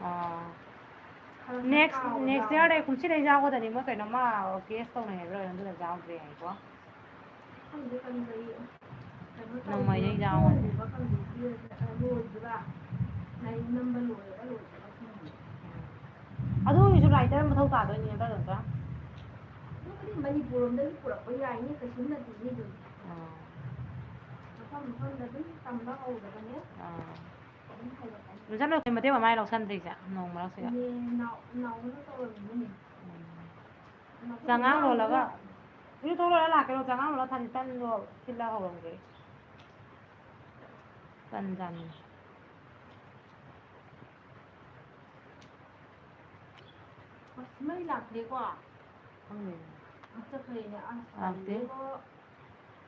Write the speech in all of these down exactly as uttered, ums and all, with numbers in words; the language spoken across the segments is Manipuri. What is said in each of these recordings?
ꯑꯥ꯫ ꯈꯔ ꯈꯔ next ꯇꯥꯎꯕ next ꯌꯥꯎꯋꯦ꯫ Year ꯗꯩ, ꯀꯨꯝꯁꯤꯗꯩ ꯌꯥꯎꯒꯗꯅꯤ ꯃꯣꯏ ꯀꯩꯅꯣꯝꯃ case ꯇꯧꯅꯩ ꯍꯥꯏꯕ꯭ꯔꯥ ꯀꯩꯅꯣ, ꯑꯗꯨꯅ ꯌꯥꯎꯗ꯭ꯔꯦ ꯍꯥꯏꯀꯣ꯫ ꯈꯪꯗꯦ ꯀꯔꯤ ꯀꯔꯤ ꯀꯩꯅꯣ ꯇꯧꯕꯅꯣ, ꯅꯣꯡꯃꯩꯗꯩ ꯌꯥꯎꯕꯅꯤ꯫ ꯊꯣꯡꯉꯤꯕ ꯈꯪꯗꯦ, ꯂꯣꯏꯕ꯭ꯔꯥ, ꯂꯥꯏꯔꯤꯛ ꯅꯝꯕ ꯂꯣꯏꯔꯕ ꯂꯣꯏꯗ꯭ꯔꯤꯕ ꯈꯪꯗꯦ꯫ ꯑꯗꯨ ꯑꯣꯏꯔꯁꯨ writer ꯃꯊꯧ ꯇꯥꯗꯣꯏꯅꯤ ꯅꯠꯇ꯭ꯔꯥ? ꯑꯗꯨꯕꯨꯗꯤ ꯃꯅꯤꯄꯨꯔ ꯂꯣꯝꯗꯒꯤ ꯄꯨꯔꯛꯄ ꯌꯥꯏꯅꯦ, ꯀꯩꯁꯨꯝ ꯅꯠꯇꯦꯅꯦ ꯑꯗꯨꯝ꯫ ꯑꯥ꯫ ꯃꯐꯝ ꯃꯐꯝꯗ ꯑꯗꯨꯝ ꯇꯝꯕ ꯍꯧꯔꯕꯅꯦ꯫ ꯑꯥ꯫ ꯑꯗꯨꯝ ꯍꯩꯔꯛꯀꯅꯤ꯫ ꯅꯆꯟ ꯂꯣꯏꯕꯗꯩ ꯃꯃꯥꯏ ꯂꯧꯁꯟꯗ꯭ꯔꯤꯁꯦ ꯅꯣꯡ ꯃꯔꯛꯁꯤꯗ꯫ ꯏꯅꯦ ꯅꯥꯎ-, ꯅꯥꯎꯕꯅ ꯇꯧꯔꯝꯃꯤꯅꯦ꯫ ꯎꯝ꯫ ꯃꯈꯨꯠ ꯆꯉꯥꯡ ꯃꯌꯥꯝꯗꯨꯗ ꯂꯣꯜꯂꯒ, ꯏꯔꯨꯊꯣꯛ ꯂꯣꯏꯔ ꯂꯥꯛꯀꯦꯔꯣ? ꯆꯉꯥꯡ ꯂꯣꯜꯂ ꯊꯝ-, ꯇꯟꯗꯣ ꯊꯤꯜꯂ ꯍꯧꯔꯝꯒꯦ꯫ ꯇꯟ ꯆꯥꯅꯤꯡꯉꯦ꯫ ꯑꯁ, ꯃꯩ ꯂꯥꯛꯇ꯭ꯔꯦꯀꯣ? ꯈꯪꯗꯦ꯫ ꯑ, ꯆꯠꯈ꯭ꯔꯦꯅꯦ꯫ ꯑꯁ, ꯂꯥꯛꯇꯦ꯫ ꯇꯜꯂꯦꯕꯣ꯫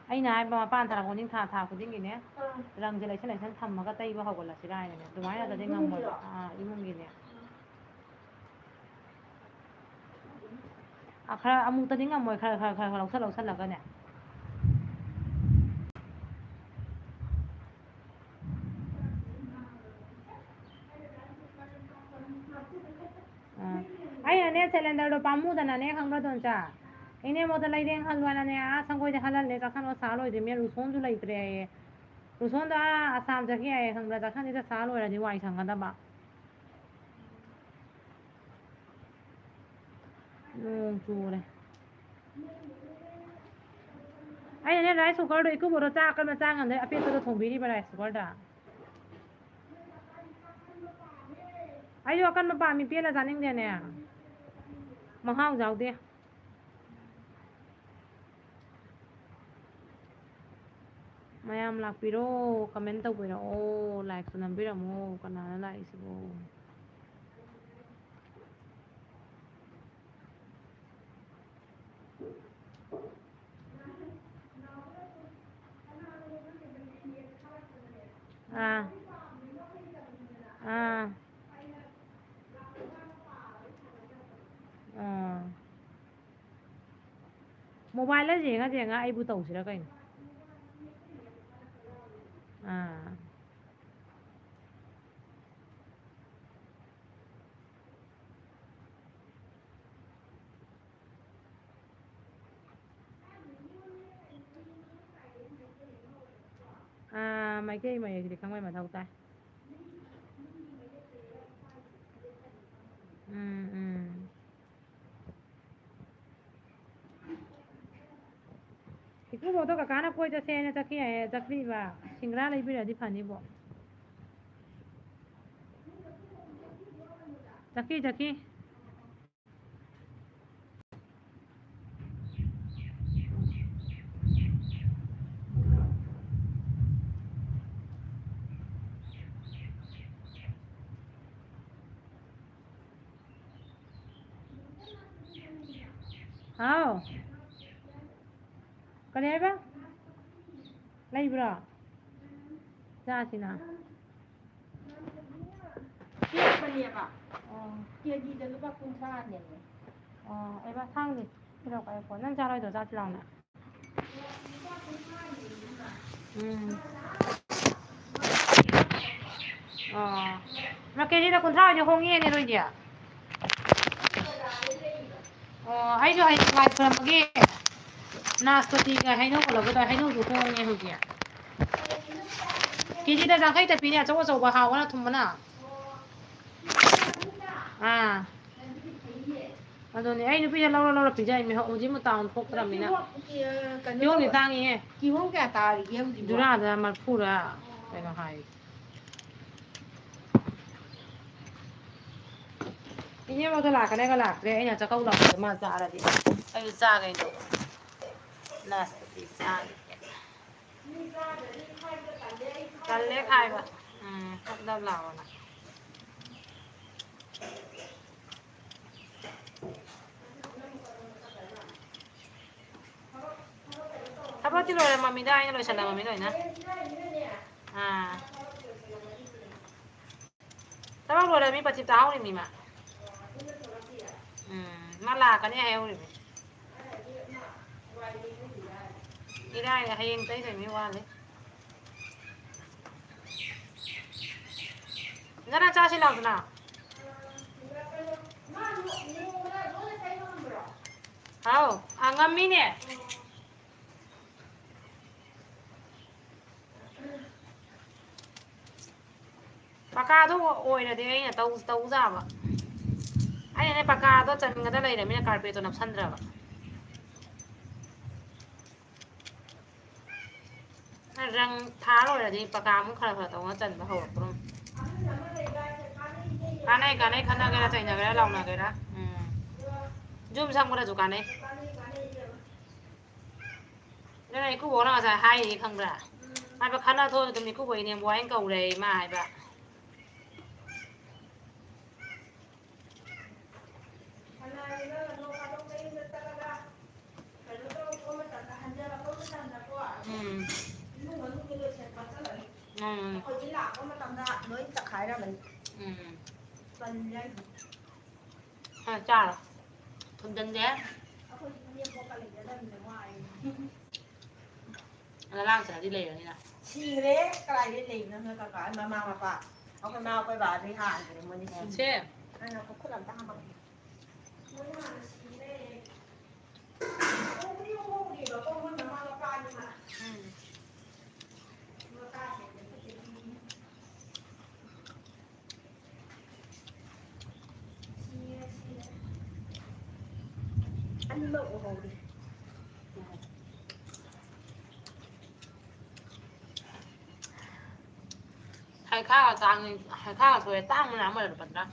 ꯑꯩꯅ ꯍꯥꯏꯕ, ꯃꯄꯥꯟ ꯊꯥꯔꯛ ꯈꯨꯗꯤꯡ, ꯊꯥ, ꯊꯥ ꯈꯨꯗꯤꯡꯒꯤꯅꯦ, ꯑꯥ꯫ ꯔꯪꯁꯦ ꯂꯩꯁꯟ ꯂꯩꯁꯟ ꯊꯝꯃꯒ ꯇꯩꯕ ꯍꯧꯒꯠꯂꯁꯤꯔꯥ ꯍꯥꯏꯅꯅꯦ꯫ ꯑꯗꯨꯃꯥꯏꯅ ꯑꯥ, ꯅꯠꯇ꯭ꯔꯗꯤ ꯏꯃꯨꯡꯒꯤꯔꯣ? ꯉꯝꯃꯣꯏꯕ꯫ ꯑꯥ, ꯏꯃꯨꯡꯒꯤꯅꯦ꯫ ꯑꯥ꯫ ꯑꯥ, ꯈꯔ ꯑꯃꯨꯛꯇꯗꯤ ꯉꯝꯃꯣꯏ, ꯈꯔ, ꯈꯔ, ꯈꯔ, ꯈꯔ ꯂꯧꯁꯜ ꯂꯧꯁꯜꯂꯒꯅꯦ꯫ ꯑꯥ꯫ ꯑꯩꯅꯅꯦ, cylinder ꯗꯣ ꯄꯥꯝꯃꯨꯗꯅꯅꯦ, ꯈꯪꯕ꯭ꯔꯥ, ꯇꯣꯟꯆꯥ? ꯏꯅꯦ ꯃꯣꯠꯇ ꯂꯩꯔꯦꯡ ꯍꯜꯂꯣꯅꯅꯦ, ꯑꯥ ꯁꯪꯒꯣꯏꯗ ꯍꯜꯍꯜꯂꯦ, ꯆꯥꯛꯈꯟ ꯑꯣ ꯁꯥ ꯂꯣꯏꯗ꯭ꯔꯤꯃꯦ, ꯔꯨꯁꯣꯟꯁꯨ ꯂꯩꯇ꯭ꯔꯦ ꯍꯥꯏꯌꯦ꯫ ꯔꯨꯁꯣꯟꯗꯣ ꯑꯥ ꯑꯁꯥꯝ ꯆꯠꯈꯤ ꯍꯥꯏꯌꯦ, ꯈꯪꯕ꯭ꯔꯥ? ꯆꯥꯛꯈꯟꯁꯤꯗ ꯁꯥ ꯂꯣꯏꯔꯗꯤ ꯋꯥꯏ ꯁꯪꯒꯗꯕ꯫ ꯅꯣꯡ ꯆꯨꯔꯦ꯫ ꯑꯩꯅꯅꯦ, rice cooker ꯗꯣ ꯏꯀꯨꯕꯣꯛꯇꯣ ꯆꯥꯛ ꯑꯀꯟꯕ ꯆꯥ ꯉꯝꯗꯦ, ꯑꯄꯦꯠꯄꯗꯣ ꯊꯣꯡꯕꯤꯔꯤꯕ rice cooker ꯗ꯫ ꯑꯩꯁꯨ ꯑꯀꯟꯕ ꯄꯥꯝꯃꯤ, ꯄꯦꯠꯅ ꯆꯥꯅꯤꯡꯗꯦꯅꯦ꯫ ꯃꯍꯥꯎ ꯌꯥꯎꯗꯦ꯫ ꯃꯌꯥꯝ ꯂꯥꯛꯄꯤꯔꯣ, comment ꯇꯧꯕꯤꯔꯛꯑꯣ, like ꯁꯨ ꯅꯝꯕꯤꯔꯝꯃꯣ꯫ ꯀꯅꯥꯅꯣ ꯂꯥꯛꯏꯁꯤꯕꯣ? ꯑꯥ꯫ ꯑꯥ꯫ ꯑꯥ꯫ Mobile ꯗ ꯌꯦꯡꯉ ꯌꯦꯡꯉ ꯑꯩꯕꯨ ꯇꯧꯁꯤꯔꯥ ꯀꯩꯅꯣ? ꯑꯥ꯫ ꯃꯩꯇꯩ ꯃꯌꯦꯛꯁꯤꯗꯤ ꯈꯪꯕꯩ ꯃꯊꯧ ꯇꯥꯏ꯫ ꯎꯝ, ꯎꯝ꯫ ꯏꯀꯨꯕꯣꯛꯇꯣ ꯀꯀꯥꯅ ꯀꯣꯏ ꯆꯠꯁꯦ ꯍꯥꯏꯅ ꯆꯠꯈꯤ ꯍꯥꯏꯌꯦ, ꯆꯠꯈ꯭ꯔꯤꯕ꯫ ꯁꯤꯡꯒ꯭ꯔꯥ ꯂꯩꯕꯤꯔꯗꯤ ꯐꯅꯤꯕꯣ꯫ ꯆꯠꯈꯤ, ꯆꯠꯈꯤ꯫ ꯍꯥꯎ꯫ ꯀꯔꯤ ꯍꯥꯏꯕ? ꯂꯩꯕ꯭ꯔꯣ? ꯆꯥꯁꯤꯅ꯫ ꯄꯤꯔꯛꯄꯅꯦꯕ꯫ ꯑꯣ꯫ ꯀꯦꯖꯤꯗ ꯂꯨꯄꯥ ꯀꯨꯟꯊ꯭ꯔꯥꯅꯦꯕ꯫ ꯑꯣ, ꯑꯩ ꯃꯊꯪꯗꯤ ꯄꯤꯔꯛꯑꯣ, ꯑꯩ ꯀꯣꯟ-, ꯅꯪ ꯆꯥꯔꯣꯏꯗ꯭ꯔꯣ? ꯆꯥꯁꯤ ꯂꯥꯎꯅ꯫ ꯎꯝ꯫ ꯑꯣ꯫ ꯃꯥ ꯀꯦꯖꯤꯗ ꯀꯨꯟꯊ꯭ꯔꯥ ꯑꯣꯏꯗꯤ ꯍꯣꯡꯉꯦꯅꯦ ꯅꯣꯏꯗꯤ꯫ ꯑꯣ, ꯑꯩꯁꯨ ꯍꯌꯦꯡ ꯂꯥꯏ ꯈꯨꯔꯨꯝꯕꯒꯤ ꯅꯥꯁꯄꯇꯤꯒ ꯍꯩꯅꯧꯒ ꯂꯧꯒꯦ ꯇꯧꯔꯦ꯫ ꯍꯩꯅꯧꯁꯨ ꯍꯣꯡꯉꯦ ꯍꯧꯖꯤꯛ꯫ ꯀꯦꯖꯤꯗ ꯌꯥꯡꯈꯩꯇ ꯄꯤꯅꯦ, ꯑꯆꯧ ꯑꯆꯧꯕ ꯍꯥꯎꯕꯅ ꯊꯨꯝꯕꯅ꯫ ꯑꯥ꯫ ꯑꯗꯨꯅꯦ, ꯑꯩ ꯅꯨꯄꯤꯗ ꯂꯧꯔ ꯂꯧꯔ ꯄꯤꯖꯔꯤꯅꯦ, ꯍꯧꯖꯤꯛ ꯃꯇꯝ ꯊꯣꯛꯇ꯭ꯔꯕꯅꯤꯅ꯫ ꯀꯤꯍꯣꯝ, ꯑ, ꯀꯩꯅꯣ ꯀꯤꯍꯣꯝꯗꯤ ꯇꯧꯕ꯫ ꯇꯥꯡꯉꯤꯍꯦ꯫ ꯀꯤꯍꯣꯝ ꯀꯌꯥ ꯇꯥꯔꯤꯒꯦ ꯍꯧꯖꯤꯛꯄꯣ? ꯖꯨꯔꯥꯗ ꯃꯔꯐꯨꯔ ꯀꯩꯅꯣ ꯍꯥꯏ꯫ ꯏꯅꯦꯝꯕꯣꯛꯇꯣ ꯂꯥꯛꯀꯅꯦꯒ ꯂꯥꯛꯇ꯭ꯔꯦ, ꯑꯩꯅ ꯆꯥꯛꯀꯧ ꯂꯥꯛꯄꯗ ꯃꯥ ꯆꯥꯔꯗꯤ ꯑꯩꯁꯨ ꯆꯥꯒꯦꯅ ꯇꯧꯕ꯫ ꯅꯥꯁꯄꯇꯤ ꯆꯥꯒꯦ꯫ ꯇꯜꯂꯦ ꯈꯥꯏꯕ꯫ ꯎꯝ, ꯊꯛ ꯊꯛ ꯂꯥꯎꯑꯣꯅ꯫ ꯊꯕꯛꯇꯤ ꯂꯣꯏꯔꯝꯃꯃꯤꯗ, ꯑꯩꯅ ꯂꯣꯏꯁꯜꯂꯝꯃꯃꯤ ꯂꯣꯏꯅ꯫ ꯑꯥ꯫ ꯊꯕꯛ ꯂꯣꯏꯔꯝꯃꯤ, ꯄꯟꯆꯤꯇꯥ ꯍꯧꯔꯤꯝꯅꯤ ꯃꯥ꯫ ꯎꯝ, ꯃꯥ ꯂꯥꯛꯀꯅꯤ ꯍꯥꯏꯍꯧꯔꯤꯝꯅꯤ꯫ ꯏꯔꯥꯏ, ꯍꯌꯦꯡ ꯇꯩꯗꯣꯏꯅꯤ, ꯋꯥꯠꯂꯤ꯫ ꯅꯪ ꯆꯥꯁꯤ ꯂꯥꯎꯗꯅ꯫ ꯍꯥꯎ, ꯑ, ꯉꯝꯃꯤꯅꯦ꯫ ꯄꯀꯥꯗꯣ ꯑꯣꯏꯔꯗꯤ ꯑꯩꯅ ꯇꯧ-, ꯇꯧꯖꯥꯕ꯫ ꯑꯩꯅꯅꯦ ꯄꯀꯥꯗꯣ ꯆꯟꯒꯗ ꯂꯩꯔꯃꯤꯅ ꯀꯥꯔꯄꯦꯠꯇꯣ ꯅꯞꯁꯟꯗ꯭ꯔꯕ꯫ ꯔꯪ ꯊꯥ ꯂꯣꯏꯔꯗꯤ ꯄꯀꯥ ꯑꯃꯨꯛ ꯈꯔ ꯈꯔ ꯇꯧꯅ ꯆꯟꯕ ꯍꯧꯔꯛꯄ꯭ꯔꯣ? ꯀꯥꯟꯅꯩ, ꯀꯥꯟꯅꯩ, ꯈꯠꯅꯒꯦꯔꯥ, ꯆꯩꯅꯒꯦꯔꯥ, ꯂꯥꯎꯅꯒꯦꯔꯥ꯫ ꯎꯝ꯫ ꯌꯨꯝ ꯁꯪꯕꯗꯁꯨ ꯀꯥꯟꯅꯩ꯫ ꯑꯗꯨꯅ ꯏꯀꯨꯕꯣꯛꯅ ꯉꯁꯥꯏ ꯍꯥꯏꯔꯤꯅꯤ ꯈꯪꯕ꯭ꯔꯥ? ꯍꯥꯏꯕ ꯈꯠꯅ ꯊꯣꯛꯑꯁꯨ ꯑꯗꯨꯝ ꯏꯀꯨꯕꯣꯛ ꯏꯅꯦꯝꯕꯣꯛ ꯍꯥꯏꯅ ꯀꯧꯔꯦ ꯏꯃꯥ ꯍꯥꯏꯕ꯫ ꯁꯅꯥꯒꯤꯗꯣ ꯅꯣꯡ ꯐꯥꯗꯣꯛ ꯃꯌꯨꯝꯗ ꯆꯠꯂꯒ ꯀꯩꯅꯣ ꯇꯧꯔꯛꯄ ꯃꯇꯝꯗ, ꯍꯟꯖꯔꯛꯄ ꯃꯇꯝꯗꯀꯣ, ꯎꯝ꯫ ꯏꯃꯨꯡ ꯃꯅꯨꯡꯒꯤ ꯂꯣꯏꯁꯟ ꯈꯣꯠꯆꯜꯂꯅꯤ꯫ ꯎꯝ꯫ ꯑꯩꯈꯣꯏꯗꯤ ꯂꯥꯛꯄ ꯃꯇꯝꯗ ꯂꯣꯏ ꯆꯈꯥꯏꯔꯝꯃꯅꯤ꯫ ꯎꯝ꯫ ꯇꯜꯂꯦ ꯑꯩꯗꯤ꯫ ꯍꯥ, ꯆꯥꯔꯣ꯫ ꯊꯨꯝꯖꯟꯗꯦ꯫ ꯑꯩꯈꯣꯏꯗꯤ ꯏꯅꯦꯝꯕꯣꯛꯀ ꯂꯩꯖꯗꯕꯅꯤꯅ ꯋꯥꯏ꯫ ꯅꯂꯥꯡ ꯆꯠꯂꯗꯤ ꯂꯩꯔꯅꯤꯅ꯫ ꯁꯤꯈ꯭ꯔꯦ꯫ ꯀꯗꯥꯏꯗꯩ ꯂꯩꯕꯅꯣ ꯅꯣꯏ ꯀꯀꯥ, ꯃꯃꯥ ꯃꯄꯥ? ꯑꯩꯈꯣꯏ ꯃꯥ ꯑꯩꯈꯣꯏ ꯕꯥꯗꯤ ꯍꯥꯟꯈ꯭ꯔꯦ, ꯃꯣꯏꯗꯤ ꯁꯤꯈ꯭ꯔꯦ꯫ ꯁꯦ꯫ ꯑꯩꯅ ꯈꯨꯠ ꯑꯝꯇ ꯍꯥꯝꯃꯛꯀꯦ꯫ ꯃꯣꯏꯗꯤ ꯍꯥꯟꯅ ꯁꯤꯈ꯭ꯔꯦ꯫ ꯍꯣꯡꯕꯨꯗꯤ ꯍꯣꯡꯗ꯭ꯔꯤꯕꯀꯣ, ꯃꯣꯏ ꯃꯃꯥ ꯃꯄꯥꯅꯤꯅ꯫ ꯎꯝ꯫ ꯃꯄꯥꯁꯤꯡꯗꯤ ꯐꯠꯇꯦ꯫ ꯑꯅꯤꯃꯛ ꯎꯍꯧꯔꯤ꯫ ꯍꯩꯈꯥꯒ ꯇꯥꯡꯉꯤ, ꯍꯩꯈꯥꯒ ꯊꯣꯛꯑꯦ, ꯇꯥꯡꯕꯅ ꯑꯃꯗ ꯂꯨꯄꯥ ꯇꯔꯥ꯫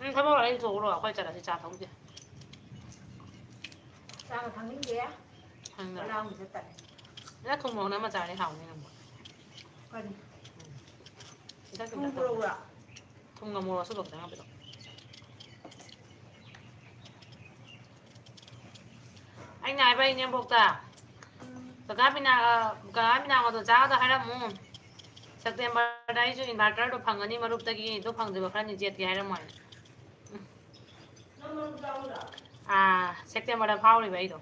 ꯎꯝ, ꯊꯕꯛ ꯂꯣꯏꯔ ꯊꯣꯛꯎꯔꯣ, ꯑꯩꯈꯣꯏ ꯆꯠꯂꯁꯤ, ꯆꯥ ꯊꯛꯎꯁꯦ꯫ ꯆꯥꯒ ꯊꯛꯅꯤꯡꯗꯦ꯫ ꯊꯛꯅꯤꯡꯗꯦ꯫ ꯆꯥꯛ ꯂꯥꯝꯕꯁꯦ ꯇꯜꯂꯦ꯫ ꯅꯪ ꯊꯨꯝ ꯃꯣꯔꯣꯛ ꯅꯝꯃ ꯆꯥꯔꯗꯤ ꯍꯥꯎꯅꯤ ꯅꯪꯕꯨ꯫ ꯀꯔꯤ? ꯎꯝ꯫ ꯆꯤꯟꯖꯥꯛ ꯊꯨꯝ ꯈꯤꯇꯪ ꯃꯣꯔꯣꯛꯂꯣ? ꯊꯨꯝꯒ ꯃꯣꯔꯣꯛ ꯑꯁꯨꯕ ꯈꯤꯇꯪ ꯍꯥꯞꯄꯤꯔꯛꯑꯣ꯫ ꯑꯩꯅ ꯍꯥꯏꯕ ꯏꯅꯦꯝꯕꯣꯛꯇ, ꯎꯝ꯫ ꯀꯀꯥ ꯕꯤꯅꯥ-, ꯑ, ꯀꯀꯥ ꯕꯤꯅꯥꯒꯗꯣ ꯆꯥꯒꯗ ꯍꯥꯏꯔꯝꯃꯨ꯫ ꯁꯦꯞꯇꯦꯝꯕꯔꯗ ꯑꯩꯁꯨ inverterꯗꯣ ꯐꯪꯒꯅꯤ ꯃꯔꯨꯞꯇꯒꯤ, ꯑꯗꯨ ꯐꯪꯗ꯭ꯔꯤꯕ ꯈꯔꯅꯤ ꯌꯦꯠꯀꯦ ꯍꯥꯏꯔꯝꯃꯣ ꯍꯥꯏꯅ꯫ ꯎꯝ꯫ ꯑꯥ, ꯁꯦꯞꯇꯦꯝꯕꯔꯗ ꯐꯥꯎꯔꯤꯕ ꯑꯩꯗꯣ꯫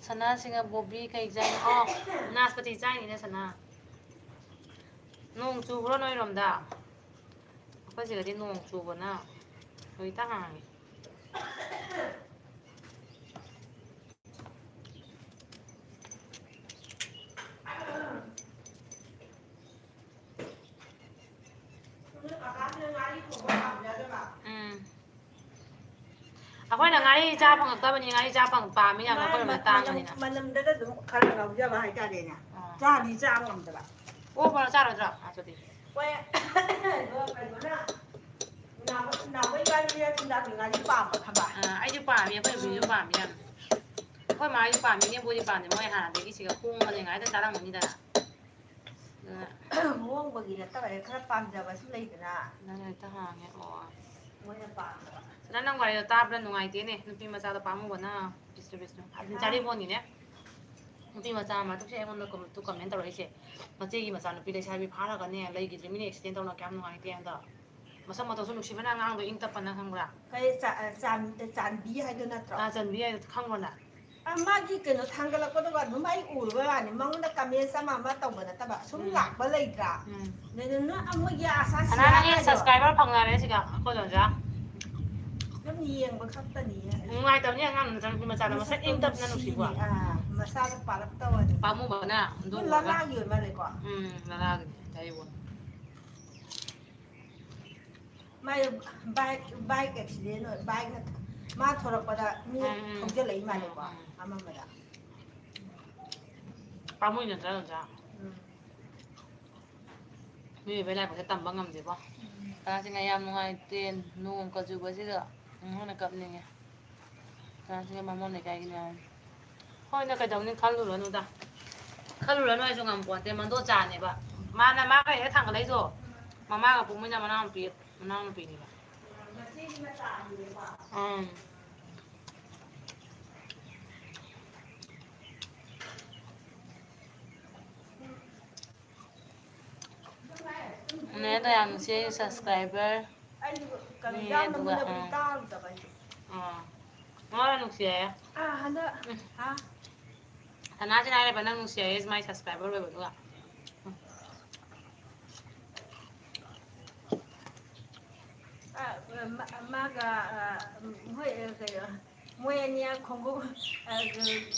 ꯁꯅꯥꯁꯤꯡꯅ ꯕꯣꯕꯤ ꯀꯩ ꯆꯥꯏꯅꯣ? ꯑꯣ, ꯅꯥꯁꯄꯇꯤ ꯆꯥꯏꯅꯤꯅꯦ ꯁꯅꯥ꯫ ꯅꯣꯡ ꯆꯨꯕ꯭ꯔꯣ ꯅꯣꯏꯔꯣꯝꯗ? ꯑꯩꯈꯣꯏ ꯁꯤꯗꯗꯤ ꯅꯣꯡ ꯆꯨꯕꯅ ꯍꯧꯖꯤꯛꯇ ꯍꯥꯡꯉꯤ꯫ ꯑꯩꯈꯣꯏꯅ ꯉꯥꯔꯤ ꯆꯥ ꯐꯪꯉꯛꯇꯕꯅꯤ, ꯉꯥꯔꯤ ꯆꯥ ꯐꯪ-, ꯄꯥꯝꯃꯤ ꯌꯥꯝꯅ, ꯑꯩꯈꯣꯏꯔꯣꯝꯗ ꯃꯅꯝ-, ꯇꯥꯡꯕꯅꯤꯅ꯫ ꯃꯅꯝꯗꯒ ꯑꯗꯨꯝ ꯈꯔ ꯉꯥꯎꯖꯕ ꯍꯥꯏꯇꯥꯔꯦꯅꯦ꯫ ꯑꯥ꯫ ꯆꯥꯅꯤ ꯆꯥ ꯉꯝꯗꯕ꯫ ꯑꯣꯛ ꯃꯔꯣꯛ ꯆꯥꯔꯣꯏꯗ꯭ꯔꯣ? ꯑꯥ, ꯑꯗꯨꯗꯤ꯫ ꯍꯣꯏ꯫ ꯑꯗꯣ ꯀꯩꯅꯣꯅ, ꯅꯥꯎꯕ-, ꯅꯥꯎꯕ ꯏꯕꯥꯅꯤꯅ ꯆꯤꯟꯖꯥꯛꯀꯤ ꯉꯥꯔꯤ ꯄꯥꯝꯕ ꯈꯪꯕ꯫ ꯑꯥ, ꯑꯩꯁꯨ ꯄꯥꯝꯃꯤ, ꯑꯩꯈꯣꯏ ꯏꯕꯨꯡꯁꯨ ꯄꯥꯝꯃꯤ ꯌꯥꯝꯅ꯫ ꯑꯩꯈꯣꯏ ꯃꯥꯁꯨ ꯄꯥꯝꯃꯤ, ꯏꯅꯦꯝꯕꯣꯛꯁꯨ ꯄꯥꯝꯃꯤ, ꯃꯣꯏ ꯍꯥꯟꯅꯗꯒꯤ ꯁꯤꯒ ꯍꯣꯡꯕꯅꯦ, ꯉꯥꯏꯗ ꯆꯥꯔꯝꯒꯅꯤꯗꯅ꯫ ꯑꯗꯨꯅ ꯍꯣꯡꯕꯒꯤ ꯅꯠꯇꯕ, ꯈꯔ ꯄꯥꯝꯖꯕꯁꯨ ꯂꯩꯗꯅ꯫ ꯅꯪ ꯍꯦꯛꯇ ꯍꯥꯡꯉꯦ, ꯑꯣ꯫ ꯃꯣꯏꯅ ꯄꯥꯝꯕ꯫ ꯁꯤꯗ ꯅꯪ ꯋꯥꯔꯤꯗꯣ ꯇꯥꯕꯗ ꯅꯨꯡꯉꯥꯏꯇꯦꯅꯦ, ꯅꯨꯄꯤ ꯃꯆꯥꯗꯣ ꯄꯥꯝꯃꯨꯕꯅ꯫ ꯕꯤꯁꯅꯨ, ꯕꯤꯁꯅꯨ꯫ ꯑꯗꯨ ꯍꯥ? ꯆꯥꯔꯤꯕꯣꯟꯅꯤꯅꯦ꯫ ꯅꯨꯄꯤ ꯃꯆꯥ ꯑꯃ ꯇꯨ comment ꯇꯧꯔꯛꯏꯁꯦ꯫ ꯃꯆꯦꯒꯤ ꯃꯆꯥꯅꯨꯄꯤ ꯂꯩꯁꯥꯕꯤ ꯐꯥꯔꯒꯅꯦ, ꯂꯩꯈꯤꯗ꯭ꯔꯤꯃꯤꯅꯦ, accident ꯇꯧꯅ, ꯀꯌꯥꯝ ꯅꯨꯡꯉꯥꯏꯇꯦ ꯍꯥꯏꯗꯣ꯫ ꯃꯁꯛ ꯃꯇꯧꯁꯨ ꯅꯨꯡꯁꯤꯕꯅ, ꯑꯉꯥꯡꯗꯣ ꯏꯪ ꯇꯞꯄꯅ, ꯈꯪꯕ꯭ꯔꯥ? ꯀꯩ ꯆꯥ-, ꯑ, ꯆꯥꯟ-, ꯆꯥꯟꯕꯤ ꯍꯥꯏꯗꯣ ꯅꯠꯇ꯭ꯔꯣ? ꯑꯥ, ꯆꯥꯟꯕꯤ ꯍꯥꯏꯗꯣ ꯈꯪꯕ꯭ꯔꯣ ꯅꯪ? ꯑ, ꯃꯥꯒꯤ ꯀꯩꯅꯣ ꯊꯥꯡꯒꯠꯂꯛꯄꯗꯨꯒ ꯑꯗꯨꯝ ꯑꯩ ꯎꯔꯨꯕꯩ ꯋꯥꯅꯤ꯫ ꯃꯉꯣꯟꯗ comments ꯑꯃ ꯑꯃ ꯇꯧꯕ ꯅꯠꯇꯕ, ꯁꯨꯝ ꯎꯝ꯫ ꯂꯥꯛꯄ ꯂꯩꯇ꯭ꯔꯥ? ꯎꯝ꯫ ꯑꯗꯨꯅ ꯅꯣꯏ, ꯑ, ꯃꯣꯏꯒꯤ ꯑꯁꯥ ꯁꯅꯥ ꯁꯤꯌꯥ ꯅꯪꯒꯤ ꯍꯥꯏꯗꯣ꯫ Subscriber ꯐꯪꯅꯔꯦ ꯁꯤꯒ, ꯑꯩꯈꯣꯏ ꯂꯣꯟꯖꯥ꯫ ꯑꯗꯨꯝ ꯌꯦꯡꯕ ꯈꯛꯇꯅꯤ꯫ ꯅꯨꯡꯉꯥꯏꯇꯕꯅꯤ ꯑꯉꯥꯡ ꯃꯆꯥꯅꯨꯄꯤ ꯃꯆꯥꯗꯣ, ꯃꯁꯛ ꯃꯁꯛꯇꯣ ꯏꯪ ꯇꯞꯅ ꯅꯨꯡꯁꯤꯕ꯫ ꯅꯨꯡꯁꯤꯅꯦ, ꯑꯥ, ꯃꯆꯥꯗꯣ ꯄꯥꯔꯞ ꯇꯧꯔꯗꯤ꯫ ꯄꯥꯝꯃꯨꯕꯅ ꯑꯗꯨ ꯍꯨꯟꯗꯣꯛꯑꯒ꯫ ꯂꯂꯥꯒꯤ ꯑꯣꯏ ꯃꯥꯜꯂꯦꯀꯣ? ꯎꯝ, ꯂꯂꯥꯒꯤꯅꯦ, ꯆꯥꯔꯤꯕꯣꯟ꯫ ꯃꯥꯏ bike, bike accident ꯑꯣꯏ, bike ꯅ ꯃꯥ ꯊꯣꯔꯛꯄꯗ ꯃꯤ ꯎꯝ, ꯎꯝ꯫ ꯊꯧꯖꯤꯜꯂꯛꯏ ꯃꯥꯜꯂꯦꯀꯣ, ꯎꯝ, ꯎꯝ꯫ ꯑꯃꯝꯕꯗ꯫ ꯄꯥꯝꯃꯨꯏ ꯅꯠꯇ꯭ꯔꯥ, ꯑꯣꯖꯥ? ꯎꯝ꯫ ꯃꯤꯑꯣꯏꯕꯩ ꯂꯥꯏꯕꯛꯁꯦ ꯇꯝꯕ ꯉꯝꯗꯦꯀꯣ꯫ ꯎꯝ꯫ ꯀꯥꯁꯤꯅ ꯌꯥꯝ ꯅꯨꯡꯉꯥꯏꯇꯦ, ꯅꯣꯡ ꯀꯆꯨꯕꯁꯤꯗ ꯅꯣꯏꯅ ꯀꯞꯅꯤꯡꯉꯦ꯫ ꯀꯥꯁꯤꯅ ꯕꯥꯃꯣꯟ ꯂꯩꯀꯥꯏꯒꯤꯅꯦ ꯍꯥꯏ꯫ ꯍꯣꯏꯅ ꯀꯩꯗꯧꯅꯤ, ꯈꯜꯂꯨꯔꯅꯨꯗ꯫ ꯈꯜꯂꯨꯔꯅꯨ ꯍꯥꯏꯁꯨ ꯉꯝꯄꯣꯟꯇꯦ, ꯃꯟꯗꯣꯆꯥꯅꯦꯕ꯫ ꯃꯥꯅ, ꯃꯥꯒ ꯍꯦꯛ ꯊꯥꯡꯒꯠꯂꯛꯏꯗꯣ, ꯃꯃꯥꯒ ꯄꯣꯛꯃꯤꯟꯅ ꯃꯅꯥꯎꯅꯨꯄꯤ, ꯃꯅꯥꯎꯅꯨꯄꯤꯅꯦꯕ꯫ ꯃꯆꯦꯒꯤ ꯃꯆꯥꯅꯤꯅꯦꯀꯣ꯫ ꯎꯝ꯫ ꯅꯦ ꯗꯌꯥꯅꯨꯁꯦ subscriber ꯑꯩꯁꯨ ꯀꯩꯅꯣ ꯅꯦ, ꯌꯥꯝꯅ ꯑꯗꯨꯒ, ꯃꯨꯟꯅꯕꯨꯗꯤ ꯑꯥ꯫ ꯇꯥꯔꯨꯗꯕ ꯑꯩꯁꯨ꯫ ꯑꯥ꯫ ꯃꯥꯅ ꯅꯨꯡꯁꯤ ꯍꯥꯏꯌꯦ꯫ ꯑꯥ, ꯍꯟꯗꯛ, ꯎꯝ꯫ ꯍꯥ? ꯁꯅꯥꯁꯤꯅ ꯍꯥꯏꯔꯦꯕ ꯅꯪ ꯅꯨꯡꯁꯤ ꯍꯥꯏꯌꯦ, ꯃꯥꯏ subscriber ꯑꯣꯏꯕꯗꯨꯒ꯫ ꯎꯝ꯫ ꯑ, ꯃꯥ-, ꯃꯥꯒ, ꯑ, ꯃꯣꯏ, ꯑ, ꯀꯩꯅꯣ, ꯃꯣꯏ ꯑꯅꯤ ꯈꯣꯡꯎꯞ, ꯑ,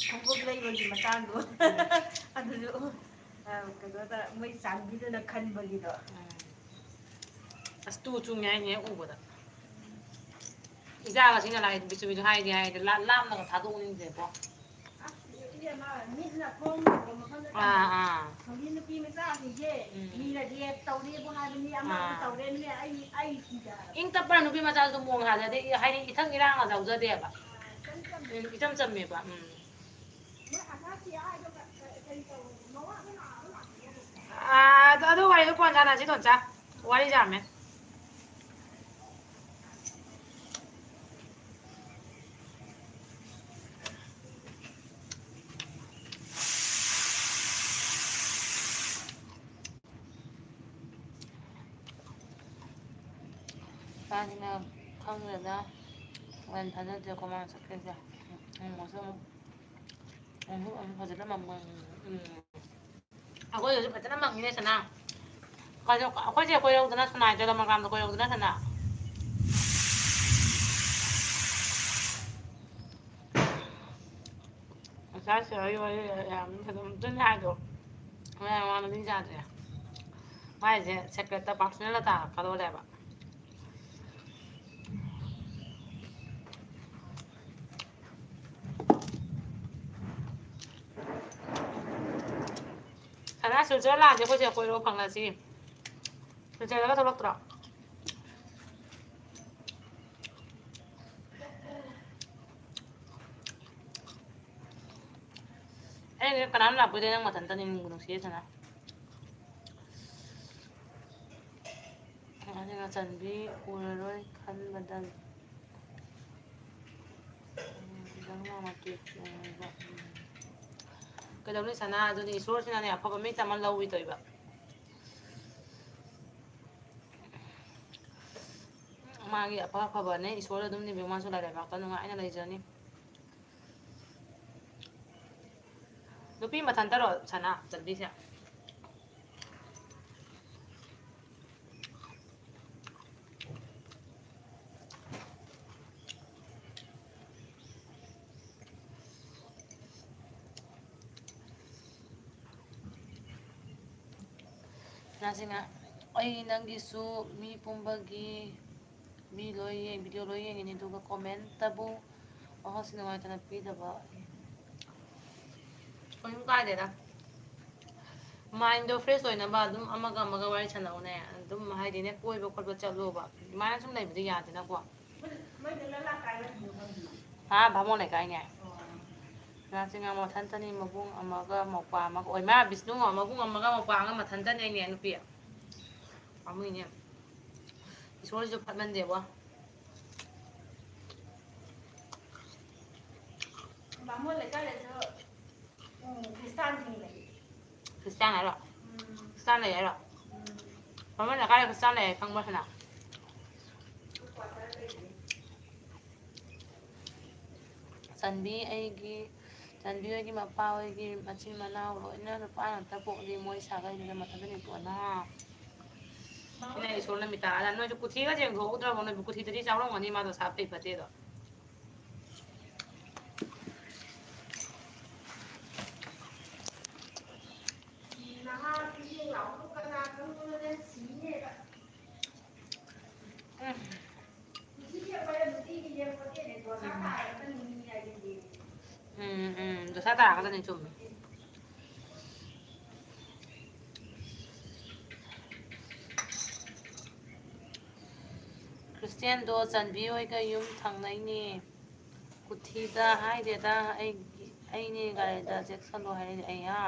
ꯈꯣꯡꯎꯞ ꯂꯩꯕꯒꯤ ꯃꯇꯥꯡꯗꯣ꯫ ꯎꯝ꯫ ꯑꯗꯨꯁꯨ, ꯑ, ꯀꯩꯅꯣꯗ, ꯃꯣꯏ ꯆꯥꯟꯕꯤꯗꯨꯅ ꯈꯟꯕꯒꯤꯗꯣ꯫ ꯎꯝ꯫ ꯑꯁ, ꯇꯨ ꯆꯨꯡꯉꯦ ꯍꯥꯏꯅꯦ ꯍꯦꯛ ꯎꯕꯗ꯫ ꯏꯆꯥꯒꯁꯤꯅ ꯂꯥꯏ ꯕꯤꯆꯨꯕꯤꯗꯣ ꯍꯥꯏꯗꯤ ꯍꯥꯏꯗꯤ ꯂꯥ-, ꯂꯥꯞꯅꯒ ꯊꯥꯗꯣꯛꯅꯤꯡꯗꯦꯕꯣ꯫ ꯑꯁ, ꯏꯕꯦꯝꯃ, ꯃꯤꯠꯅ ꯈꯣꯡ ꯌꯧꯕ ꯃꯐꯝꯗ ꯑꯥ, ꯑꯥ꯫ ꯍꯧꯖꯤꯛ ꯅꯨꯄꯤ ꯃꯆꯥꯁꯤꯡꯁꯦ ꯎꯝ꯫ ꯃꯤꯅ ꯔꯦꯞ ꯇꯧꯔꯦꯕꯨ ꯍꯥꯏꯕꯅꯤ, ꯑꯃꯕꯨ ꯑꯥ꯫ ꯇꯧꯔꯦꯕꯅꯤ, ꯑꯩ, ꯑꯩ ꯀꯤꯖꯔꯦ꯫ ꯏꯪ ꯇꯞꯄ ꯅꯨꯄꯤ ꯃꯆꯥꯁꯨ ꯃꯣꯡ ꯍꯥꯗꯗꯤ ꯍꯥꯏꯗꯤ ꯏꯊꯪ ꯏꯔꯥꯡ ꯌꯥꯎꯖꯗꯦꯕ꯫ ꯑꯥ, ꯏꯆꯝ ꯆꯝꯃꯦ꯫ ꯎꯝ, ꯏꯆꯝ ꯆꯝꯃꯦꯕ꯫ ꯎꯝ꯫ ꯃꯣꯏ ꯑꯉꯥꯡꯁꯤ ꯍꯥꯏꯕ ꯀ-, ꯀ-, ꯀꯔꯤ ꯇꯧꯔꯕꯅꯣ? ꯃꯋꯥꯗꯣ ꯅꯥꯕ ꯂꯥꯛꯄ ꯑꯥ, ꯑꯗꯨ, ꯑꯗꯨ ꯋꯥꯔꯤꯗꯣ ꯀꯣꯟꯅ ꯁꯥꯟꯅꯁꯤ, ꯇꯣꯟꯆꯥ꯫ ꯋꯥꯔꯤ ꯌꯥꯝꯃꯦ꯫ ꯆꯥꯁꯤꯅ ꯈꯪꯗꯦꯗ꯫ ꯋꯥꯔꯤ ꯊꯥꯖꯗ꯭ꯔꯦꯀꯣ ꯃꯥꯅ ꯆꯠꯈ꯭ꯔꯤꯁꯦ꯫ ꯎꯝ, ꯑꯃꯨꯛꯁꯨ ꯑꯃꯨꯛ, ꯑꯃꯨꯛ, ꯑꯃꯨꯛ ꯐꯖꯅ ꯃꯝꯃꯦ꯫ ꯎꯝ꯫ ꯑꯩꯈꯣꯏ ꯍꯧꯖꯤꯛ ꯐꯖꯅ ꯃꯪꯉꯤꯅꯦ, ꯁꯅꯥ꯫ ꯑꯩꯈꯣꯏꯁꯦ, ꯑꯩꯈꯣꯏꯁꯦ ꯀꯣꯏꯔꯧꯗꯅ ꯁꯅꯥ, ꯏꯆꯦ ꯂꯃꯀꯥꯝꯗ ꯀꯣꯏꯔꯧꯗꯅ ꯁꯅꯥ꯫ ꯉꯁꯥꯏ ꯁꯤꯔꯣꯏ ꯋꯥꯔꯤ ꯌꯥꯝ ꯐꯖꯅ ꯑꯗꯨꯅꯤ ꯍꯥꯏꯗꯣ꯫ ꯃꯌꯥꯝ ꯃꯃꯥꯡꯗꯗꯤ ꯌꯥꯗ꯭ꯔꯦ꯫ ꯃꯥꯏꯁꯦ ꯁꯦꯀ꯭ꯔꯦꯠꯇ ꯄꯥꯔꯁꯣꯅꯦꯜꯗ ꯇꯥꯔꯛꯀꯗꯧꯔꯦꯕ꯫ ꯁꯅꯥ ꯁꯤꯜꯆꯔ ꯂꯥꯛꯑꯗꯤ ꯑꯩꯈꯣꯏꯁꯦ ꯀꯣꯏꯔꯣ ꯐꯪꯉꯁꯤ꯫ ꯁꯤꯜꯆꯔꯗꯒ ꯊꯣꯛꯂꯛꯇ꯭ꯔꯣ? ꯑꯩꯅ ꯀꯅꯥꯝ ꯂꯥꯛꯄꯤꯗꯦ, ꯅꯪ ꯃꯊꯟꯇꯅꯤ ꯅꯨꯡꯕꯨ ꯅꯨꯡꯁꯤꯌꯦ ꯁꯅꯥ꯫ ꯑꯗꯨꯒ ꯆꯟꯕꯤ ꯎꯔꯔꯣꯏ ꯈꯟꯕꯗ ꯈꯤꯇꯪ ꯅꯨꯡꯉꯥꯏꯇꯦ꯫ ꯀꯩꯗꯧꯅꯤ ꯁꯅꯥ? ꯑꯗꯨꯅꯤ ꯏꯁꯣꯔꯁꯤꯅꯅꯦ ꯑꯐꯕ ꯃꯤ ꯇꯝꯃ ꯂꯧꯏ ꯇꯧꯏꯕ꯫ ꯃꯥꯒꯤ ꯑꯐ ꯑꯐꯕꯅꯦ ꯏꯁꯣꯔ ꯑꯗꯨꯝ ꯅꯤꯕꯤꯌꯨ, ꯃꯥꯁꯨ ꯂꯥꯏꯔꯩꯕꯥꯛꯇ ꯅꯨꯡꯉꯥꯏꯅ ꯂꯩꯖꯅꯤ꯫ ꯅꯨꯄꯤ ꯃꯊꯟꯇꯔꯣ ꯁꯅꯥ ꯆꯟꯕꯤꯁꯦ? ꯅꯥꯁꯤꯡꯅ, ꯑꯩ ꯅꯪꯒꯤꯁꯨ ꯃꯤ ꯄꯨꯝꯕꯒꯤ ꯃꯤ ꯂꯣꯏ ꯌꯦꯡ, video ꯂꯣꯏ ꯌꯦꯡꯉꯤꯅꯤ, ꯑꯗꯨꯒ comment ꯇꯕꯨ ꯋꯥꯈꯜꯁꯤ ꯅꯨꯡꯉꯥꯏꯇꯅ ꯄꯤꯗꯕ꯫ ꯀꯩꯁꯨꯝ ꯀꯥꯏꯗꯦꯗ꯫ Mind ꯗꯣ fresh ꯑꯣꯏꯅꯕ ꯑꯗꯨꯝ ꯑꯃꯒ ꯑꯃꯒ ꯋꯥꯔꯤ ꯁꯥꯟꯅꯧꯅꯦ꯫ ꯑꯗꯨꯝ ꯍꯥꯏꯗꯤꯅꯦ, ꯀꯣꯏꯕ ꯈꯣꯠꯄ ꯆꯠꯂꯣꯕ꯫ ꯑꯗꯨꯃꯥꯏꯅ ꯁꯨꯝ ꯂꯩꯕꯗꯤ ꯌꯥꯗꯦꯅꯀꯣ꯫ ꯍꯥ, ꯚꯥꯃꯣꯟ ꯂꯩꯀꯥꯏꯅꯦ꯫ ꯉꯥ ꯆꯤꯡꯉꯥ ꯃꯊꯟꯇꯅꯤ, ꯃꯕꯨꯡ ꯑꯃꯒ ꯃꯧꯄ꯭ꯋꯥ ꯑꯃꯒ꯫ ꯑꯣꯏꯃꯥ, ꯕꯤꯁꯅꯨ, ꯃꯕꯨꯡ ꯑꯃꯒ ꯃꯧꯄ꯭ꯋꯥ ꯑꯃꯒ ꯃꯊꯟꯇꯅꯦ ꯑꯩꯅꯦ, ꯅꯨꯄꯤ꯫ ꯄꯥꯝꯃꯨꯏꯅꯦ꯫ ꯏꯁꯣꯔꯁꯤꯁꯨ ꯐꯠꯃꯟꯗꯦꯕꯣ꯫ ꯕꯥꯃꯣꯟ ꯂꯩꯀꯥꯏꯗꯁꯨ, ꯎꯝ, ꯈ꯭ꯔꯤꯁꯇꯥꯟꯁꯤꯡ ꯂꯩ꯫ ꯈ꯭ꯔꯤꯁꯇꯥꯟ ꯍꯥꯏꯔꯣ? ꯎꯝ꯫ ꯈ꯭ꯔꯤꯁꯇꯥꯟ ꯂꯩ ꯍꯥꯏꯔꯣ? ꯎꯝ꯫ ꯕꯥꯃꯣꯟ ꯂꯩꯀꯥꯏꯗ ꯈ꯭ꯔꯤꯁꯇꯥꯟ ꯂꯩ ꯍꯥꯏ ꯈꯪꯕ꯭ꯔꯣ ꯁꯅꯥ? ꯆꯟꯕꯤ ꯑꯩꯒꯤ, ꯆꯟꯕꯤ ꯍꯣꯏꯒꯤ ꯃꯄꯥ ꯍꯣꯏꯒꯤ ꯃꯆꯤꯟ ꯃꯅꯥꯎ ꯂꯣꯏꯅ ꯅꯨꯄꯥ ꯉꯥꯛꯇ ꯄꯣꯛꯂꯤ, ꯃꯣꯏ ꯁꯥꯒꯩꯗꯨꯗ ꯃꯊꯟꯇ ꯂꯩꯇꯣꯛꯑꯅ꯫ ꯁꯤꯅ ꯏꯁꯣꯔꯅ ꯃꯤꯇꯥ ꯑꯗ ꯅꯣꯏꯁꯨ ꯀꯨꯊꯤꯒ ꯌꯦꯡꯊꯣꯛꯍꯧꯗ꯭ꯔꯕꯣ? ꯅꯣꯏꯕꯨ ꯀꯨꯊꯤꯗꯗꯤ ꯆꯥꯎꯔꯝꯒꯅꯤ, ꯃꯥꯗꯣ ꯁꯥ ꯐꯩ ꯐꯠꯇꯦꯗꯣ꯫ ꯎꯝ꯫ ꯎꯝ, ꯎꯝ, ꯗꯣꯁꯥ ꯇꯥꯔꯛꯀꯗꯣꯏꯅꯤ, ꯆꯨꯝꯃꯦ꯫ ꯈ꯭ꯔꯤꯁꯇꯤꯌꯥꯟꯗꯣ ꯆꯟꯕꯤ ꯍꯣꯏꯒ ꯌꯨꯝ ꯊꯪꯅꯩꯅꯦ꯫ ꯀꯨꯊꯤꯗ ꯍꯥꯏꯗꯦꯗ, ꯑꯩ, ꯑꯩꯅꯦ ꯒꯥꯔꯤꯗ ꯆꯦꯛꯁꯜꯂꯣ ꯍꯥꯏꯔꯛꯏꯅꯦ꯫ ꯑꯩ, ꯍꯥ?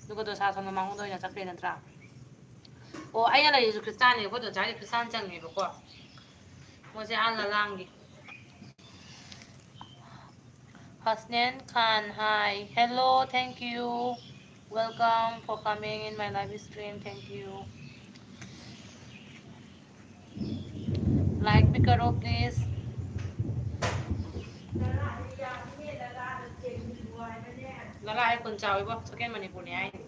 ꯑꯗꯨꯒ ꯗꯣꯁꯥ ꯁꯣꯝꯗ ꯃꯉꯣꯟꯗ ꯑꯣꯏꯅ ꯆꯠꯈ꯭ꯔꯦ ꯅꯠꯇ꯭ꯔꯥ? ꯑꯣ, ꯑꯩꯅ ꯂꯩꯔꯤꯁꯨ ꯈ꯭ꯔꯤꯁꯇꯥꯟꯅꯦ, ꯑꯩꯈꯣꯏ ꯗꯣꯁꯥꯁꯦ ꯈ꯭ꯔꯤꯁꯇꯥꯟ ꯆꯪꯉꯦꯕꯀꯣ꯫ ꯃꯣꯏꯁꯦ ꯑꯥ ꯂꯂꯥꯡꯒꯤ꯫ Hasnan Khan, hi. Hello, thank you. Welcome for coming in my live stream. Thank you. Like भी करो, please. ꯂꯂꯥ ꯑꯩ ꯈꯨꯟ ꯆꯥꯎꯋꯤꯕꯣ, second ꯃꯅꯤꯄꯨꯔꯅꯤ ꯍꯥꯏꯅꯤ꯫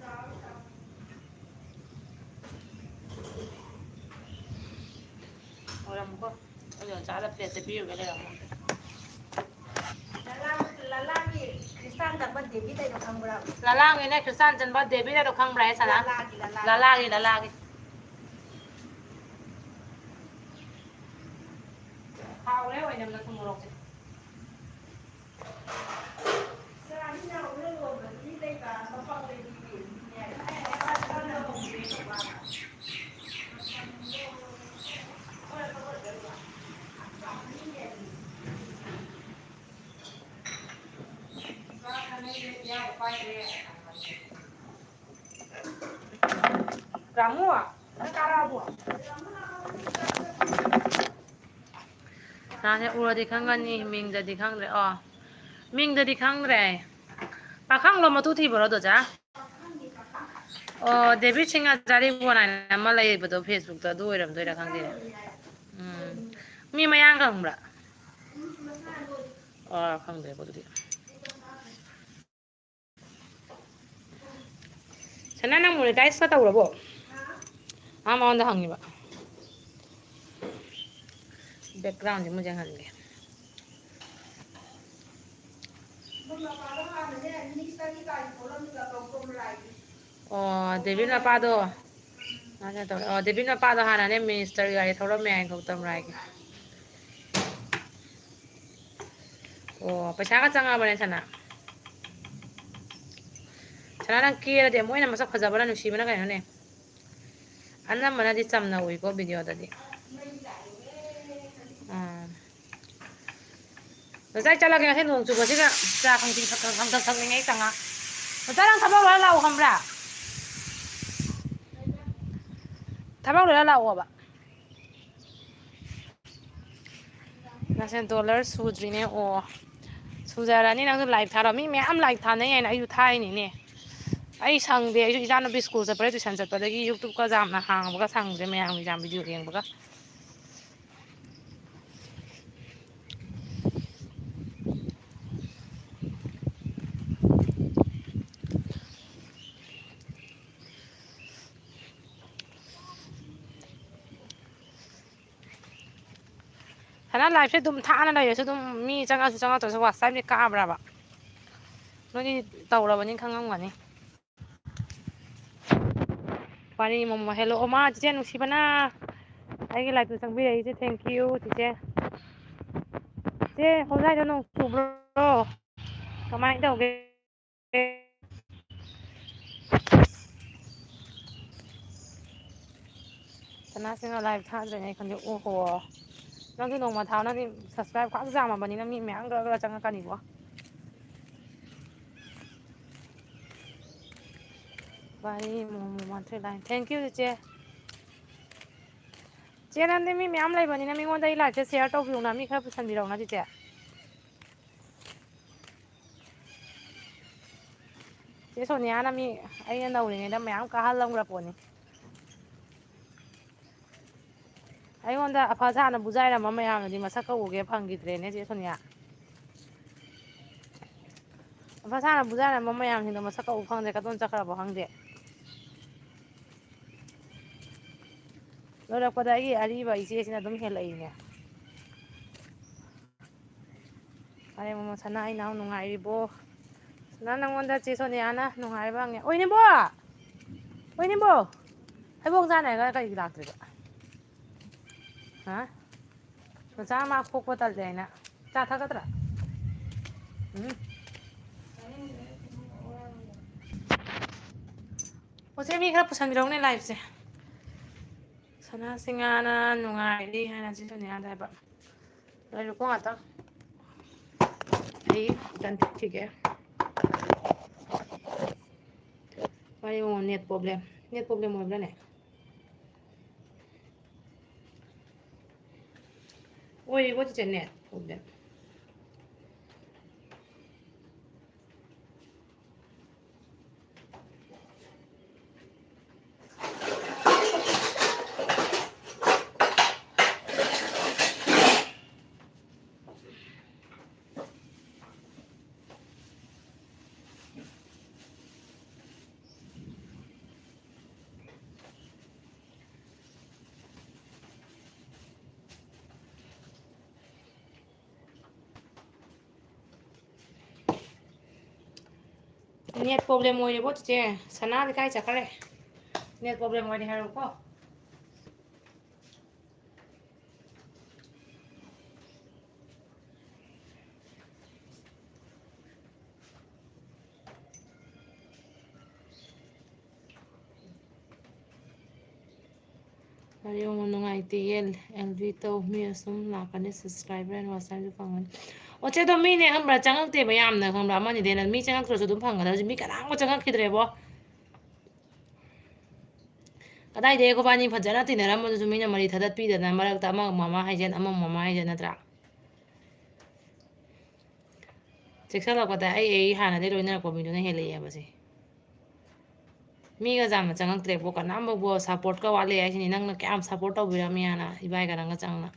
ꯑꯣꯏꯔꯝꯃꯨꯀꯣ꯫ ꯑꯩꯅ ꯆꯥꯗ plateꯇ ꯄꯤꯔꯨꯒꯦ ꯂꯩꯔꯝꯃꯣ꯫ ꯂꯂꯥ-, ꯂꯂꯥꯒꯤ ꯈ꯭ꯔꯤꯁꯇꯥꯟ ꯆꯪꯕ ꯗꯦꯕꯤ ꯂꯩꯗꯣ ꯈꯪꯕ꯭ꯔꯥ? ꯂꯂꯥꯒꯤꯅꯦ ꯈ꯭ꯔꯤꯁꯇꯥꯟ ꯆꯪꯕ ꯗꯦꯕꯤ ꯂꯩꯗꯣ ꯈꯪꯕ꯭ꯔꯥ, ꯍꯦ ꯁꯅꯥ? ꯂꯂꯥꯒꯤ, ꯂꯂꯥꯒꯤ꯫ ꯂꯂꯥꯒꯤ, ꯂꯂꯥꯒꯤ꯫ ꯍꯥꯎꯔꯦ ꯑꯣꯏꯅꯝꯅ ꯊꯨꯝ ꯃꯣꯔꯣꯛꯁꯦ꯫ ꯔꯥꯃꯨ, ꯅꯪ ꯀꯥꯔꯛꯑꯕꯣ? ꯁꯅꯥꯁꯦ ꯎꯔꯗꯤ ꯈꯪꯒꯅꯤ, ꯃꯤꯡꯗꯗꯤ ꯈꯪꯗ꯭ꯔꯦ꯫ ꯑꯣ, ꯃꯤꯡꯗꯗꯤ ꯈꯪꯗ꯭ꯔꯦ꯫ ꯄꯥꯈꯪꯂꯣ ꯃꯇꯨ ꯊꯤꯕꯔꯣ, ꯗꯣꯖꯥ? ꯑꯣ, ꯗꯦꯕꯤꯠ ꯁꯤꯡ ꯍꯖꯥꯔꯤꯕꯣꯟ ꯍꯥꯏꯅ ꯑꯃ ꯂꯩꯕꯗꯣ Facebook-ꯇ, ꯑꯗꯨ ꯑꯣꯏꯔꯝꯗꯣꯏꯔꯥ ꯈꯪꯗꯦꯅꯦ꯫ ꯎꯝ꯫ ꯃꯤ ꯃꯌꯥꯡ ꯈꯪꯕ꯭ꯔꯥ? ꯑꯣ, ꯈꯪꯗ꯭ꯔꯦꯀꯣ ꯑꯗꯨꯗꯤ꯫ ꯁꯅꯥ, ꯅꯪ monetize-ꯀ ꯇꯧꯔꯕꯣ? ꯃꯥ ꯃꯉꯣꯟꯗ ꯍꯪꯉꯤꯕ꯫ Background-ꯁꯦ ꯃꯨꯠ ꯌꯥꯡꯍꯟꯒꯦ꯫ ꯑꯣ, ꯗꯦꯕꯤꯠ ꯃꯄꯥꯗꯣ꯫ ꯃꯥꯅ ꯇꯧꯔꯦ꯫ ꯑꯣ, ꯗꯦꯕꯤꯠ ꯃꯄꯥꯗꯣ ꯍꯥꯟꯅꯅꯦ minister ꯒꯥꯔꯤ ꯊꯧꯔꯝꯃꯦ ꯍꯥꯏꯅ ꯒꯧꯇꯝ ꯔꯥꯏꯒꯤ꯫ ꯑꯣ, ꯄꯩꯁꯥꯒ ꯆꯪꯉꯕꯅꯦ ꯁꯅꯥ꯫ ꯁꯅꯥ, ꯅꯪ ꯀꯦꯔꯗꯤ ꯑꯃꯨꯛ ꯍꯦꯟꯅ ꯃꯁꯛ ꯐꯖꯕꯅ ꯅꯨꯡꯁꯤꯕꯅ ꯀꯩꯅꯣꯅꯦ꯫ ꯑꯅꯝꯕꯅꯗꯤ ꯆꯝꯅ ꯎꯏꯀꯣ video-ꯗꯗꯤ꯫ ꯑꯥ꯫ ꯉꯁꯥꯏ ꯆꯠꯂꯒꯦ, ꯉꯁꯤ ꯅꯣꯡ ꯆꯨꯕꯁꯤꯒ ꯆꯥ ꯈꯪꯇꯤꯡ ꯈꯪ-, ꯈꯪ-, ꯈꯪꯊꯛ ꯊꯛꯅꯤꯡꯉꯦ ꯑꯩ ꯆꯉꯥ꯫ ꯉꯁꯥꯏ ꯅꯪ ꯊꯕꯛ ꯂꯣꯏꯔ ꯂꯥꯛꯑꯣ ꯈꯪꯕ꯭ꯔꯥ? ꯊꯕꯛ ꯂꯣꯏꯔ ꯂꯥꯛꯑꯣꯕ꯫ ꯅꯁꯦ dollar ꯁꯨꯗ꯭ꯔꯤꯅꯦ꯫ ꯑꯣ, ꯁꯨꯖꯔꯅꯤ꯫ ꯅꯪꯁꯨ like ꯊꯥꯔꯣ꯫ ꯃꯤ ꯃꯌꯥꯝ like ꯊꯥꯅꯩ ꯍꯥꯏꯅ ꯑꯩꯁꯨ ꯊꯥꯏꯅꯤꯅꯦ꯫ ꯑꯩ ꯁꯪꯗꯦ꯫ ꯑꯩꯁꯨ ꯏꯆꯥꯅꯨꯄꯤ school ꯆꯠꯄꯗ, tuition ꯆꯠꯄꯗꯒꯤ YouTube-ꯀ ꯌꯥꯝꯅ ꯍꯥꯡꯕꯒ ꯁꯪꯗ꯭ꯔꯦ, ꯃꯌꯥꯝꯒꯤ ꯌꯥꯝ video ꯌꯦꯡꯕꯒ꯫ ꯁꯅꯥ, live-ꯁꯦ ꯑꯗꯨꯝ ꯊꯥꯅ ꯂꯩꯔꯁꯨ ꯑꯗꯨꯝ ꯃꯤ ꯆꯪꯉꯛꯑꯁꯨ ꯆꯪꯉꯛꯇ꯭ꯔꯁꯨ watch time-ꯁꯦ ꯀꯥꯕ꯭ꯔꯕ? ꯅꯣꯏꯗꯤ ꯇꯧꯔꯕꯅꯤ ꯈꯪꯉꯝꯒꯅꯤ꯫ ꯋꯥꯔꯤ ꯃꯣꯃꯣ꯫ Hello, ꯑꯣ, ꯃꯥ ꯆꯤꯆꯦ ꯅꯨꯡꯁꯤꯕꯅ ꯑꯩꯒꯤ live-ꯇ ꯆꯪꯕꯤꯔꯛꯏꯁꯦ꯫ Thank you, ꯆꯤꯆꯦ꯫ ꯆꯦ, ꯍꯣꯖꯥꯏꯗ ꯅꯣꯡ ꯆꯨꯕ꯭ꯔꯣ? ꯀꯃꯥꯏꯅ ꯇꯧꯒꯦ? ꯁꯅꯥꯁꯤꯅ live ꯊꯥꯗ꯭ꯔꯦꯅꯦ ꯑꯩ ꯈꯪꯗꯦ꯫ ꯑꯣꯍꯣ꯫ ꯅꯪꯁꯨ ꯅꯣꯡꯃ ꯊꯥꯎ, ꯅꯪꯗꯤ subscribe ꯈ꯭ꯋꯥꯏ ꯌꯥꯝꯃꯕꯅꯤꯅ ꯃꯤ ꯃꯌꯥꯝ ꯒ꯭ꯔ ꯒ꯭ꯔ ꯆꯪꯉꯛꯀꯅꯤꯕꯣ꯫ ꯋꯥꯔꯤ ꯑꯃꯃꯝ one three line. Thank you, ꯆꯦ꯫ ꯆꯦ, ꯅꯪꯗꯤ ꯃꯤ ꯃꯌꯥꯝ ꯂꯩꯕꯅꯤꯅ ꯃꯤꯉꯣꯟꯗ ꯑꯩ live ꯁꯦ share ꯇꯧꯕꯤꯌꯨꯅ, ꯃꯤ ꯈꯔ ꯄꯨꯁꯟꯕꯤꯔꯛꯎꯅ, ꯆꯦ꯫ ꯆꯦ ꯁꯣꯅꯤꯌꯥꯅ ꯃꯤ, ꯑꯩꯅ ꯅꯧꯔꯤꯉꯩꯗ ꯃꯌꯥꯝ ꯀꯥꯍꯜꯂꯝꯈ꯭ꯔ ꯄꯣꯠꯅꯤ꯫ ꯑꯩꯉꯣꯟꯗ ꯑꯐ ꯁꯥꯅ ꯕꯨꯖꯥꯏꯔꯝꯕ ꯃꯌꯥꯝꯗꯨꯗꯤ ꯃꯁꯛꯀ ꯎꯒꯦ ꯐꯪꯈꯤꯗ꯭ꯔꯦꯅꯦ, ꯆꯦ ꯁꯣꯅꯤꯌꯥ꯫ ꯑꯐ ꯁꯥꯅ ꯕꯨꯖꯥꯏꯔꯝꯕ ꯃꯌꯥꯝꯁꯤꯡꯗꯣ ꯃꯁꯛꯀ ꯎ ꯐꯪꯗ꯭ꯔꯦ, ꯀꯗꯣꯝ ꯆꯠꯈ꯭ꯔꯕꯣ ꯈꯪꯗꯦ꯫ ꯂꯣꯏꯔꯛꯄꯗ ꯑꯩꯒꯤ ꯑꯔꯤꯕ ꯏꯆꯦꯁꯤꯅ ꯑꯗꯨꯝ ꯍꯦꯜꯂꯛꯏꯅꯦ꯫ ꯑꯔꯦꯝꯕ ꯁꯅꯥ ꯏꯅꯥꯎ ꯅꯨꯡꯉꯥꯏꯔꯤꯕꯣ? ꯁꯅꯥ, ꯅꯪꯉꯣꯟꯗ ꯆꯦ ꯁꯣꯅꯤꯌꯥꯅ ꯅꯨꯡꯉꯥꯏꯔꯤꯕ ꯍꯪꯉꯦ꯫ ꯑꯣꯏꯅꯤꯕꯣ! ꯑꯣꯏꯅꯤꯕꯣ! ꯍꯩꯕꯣꯡ ꯆꯥꯅꯤ ꯍꯥꯏꯔꯒ ꯀꯩꯒꯤ ꯂꯥꯛꯇ꯭ꯔꯤꯕ? ꯍꯥ? ꯃꯆꯥ ꯑꯃ ꯈꯣꯛꯄ ꯇꯜꯂꯦ ꯍꯥꯏꯅ꯫ ꯆꯥ ꯊꯛꯀꯗ꯭ꯔꯥ? ꯎꯝ꯫ ꯑꯣ, ꯆꯦ, ꯃꯤ ꯈꯔ ꯄꯨꯁꯟꯕꯤꯔꯧꯅꯦ live ꯁꯦ꯫ ꯁꯅꯥ ꯁꯤꯡꯍꯥꯅ ꯅꯨꯡꯉꯥꯏꯔꯤ ꯍꯥꯏꯅ ꯆꯦ ꯁꯣꯅꯤꯌꯥꯗ ꯍꯥꯏꯕ꯫ ꯂꯩꯔꯨꯀꯣ ꯉꯥꯛꯇꯪ꯫ ꯑꯩ ꯀꯟꯊꯠꯈꯤꯒꯦ꯫ ꯋꯥꯔꯤ ꯉꯣ, net problem꯫ Net problem ꯑꯣꯏꯕ꯭ꯔꯥꯅꯦ? ꯑꯣꯏꯔꯤꯕꯣ ꯆꯤꯆꯦ net problem? Net problem ꯑꯣꯏꯔꯦꯕꯣ ꯆꯤꯆꯦ, ꯁꯅꯥꯗꯤ ꯀꯥꯏ ꯆꯠꯈ꯭ꯔꯦ? Net problem ꯑꯣꯏꯔꯦ ꯍꯥꯏꯔꯣꯀꯣ꯫ ꯋꯥꯔꯤ ꯑꯃꯨꯛ ꯅꯨꯡꯉꯥꯏꯇꯦꯌꯦ꯫ ꯑꯦꯜ ꯕꯤ ꯇꯧ꯫ ꯃꯤ ꯑꯁꯨꯝ ꯂꯥꯛꯀꯅꯤ, subscriber and watch time ꯁꯨ ꯐꯪꯒꯅꯤ꯫ ꯑꯣ, ꯆꯦ, ꯑꯗꯣ ꯃꯤꯅꯦ ꯈꯪꯕ꯭ꯔꯥ, ꯆꯪꯉꯛꯇꯦꯕ ꯌꯥꯝꯅ, ꯈꯪꯕ꯭ꯔꯥ? ꯑꯃꯅꯤꯗꯩ ꯍꯦꯟꯅ ꯃꯤ ꯆꯪꯉꯛꯇ꯭ꯔꯁꯨ ꯑꯗꯨꯝ ꯐꯪꯒꯗꯕꯁꯦ, ꯃꯤ ꯀꯅꯥꯝꯕꯨ ꯆꯪꯉꯛꯈꯤꯗ꯭ꯔꯦꯕꯣ꯫ ꯀꯗꯥꯏꯗꯩ ꯑꯩꯈꯣꯏꯕꯥꯅꯤ ꯐꯖꯅ ꯇꯤꯟꯅꯔꯝꯕꯗꯨꯁꯨ ꯃꯤꯅ ꯃꯔꯤ ꯊꯗꯠꯄꯤꯗꯅ, ꯃꯔꯛꯇ ꯑꯃꯃꯨꯛ ꯃꯃꯥ ꯍꯥꯏꯖꯟ, ꯑꯃꯃꯨꯛ ꯃꯃꯥ ꯍꯥꯏꯖꯟ, ꯅꯠꯇ꯭ꯔꯥ? ꯆꯦꯛꯁꯜꯂꯛꯄꯗ ꯑꯩ, ꯑꯩ ꯍꯥꯟꯅꯗꯩ ꯂꯣꯏꯅꯔꯛꯄ ꯃꯤꯗꯨꯅ ꯍꯦꯜꯂꯛꯑꯦꯕ ꯁꯦ꯫ ꯃꯤꯒ ꯌꯥꯝꯅ ꯆꯪꯉꯛꯇ꯭ꯔꯦꯕꯣ, ꯀꯅꯥꯝꯕꯕꯨ supportꯀ ꯋꯥꯠꯂꯦ ꯍꯥꯏꯁꯤꯅꯤ꯫ ꯅꯪꯅ ꯀꯌꯥꯝ support ꯇꯧꯕꯤꯔꯝꯃꯤ ꯍꯥꯟꯅ, ꯏꯕꯥꯏꯒ ꯅꯪꯒ ꯆꯪꯅ꯫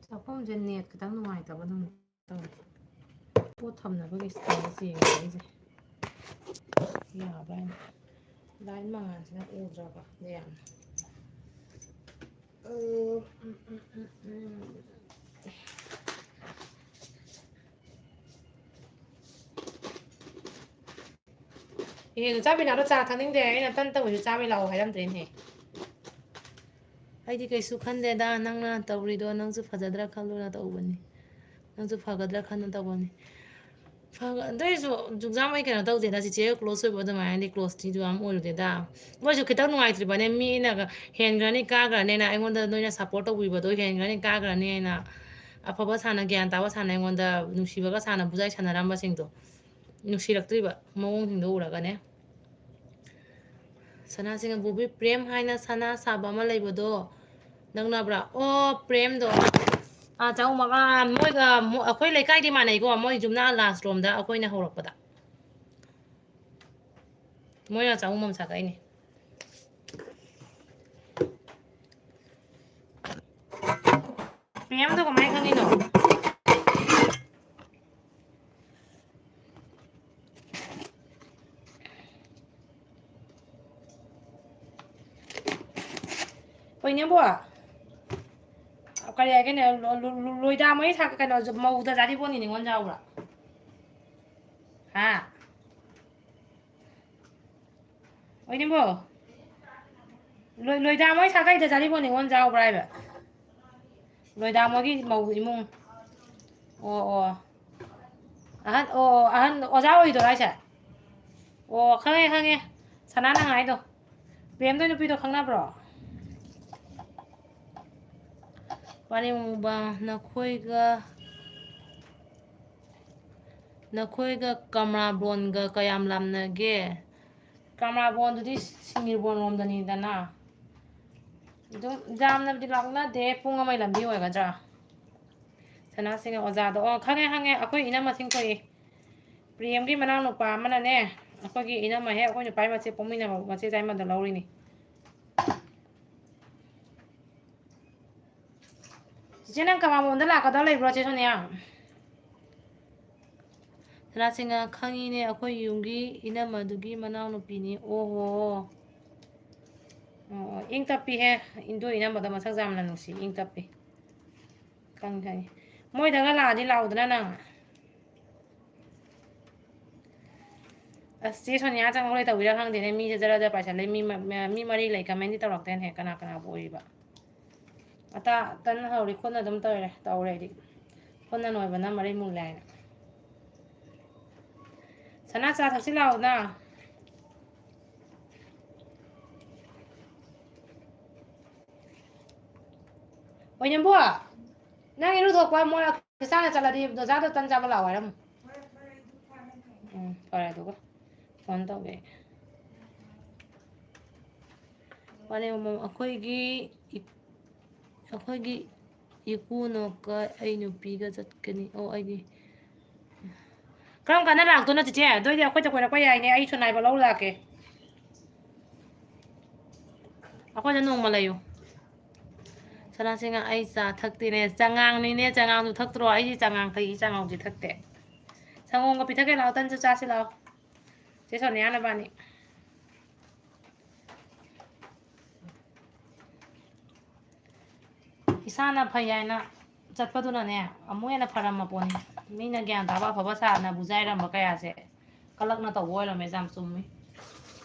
ꯆꯥꯛꯈꯨꯝꯁꯦ net ꯈꯤꯇꯪ ꯅꯨꯡꯉꯥꯏꯇꯕ ꯑꯗꯨꯝ ꯇꯧꯋꯦ꯫ ꯄꯣꯠ ꯊꯝꯅꯕꯒꯤ stand ꯁꯦ ꯌꯦꯡꯉꯦ ꯑꯩꯁꯦ꯫ ꯌꯥꯕ꯭ꯔꯥ ꯍꯥꯏꯅ꯫ Light ꯃꯉꯥꯜꯁꯤꯅ ꯎꯗ꯭ꯔꯕ ꯑꯗꯨ ꯌꯥꯝꯅ꯫ ꯑꯣ, ꯎꯝ, ꯎꯝ, ꯎꯝ, ꯎꯝ꯫ ꯏꯍꯦ, ꯆꯥꯕꯤ ꯂꯥꯛꯑꯣ, ꯆꯥ ꯊꯛꯅꯤꯡꯗꯦ꯫ ꯑꯩꯅ ꯇꯟ ꯇꯧꯕꯁꯨ ꯆꯥꯕꯤ ꯂꯥꯛꯑꯣ ꯍꯥꯏꯔꯝꯗ꯭ꯔꯦꯅꯦ꯫ ꯑꯩꯗꯤ ꯀꯩꯁꯨ ꯈꯟꯗꯦꯗ, ꯅꯪꯅ ꯇꯧꯔꯤꯗꯣ ꯅꯪꯁꯨ ꯐꯖꯗ꯭ꯔꯥ ꯈꯜꯂꯨꯅ ꯇꯧꯕꯅꯤ꯫ ꯅꯪꯁꯨ ꯐꯒꯗ꯭ꯔꯥ ꯈꯟꯅ ꯇꯧꯕꯅꯤ꯫ ꯐꯒ-, ꯑꯗꯨ ꯑꯣꯏꯔꯁꯨ ꯖꯨꯛꯖꯥꯝ ꯑꯩ ꯀꯩꯅꯣ ꯇꯧꯗꯦꯗ, ꯆꯤꯆꯦꯒ close ꯑꯣꯏꯕ ꯑꯗꯨꯃꯥꯏꯅꯗꯤ closeꯇꯤ ꯌꯥꯝ ꯑꯣꯏꯔꯨꯗꯦꯗ꯫ ꯃꯣꯏꯁꯨ ꯈꯤꯇꯪ ꯅꯨꯡꯉꯥꯏꯇ꯭ꯔꯤꯕꯅꯦ, ꯃꯤꯅꯒ ꯍꯦꯟꯈ꯭ꯔꯅꯤ, ꯀꯥꯈ꯭ꯔꯅꯤꯅ ꯑꯩꯉꯣꯟꯗ ꯅꯣꯏꯅ support ꯇꯧꯕꯤꯕꯗꯣ ꯍꯦꯟꯈ꯭ꯔꯅꯤ, ꯀꯥꯈ꯭ꯔꯅꯤ ꯍꯥꯏꯅ꯫ ꯑꯐꯕ ꯁꯥꯅ, ꯒ꯭ꯌꯥꯟ ꯇꯥꯕ ꯁꯥꯅ, ꯑꯩꯉꯣꯟꯗ ꯅꯨꯡꯁꯤꯕꯒ ꯁꯥꯅ ꯕꯨꯖꯥꯏ ꯁꯥꯟꯅꯔꯝꯕꯁꯤꯡꯗꯣ, ꯅꯨꯡꯁꯤꯔꯛꯇ꯭ꯔꯤꯕ ꯃꯑꯣꯡꯁꯤꯡꯗꯣ ꯎꯔꯒꯅꯦ꯫ ꯁꯅꯥꯁꯤꯡ ꯑꯕꯨꯕꯤ ꯄ꯭ꯔꯦꯝ ꯍꯥꯏꯅ ꯁꯅꯥ ꯁꯥꯕ ꯑꯃ ꯂꯩꯕꯗꯣ ꯅꯛꯅꯕ꯭ꯔꯥ? ꯑꯣ, ꯄ꯭ꯔꯦꯝꯗꯣ꯫ ꯑꯥ, ꯆꯥꯛꯎꯝ, ꯑꯥ, ꯃꯣꯏꯒ ꯃꯣ-, ꯑꯩꯈꯣꯏ ꯂꯩꯀꯥꯏꯗꯤ ꯃꯥꯟꯅꯩꯀꯣ, ꯃꯣꯏ ꯌꯨꯝꯅꯥꯛ last ꯔꯣꯝꯗ ꯑꯩꯈꯣꯏꯅ ꯍꯧꯔꯛꯄꯗ꯫ ꯃꯣꯏꯅ ꯆꯥꯛꯎꯝꯕꯝ ꯁꯥꯒꯠꯏꯅꯦ꯫ ꯄ꯭ꯔꯦꯝꯗꯣ ꯀꯃꯥꯏꯅ ꯈꯪꯉꯤꯅꯣ? ꯏꯅꯦꯝꯕꯣ, ꯀꯔꯤ ꯍꯥꯏꯒꯦꯅꯦ, ꯂꯣ-, ꯂꯣ-, ꯂꯣ-, ꯂꯣꯏꯗꯥ ꯃꯣꯏ ꯁꯥ-, ꯀꯩꯅꯣ, ꯃꯧꯗ ꯆꯥꯗꯤ ꯄꯣꯠꯅꯤ ꯅꯤꯉꯣꯜ ꯆꯥꯎꯕ꯭ꯔꯥ? ꯍꯥ? ꯑꯣꯏꯅꯤꯡꯕꯣ? ꯂꯣꯏ-, ꯂꯣꯏꯗꯥ ꯃꯣꯏ ꯁꯥꯒꯩꯗ ꯆꯥꯔꯤꯕꯣ ꯅꯤꯉꯣꯜ ꯆꯥꯎꯕ꯭ꯔꯥ ꯍꯥꯏꯕ? ꯂꯣꯏꯗꯥ ꯃꯣꯏꯒꯤ ꯃꯧ ꯏꯃꯨꯡ꯫ ꯑꯣ, ꯑꯣ꯫ ꯑꯍꯟ, ꯑꯣ, ꯑꯍꯟ ꯑꯣꯖꯥ ꯑꯣꯏꯗꯣꯏꯔꯣ ꯍꯥꯏꯁꯦ? ꯑꯣ, ꯈꯪꯉꯦ, ꯈꯪꯉꯦ꯫ ꯁꯅꯥ ꯅꯪ ꯍꯥꯏꯗꯣ꯫ ꯄ꯭ꯔꯦꯝꯗꯣ ꯅꯨꯄꯤꯗꯣ ꯈꯪꯅꯕ꯭ꯔꯣ? ꯄꯥꯔꯦꯡ ꯃꯨꯕ, ꯅꯈꯣꯏꯒ, ꯅꯈꯣꯏꯒ ꯀꯃꯂꯥꯕꯣꯟꯒ ꯀꯌꯥꯝ ꯂꯥꯞꯅꯒꯦ? ꯀꯃꯂꯥꯕꯣꯟꯗꯨꯗꯤ ꯁꯤꯡꯖꯃꯩꯔꯣꯝꯗꯅꯤꯗꯅ꯫ ꯑꯗꯨꯝ ꯌꯥꯝꯅꯕꯨꯗꯤ ꯂꯥꯞꯅꯗꯦ, ꯄꯨꯡ ꯑꯃꯒꯤ ꯂꯝꯕꯤ ꯑꯣꯏꯒꯗ꯭ꯔꯥ? ꯁꯅꯥꯁꯤꯡ ꯑꯣꯖꯥꯗꯣ, ꯑꯣ, ꯈꯪꯉꯦ, ꯈꯪꯉꯦ, ꯑꯩꯈꯣꯏ ꯏꯅꯝꯃꯁꯤꯡ ꯊꯣꯛꯏ꯫ ꯄ꯭ꯔꯦꯝꯒꯤ ꯃꯅꯥꯎꯅꯨꯄꯥ ꯑꯃꯅꯅꯦ, ꯑꯩꯈꯣꯏꯒꯤ ꯏꯅꯝꯃ ꯍꯦꯛ ꯑꯩꯈꯣꯏ ꯅꯨꯄꯥꯒꯤ ꯃꯆꯦ ꯄꯣꯛꯃꯤꯟꯅꯕ ꯃꯆꯦ ꯆꯥꯏꯃꯟꯗ ꯂꯧꯔꯤꯅꯤ꯫ ꯆꯤꯆꯦ, ꯅꯪ ꯀꯃꯥꯃꯣꯟꯗ ꯂꯥꯛꯀꯗꯧ ꯂꯩꯕ꯭ꯔꯣ, ꯆꯦ ꯁꯣꯅꯤꯌꯥ? ꯁꯅꯥꯁꯤꯡꯅ, "ꯈꯪꯉꯤꯅꯦ, ꯑꯩꯈꯣꯏ ꯌꯨꯝꯒꯤ ꯏꯅꯝꯃꯗꯨꯒꯤ ꯃꯅꯥꯎꯅꯨꯄꯤꯅꯤ꯫" ꯑꯣꯍꯣ꯫ ꯑꯣ, ꯑꯣ, ꯏꯪ ꯇꯞꯄꯤꯍꯦ꯫ ꯏꯟꯗꯣ ꯏꯅꯝꯃꯗ ꯃꯁꯛ ꯌꯥꯝꯅ ꯅꯨꯡꯁꯤ, ꯏꯪ ꯇꯞꯄꯤ꯫ ꯈꯪꯉꯤ, ꯈꯪꯉꯤ꯫ ꯃꯣꯏꯗꯒ ꯂꯥꯛꯑꯗꯤ ꯂꯥꯛꯎꯗꯅ ꯅꯪ꯫ ꯑꯁ, ꯆꯦ ꯁꯣꯅꯤꯌꯥ ꯆꯪꯉꯛꯂꯦ ꯇꯧꯕꯤꯔꯥ ꯈꯪꯗꯦꯅꯦ, ꯃꯤꯁꯦ ꯖꯔ ꯖꯔ ꯄꯥꯏꯁꯜꯂꯦ꯫ ꯃꯤ ꯃ-, ꯃ-, ꯃꯤ ꯃꯔꯤ ꯂꯩ, comment ꯗꯤ ꯇꯧꯔꯛꯇꯦꯅꯦ, ꯀꯅꯥ ꯀꯅꯥꯕꯨ ꯑꯣꯏꯔꯤꯕ? ꯑꯇꯥ ꯑꯇꯟ ꯍꯧꯔꯤ, ꯈꯨꯠꯅ ꯑꯗꯨꯝ ꯇꯧꯔꯦ, ꯇꯧꯔꯦ ꯑꯩꯗꯤ꯫ ꯈꯨꯠꯅ ꯅꯣꯏꯕꯅ ꯃꯔꯩ ꯃꯨꯜꯂꯦ ꯍꯥꯏꯅ꯫ ꯁꯅꯥ, ꯆꯥ ꯊꯛꯁꯤ ꯂꯥꯛꯑꯣꯅ꯫ ꯑꯣꯏꯅꯝꯕꯣ, ꯅꯪ ꯏꯔꯨꯊꯣꯛꯄ ꯃꯣꯏ ꯆꯥꯅ ꯆꯠꯂꯗꯤ ꯗꯣꯖꯥꯗꯣ ꯇꯟ ꯆꯥꯕ ꯂꯥꯛꯑꯣ ꯍꯥꯏꯔꯝꯃꯨ꯫ ꯎꯝ, ꯐꯔꯦ ꯑꯗꯨꯒ꯫ Phone ꯇꯧꯒꯦ ꯑꯩ꯫ ꯋꯥꯔꯦꯡꯕꯝ, ꯑꯩꯈꯣꯏꯒꯤ ꯏ-, ꯑꯩꯈꯣꯏꯒꯤ ꯏꯀꯨꯅꯣꯛꯀ ꯑꯩ ꯅꯨꯄꯤꯒ ꯆꯠꯀꯅꯤ꯫ ꯑꯣ, ꯑꯩꯒꯤ꯫ ꯀꯔꯝ ꯀꯥꯟꯗ ꯂꯥꯛꯇꯣꯏꯅꯣ, ꯆꯤꯆꯦ? ꯑꯗꯨ ꯑꯣꯏꯗꯤ ꯑꯩꯈꯣꯏꯗ ꯀꯣꯏꯔꯛꯄ ꯌꯥꯏꯅꯦ, ꯑꯩ ꯁꯣꯅꯥꯏꯕ ꯂꯧ ꯂꯥꯛꯀꯦ꯫ ꯑꯩꯈꯣꯏꯗ ꯅꯣꯡꯃ ꯂꯩꯌꯨ꯫ ꯁꯅꯥꯁꯤꯡꯅ, "ꯑꯩ ꯆꯥ ꯊꯛꯇꯦꯅꯦ꯫" ꯆꯉꯥꯡꯅꯤꯅꯦ, ꯆꯉꯥꯡꯗꯨ ꯊꯛꯇ꯭ꯔꯣ? ꯑꯩꯗꯤ ꯆꯉꯥꯡ ꯊꯛꯏ, ꯆꯉꯥꯡꯗꯤ ꯊꯛꯇꯦ꯫ ꯁꯪꯒꯣꯝꯒ ꯄꯤꯊꯛꯀꯦ ꯂꯥꯛꯑꯣ, ꯇꯟꯁꯨ ꯆꯥꯁꯤ ꯂꯥꯛꯑꯣ꯫ ꯆꯦ ꯁꯣꯅꯤꯌꯥ ꯅꯕꯥꯅꯤ꯫ ꯏꯁꯥꯅ ꯐꯩ ꯍꯥꯏꯅ ꯆꯠꯄꯗꯨꯅꯅꯦ, ꯑꯃꯨꯛ ꯍꯦꯟꯅ ꯐꯔꯝꯃ ꯄꯣꯠꯅꯤ꯫ ꯃꯤꯅ ꯒ꯭ꯌꯥꯟ ꯇꯥꯕ ꯑꯐꯕ ꯁꯥꯗꯅ ꯕꯨꯖꯥꯏꯔꯝꯕ ꯀꯌꯥꯁꯦ ꯀꯂꯛꯅ ꯇꯧꯕ ꯑꯣꯏꯔꯝꯃꯦ꯫ ꯌꯥꯝ ꯆꯨꯝꯃꯤ꯫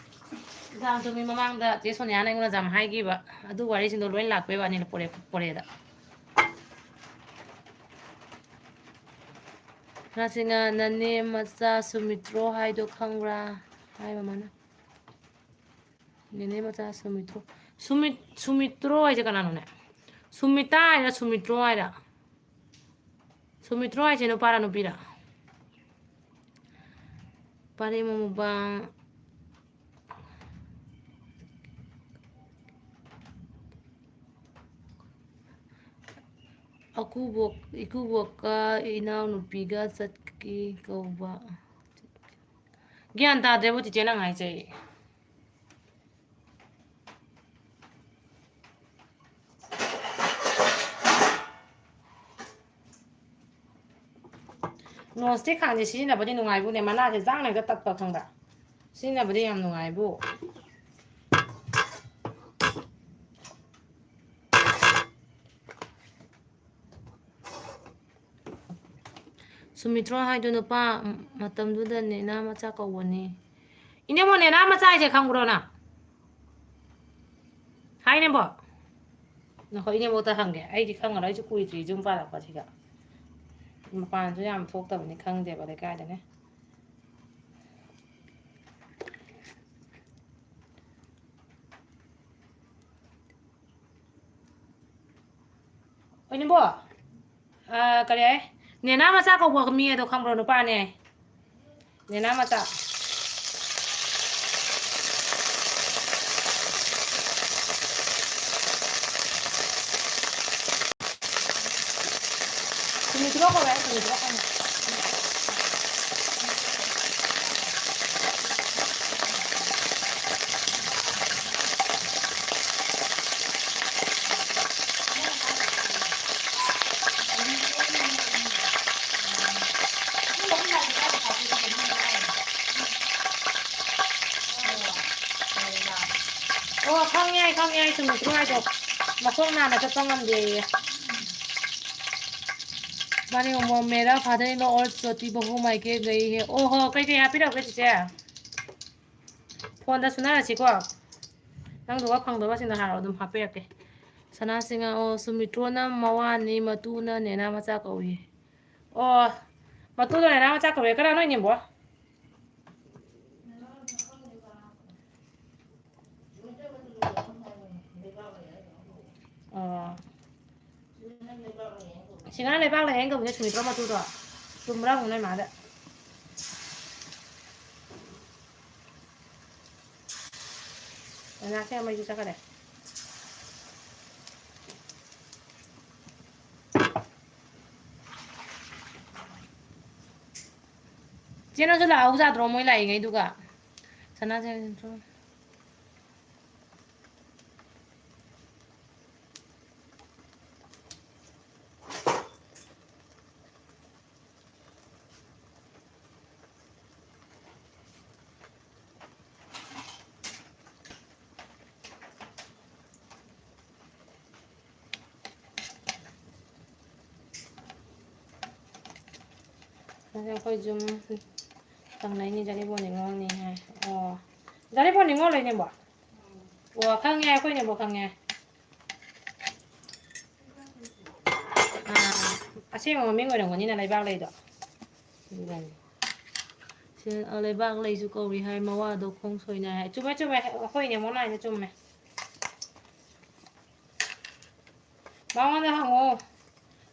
ꯌꯥꯝ ꯆꯨꯝꯃꯤ꯫ ꯃꯃꯥꯡꯗ ꯆꯦ ꯁꯣꯅꯤꯌꯥꯅ ꯑꯩꯉꯣꯟꯗ ꯌꯥꯝ ꯍꯥꯏꯈꯤꯕ ꯑꯗꯨ ꯋꯥꯔꯤꯁꯤꯡꯗꯣ ꯂꯣꯏ ꯂꯥꯛꯄꯩ ꯋꯥꯅꯤꯅ ꯄꯣꯔꯦ-, ꯄꯣꯔꯦꯗ꯫ ꯉꯁꯤꯅ ꯅꯅꯦ ꯃꯆꯥ ꯁꯨꯃꯤꯇ꯭ꯔꯣ ꯍꯥꯏꯗꯣ ꯈꯪꯕ꯭ꯔꯥ? ꯍꯥꯏ ꯃꯃꯥꯅ꯫ ꯅꯦꯅꯦ ꯃꯆꯥ ꯁꯨꯃꯤꯇ꯭ꯔꯣ꯫ ꯁꯨꯃꯤꯠ-, ꯁꯨꯃꯤꯇ꯭ꯔꯣ ꯍꯥꯏꯁꯦ ꯀꯅꯥꯅꯣꯅꯦ? ꯁꯨꯃꯤꯇꯥ ꯍꯥꯏꯔ ꯁꯨꯃꯤꯇ꯭ꯔꯣ ꯍꯥꯏꯔ? ꯁꯨꯃꯤꯇ꯭ꯔꯣ ꯍꯥꯏꯁꯦ ꯅꯨꯄꯥꯔ ꯅꯨꯄꯤꯔ? ꯄꯥꯔꯦꯡ ꯃꯃꯨꯕꯥꯡ꯫ ꯑꯀꯨꯕꯣꯛ-, ꯏꯀꯨꯕꯣꯛꯀ ꯏꯅꯥꯎꯅꯨꯄꯤꯒ ꯆꯠꯈꯤ ꯀꯧꯕ꯫ ꯒ꯭ꯌꯥꯟ ꯇꯥꯗ꯭ꯔꯦꯕꯣ ꯆꯤꯆꯦ ꯅꯪ ꯍꯥꯏꯁꯦ ꯑꯩ꯫ ꯅꯣꯟ ꯁ꯭ꯇꯤꯛ ꯈꯥꯡꯁꯦ ꯁꯤꯖꯤꯟꯅꯕꯗꯤ ꯅꯨꯡꯉꯥꯏꯕꯨꯅꯦ, ꯃꯅꯥꯁꯦ ꯖꯥꯡꯅ ꯍꯦꯛꯇ ꯇꯠꯄ ꯈꯪꯕ꯭ꯔꯥ? ꯁꯤꯖꯤꯟꯅꯕꯗꯤ ꯌꯥꯝ ꯅꯨꯡꯉꯥꯏꯕꯨ꯫ ꯁꯨꯃꯤꯇ꯭ꯔꯣ ꯍꯥꯏꯗꯣ ꯅꯨꯄꯥ ꯃꯇꯝꯗꯨꯗ ꯅꯦꯅꯥ ꯃꯆꯥ ꯀꯧꯕꯅꯤ꯫ ꯏꯅꯦꯝꯕꯣꯛ, ꯅꯦꯅꯥ ꯃꯆꯥ ꯍꯥꯏꯁꯦ ꯈꯪꯕ꯭ꯔꯣ ꯅꯪ? ꯍꯥꯏ ꯏꯅꯦꯝꯕꯣꯛ? ꯅꯈꯣꯏ ꯏꯅꯦꯝꯕꯣꯛꯇ ꯍꯪꯒꯦ꯫ ꯑꯩꯗꯤ ꯈꯪꯉꯔꯣꯏ, ꯑꯩꯁꯨ ꯀꯨꯏꯗ꯭ꯔꯤ ꯌꯨꯝ ꯄꯥꯜꯂꯛꯄꯁꯤꯒ꯫ ꯃꯄꯥꯟꯁꯨ ꯌꯥꯝ ꯊꯣꯛꯇꯕꯅꯤ, ꯈꯪꯗꯦꯕ ꯂꯩꯀꯥꯏꯗꯅꯦ꯫ ꯑꯣꯏꯅꯤꯡꯕꯣ? ꯑ, ꯀꯔꯤ ꯍꯥꯏ? ꯅꯦꯅꯥ ꯃꯆꯥ ꯀꯧꯕ ꯃꯤ ꯑꯗꯣ ꯈꯪꯕ꯭ꯔꯣ? ꯅꯨꯄꯥꯅꯦ꯫ ꯅꯦꯅꯥ ꯃꯆꯥ꯫ ꯁꯨꯃꯤꯇ꯭ꯔꯣ ꯀꯧꯋꯦ, ꯁꯨꯃꯤꯇ꯭ꯔꯣ ꯀꯧꯋꯦ꯫ ꯑꯣ, ꯈꯪꯉꯦ, ꯈꯪꯉꯦ, ꯑꯩ ꯁꯨꯃꯤꯇ꯭ꯔꯣ ꯍꯥꯏꯗꯣ꯫ ꯃꯈꯣꯡ ꯅꯥꯝꯃ ꯆꯠꯄ ꯉꯝꯗꯦꯌꯦ꯫ ꯃꯥꯅꯦ, वो मेरा फादर इन लॉ और छोटी बहू मायके गई है। ꯑꯣ ꯍꯣ, ꯀꯩꯀꯩ ꯍꯥꯞꯄꯤꯔꯛꯎꯒꯦ ꯆꯤꯆꯦ? ꯐꯣꯟꯗ ꯁꯨꯅꯔꯁꯤꯀꯣ꯫ ꯅꯪꯗꯨꯒ ꯐꯪꯗꯕꯁꯤꯡꯗꯣ ꯍꯥꯏꯔꯛꯑꯣ, ꯑꯗꯨꯝ ꯍꯥꯞꯄꯤꯔꯛꯀꯦ꯫ ꯁꯅꯥꯁꯤꯡ, ꯑꯣ, ꯁꯨꯃꯤꯇ꯭ꯔꯣꯅ ꯃꯋꯥꯅꯤ, ꯃꯇꯨꯅ ꯅꯦꯅꯥ ꯃꯆꯥ ꯀꯧꯏ꯫ ꯑꯣ, ꯃꯇꯨꯗꯣ ꯅꯦꯅꯥ ꯃꯆꯥ ꯀꯧꯏ꯫ ꯀꯅꯥꯅꯣ ꯏꯅꯦꯝꯕꯣ? ꯑꯣ꯫ ꯁꯤꯡꯒꯥꯅ ꯂꯩꯕꯥꯛ ꯂꯩꯍꯦꯟ ꯀꯧꯕꯅꯦ ꯁꯨꯃꯤꯇ꯭ꯔꯣ ꯃꯇꯨꯗꯣ꯫ ꯆꯨꯝꯕ꯭ꯔꯥ ꯍꯪꯉꯨ ꯅꯣꯏ ꯃꯥꯗ꯫ ꯅꯦꯅꯥꯁꯦ ꯃꯩꯁꯨ ꯆꯠꯈ꯭ꯔꯦ꯫ ꯆꯦ, ꯅꯪꯁꯨ ꯂꯥꯛꯍꯧ ꯌꯥꯗ꯭ꯔꯣ ꯃꯣꯏ ꯂꯥꯛꯏꯉꯩꯗꯨꯒ? ꯁꯅꯥꯁꯦ ꯑꯗꯨꯗꯤ ꯑꯩꯈꯣꯏ ꯌꯨꯝ ꯊꯪꯅꯩꯅꯤ, ꯖꯥꯔꯤꯕꯣꯟ ꯅꯤꯉꯣꯜꯅꯤ ꯍꯥꯏ꯫ ꯑꯣ, ꯖꯥꯔꯤꯕꯣꯟ ꯅꯤꯉꯣꯜ ꯍꯣꯏꯅꯦꯕꯣ? ꯑꯣ, ꯈꯪꯉꯦ, ꯑꯩꯈꯣꯏꯅꯦꯕꯣ, ꯈꯪꯉꯦ꯫ ꯑꯥ, ꯑꯁꯦꯡꯕ ꯃꯃꯤꯡ ꯑꯣꯏꯔꯝꯒꯅꯤꯅ ꯂꯩꯕꯥꯛ ꯂꯩꯗꯣ꯫ ꯑꯗꯨꯗꯅꯤ꯫ ꯁꯤ, ꯑ, ꯂꯩꯕꯥꯛ ꯂꯩꯁꯨ ꯀꯧꯔꯤ ꯍꯥꯏ, ꯃꯋꯥꯗꯣ ꯈꯣꯡ ꯁꯣꯏꯅ ꯍꯥꯏ꯫ ꯆꯨꯝꯃꯦ, ꯆꯨꯝꯃꯦ, ꯑꯩꯈꯣꯏ ꯏꯅꯦ ꯃꯣꯅꯥ ꯍꯥꯏꯅ ꯆꯨꯝꯃꯦ꯫ ꯃꯉꯣꯟꯗ ꯍꯪꯉꯣ꯫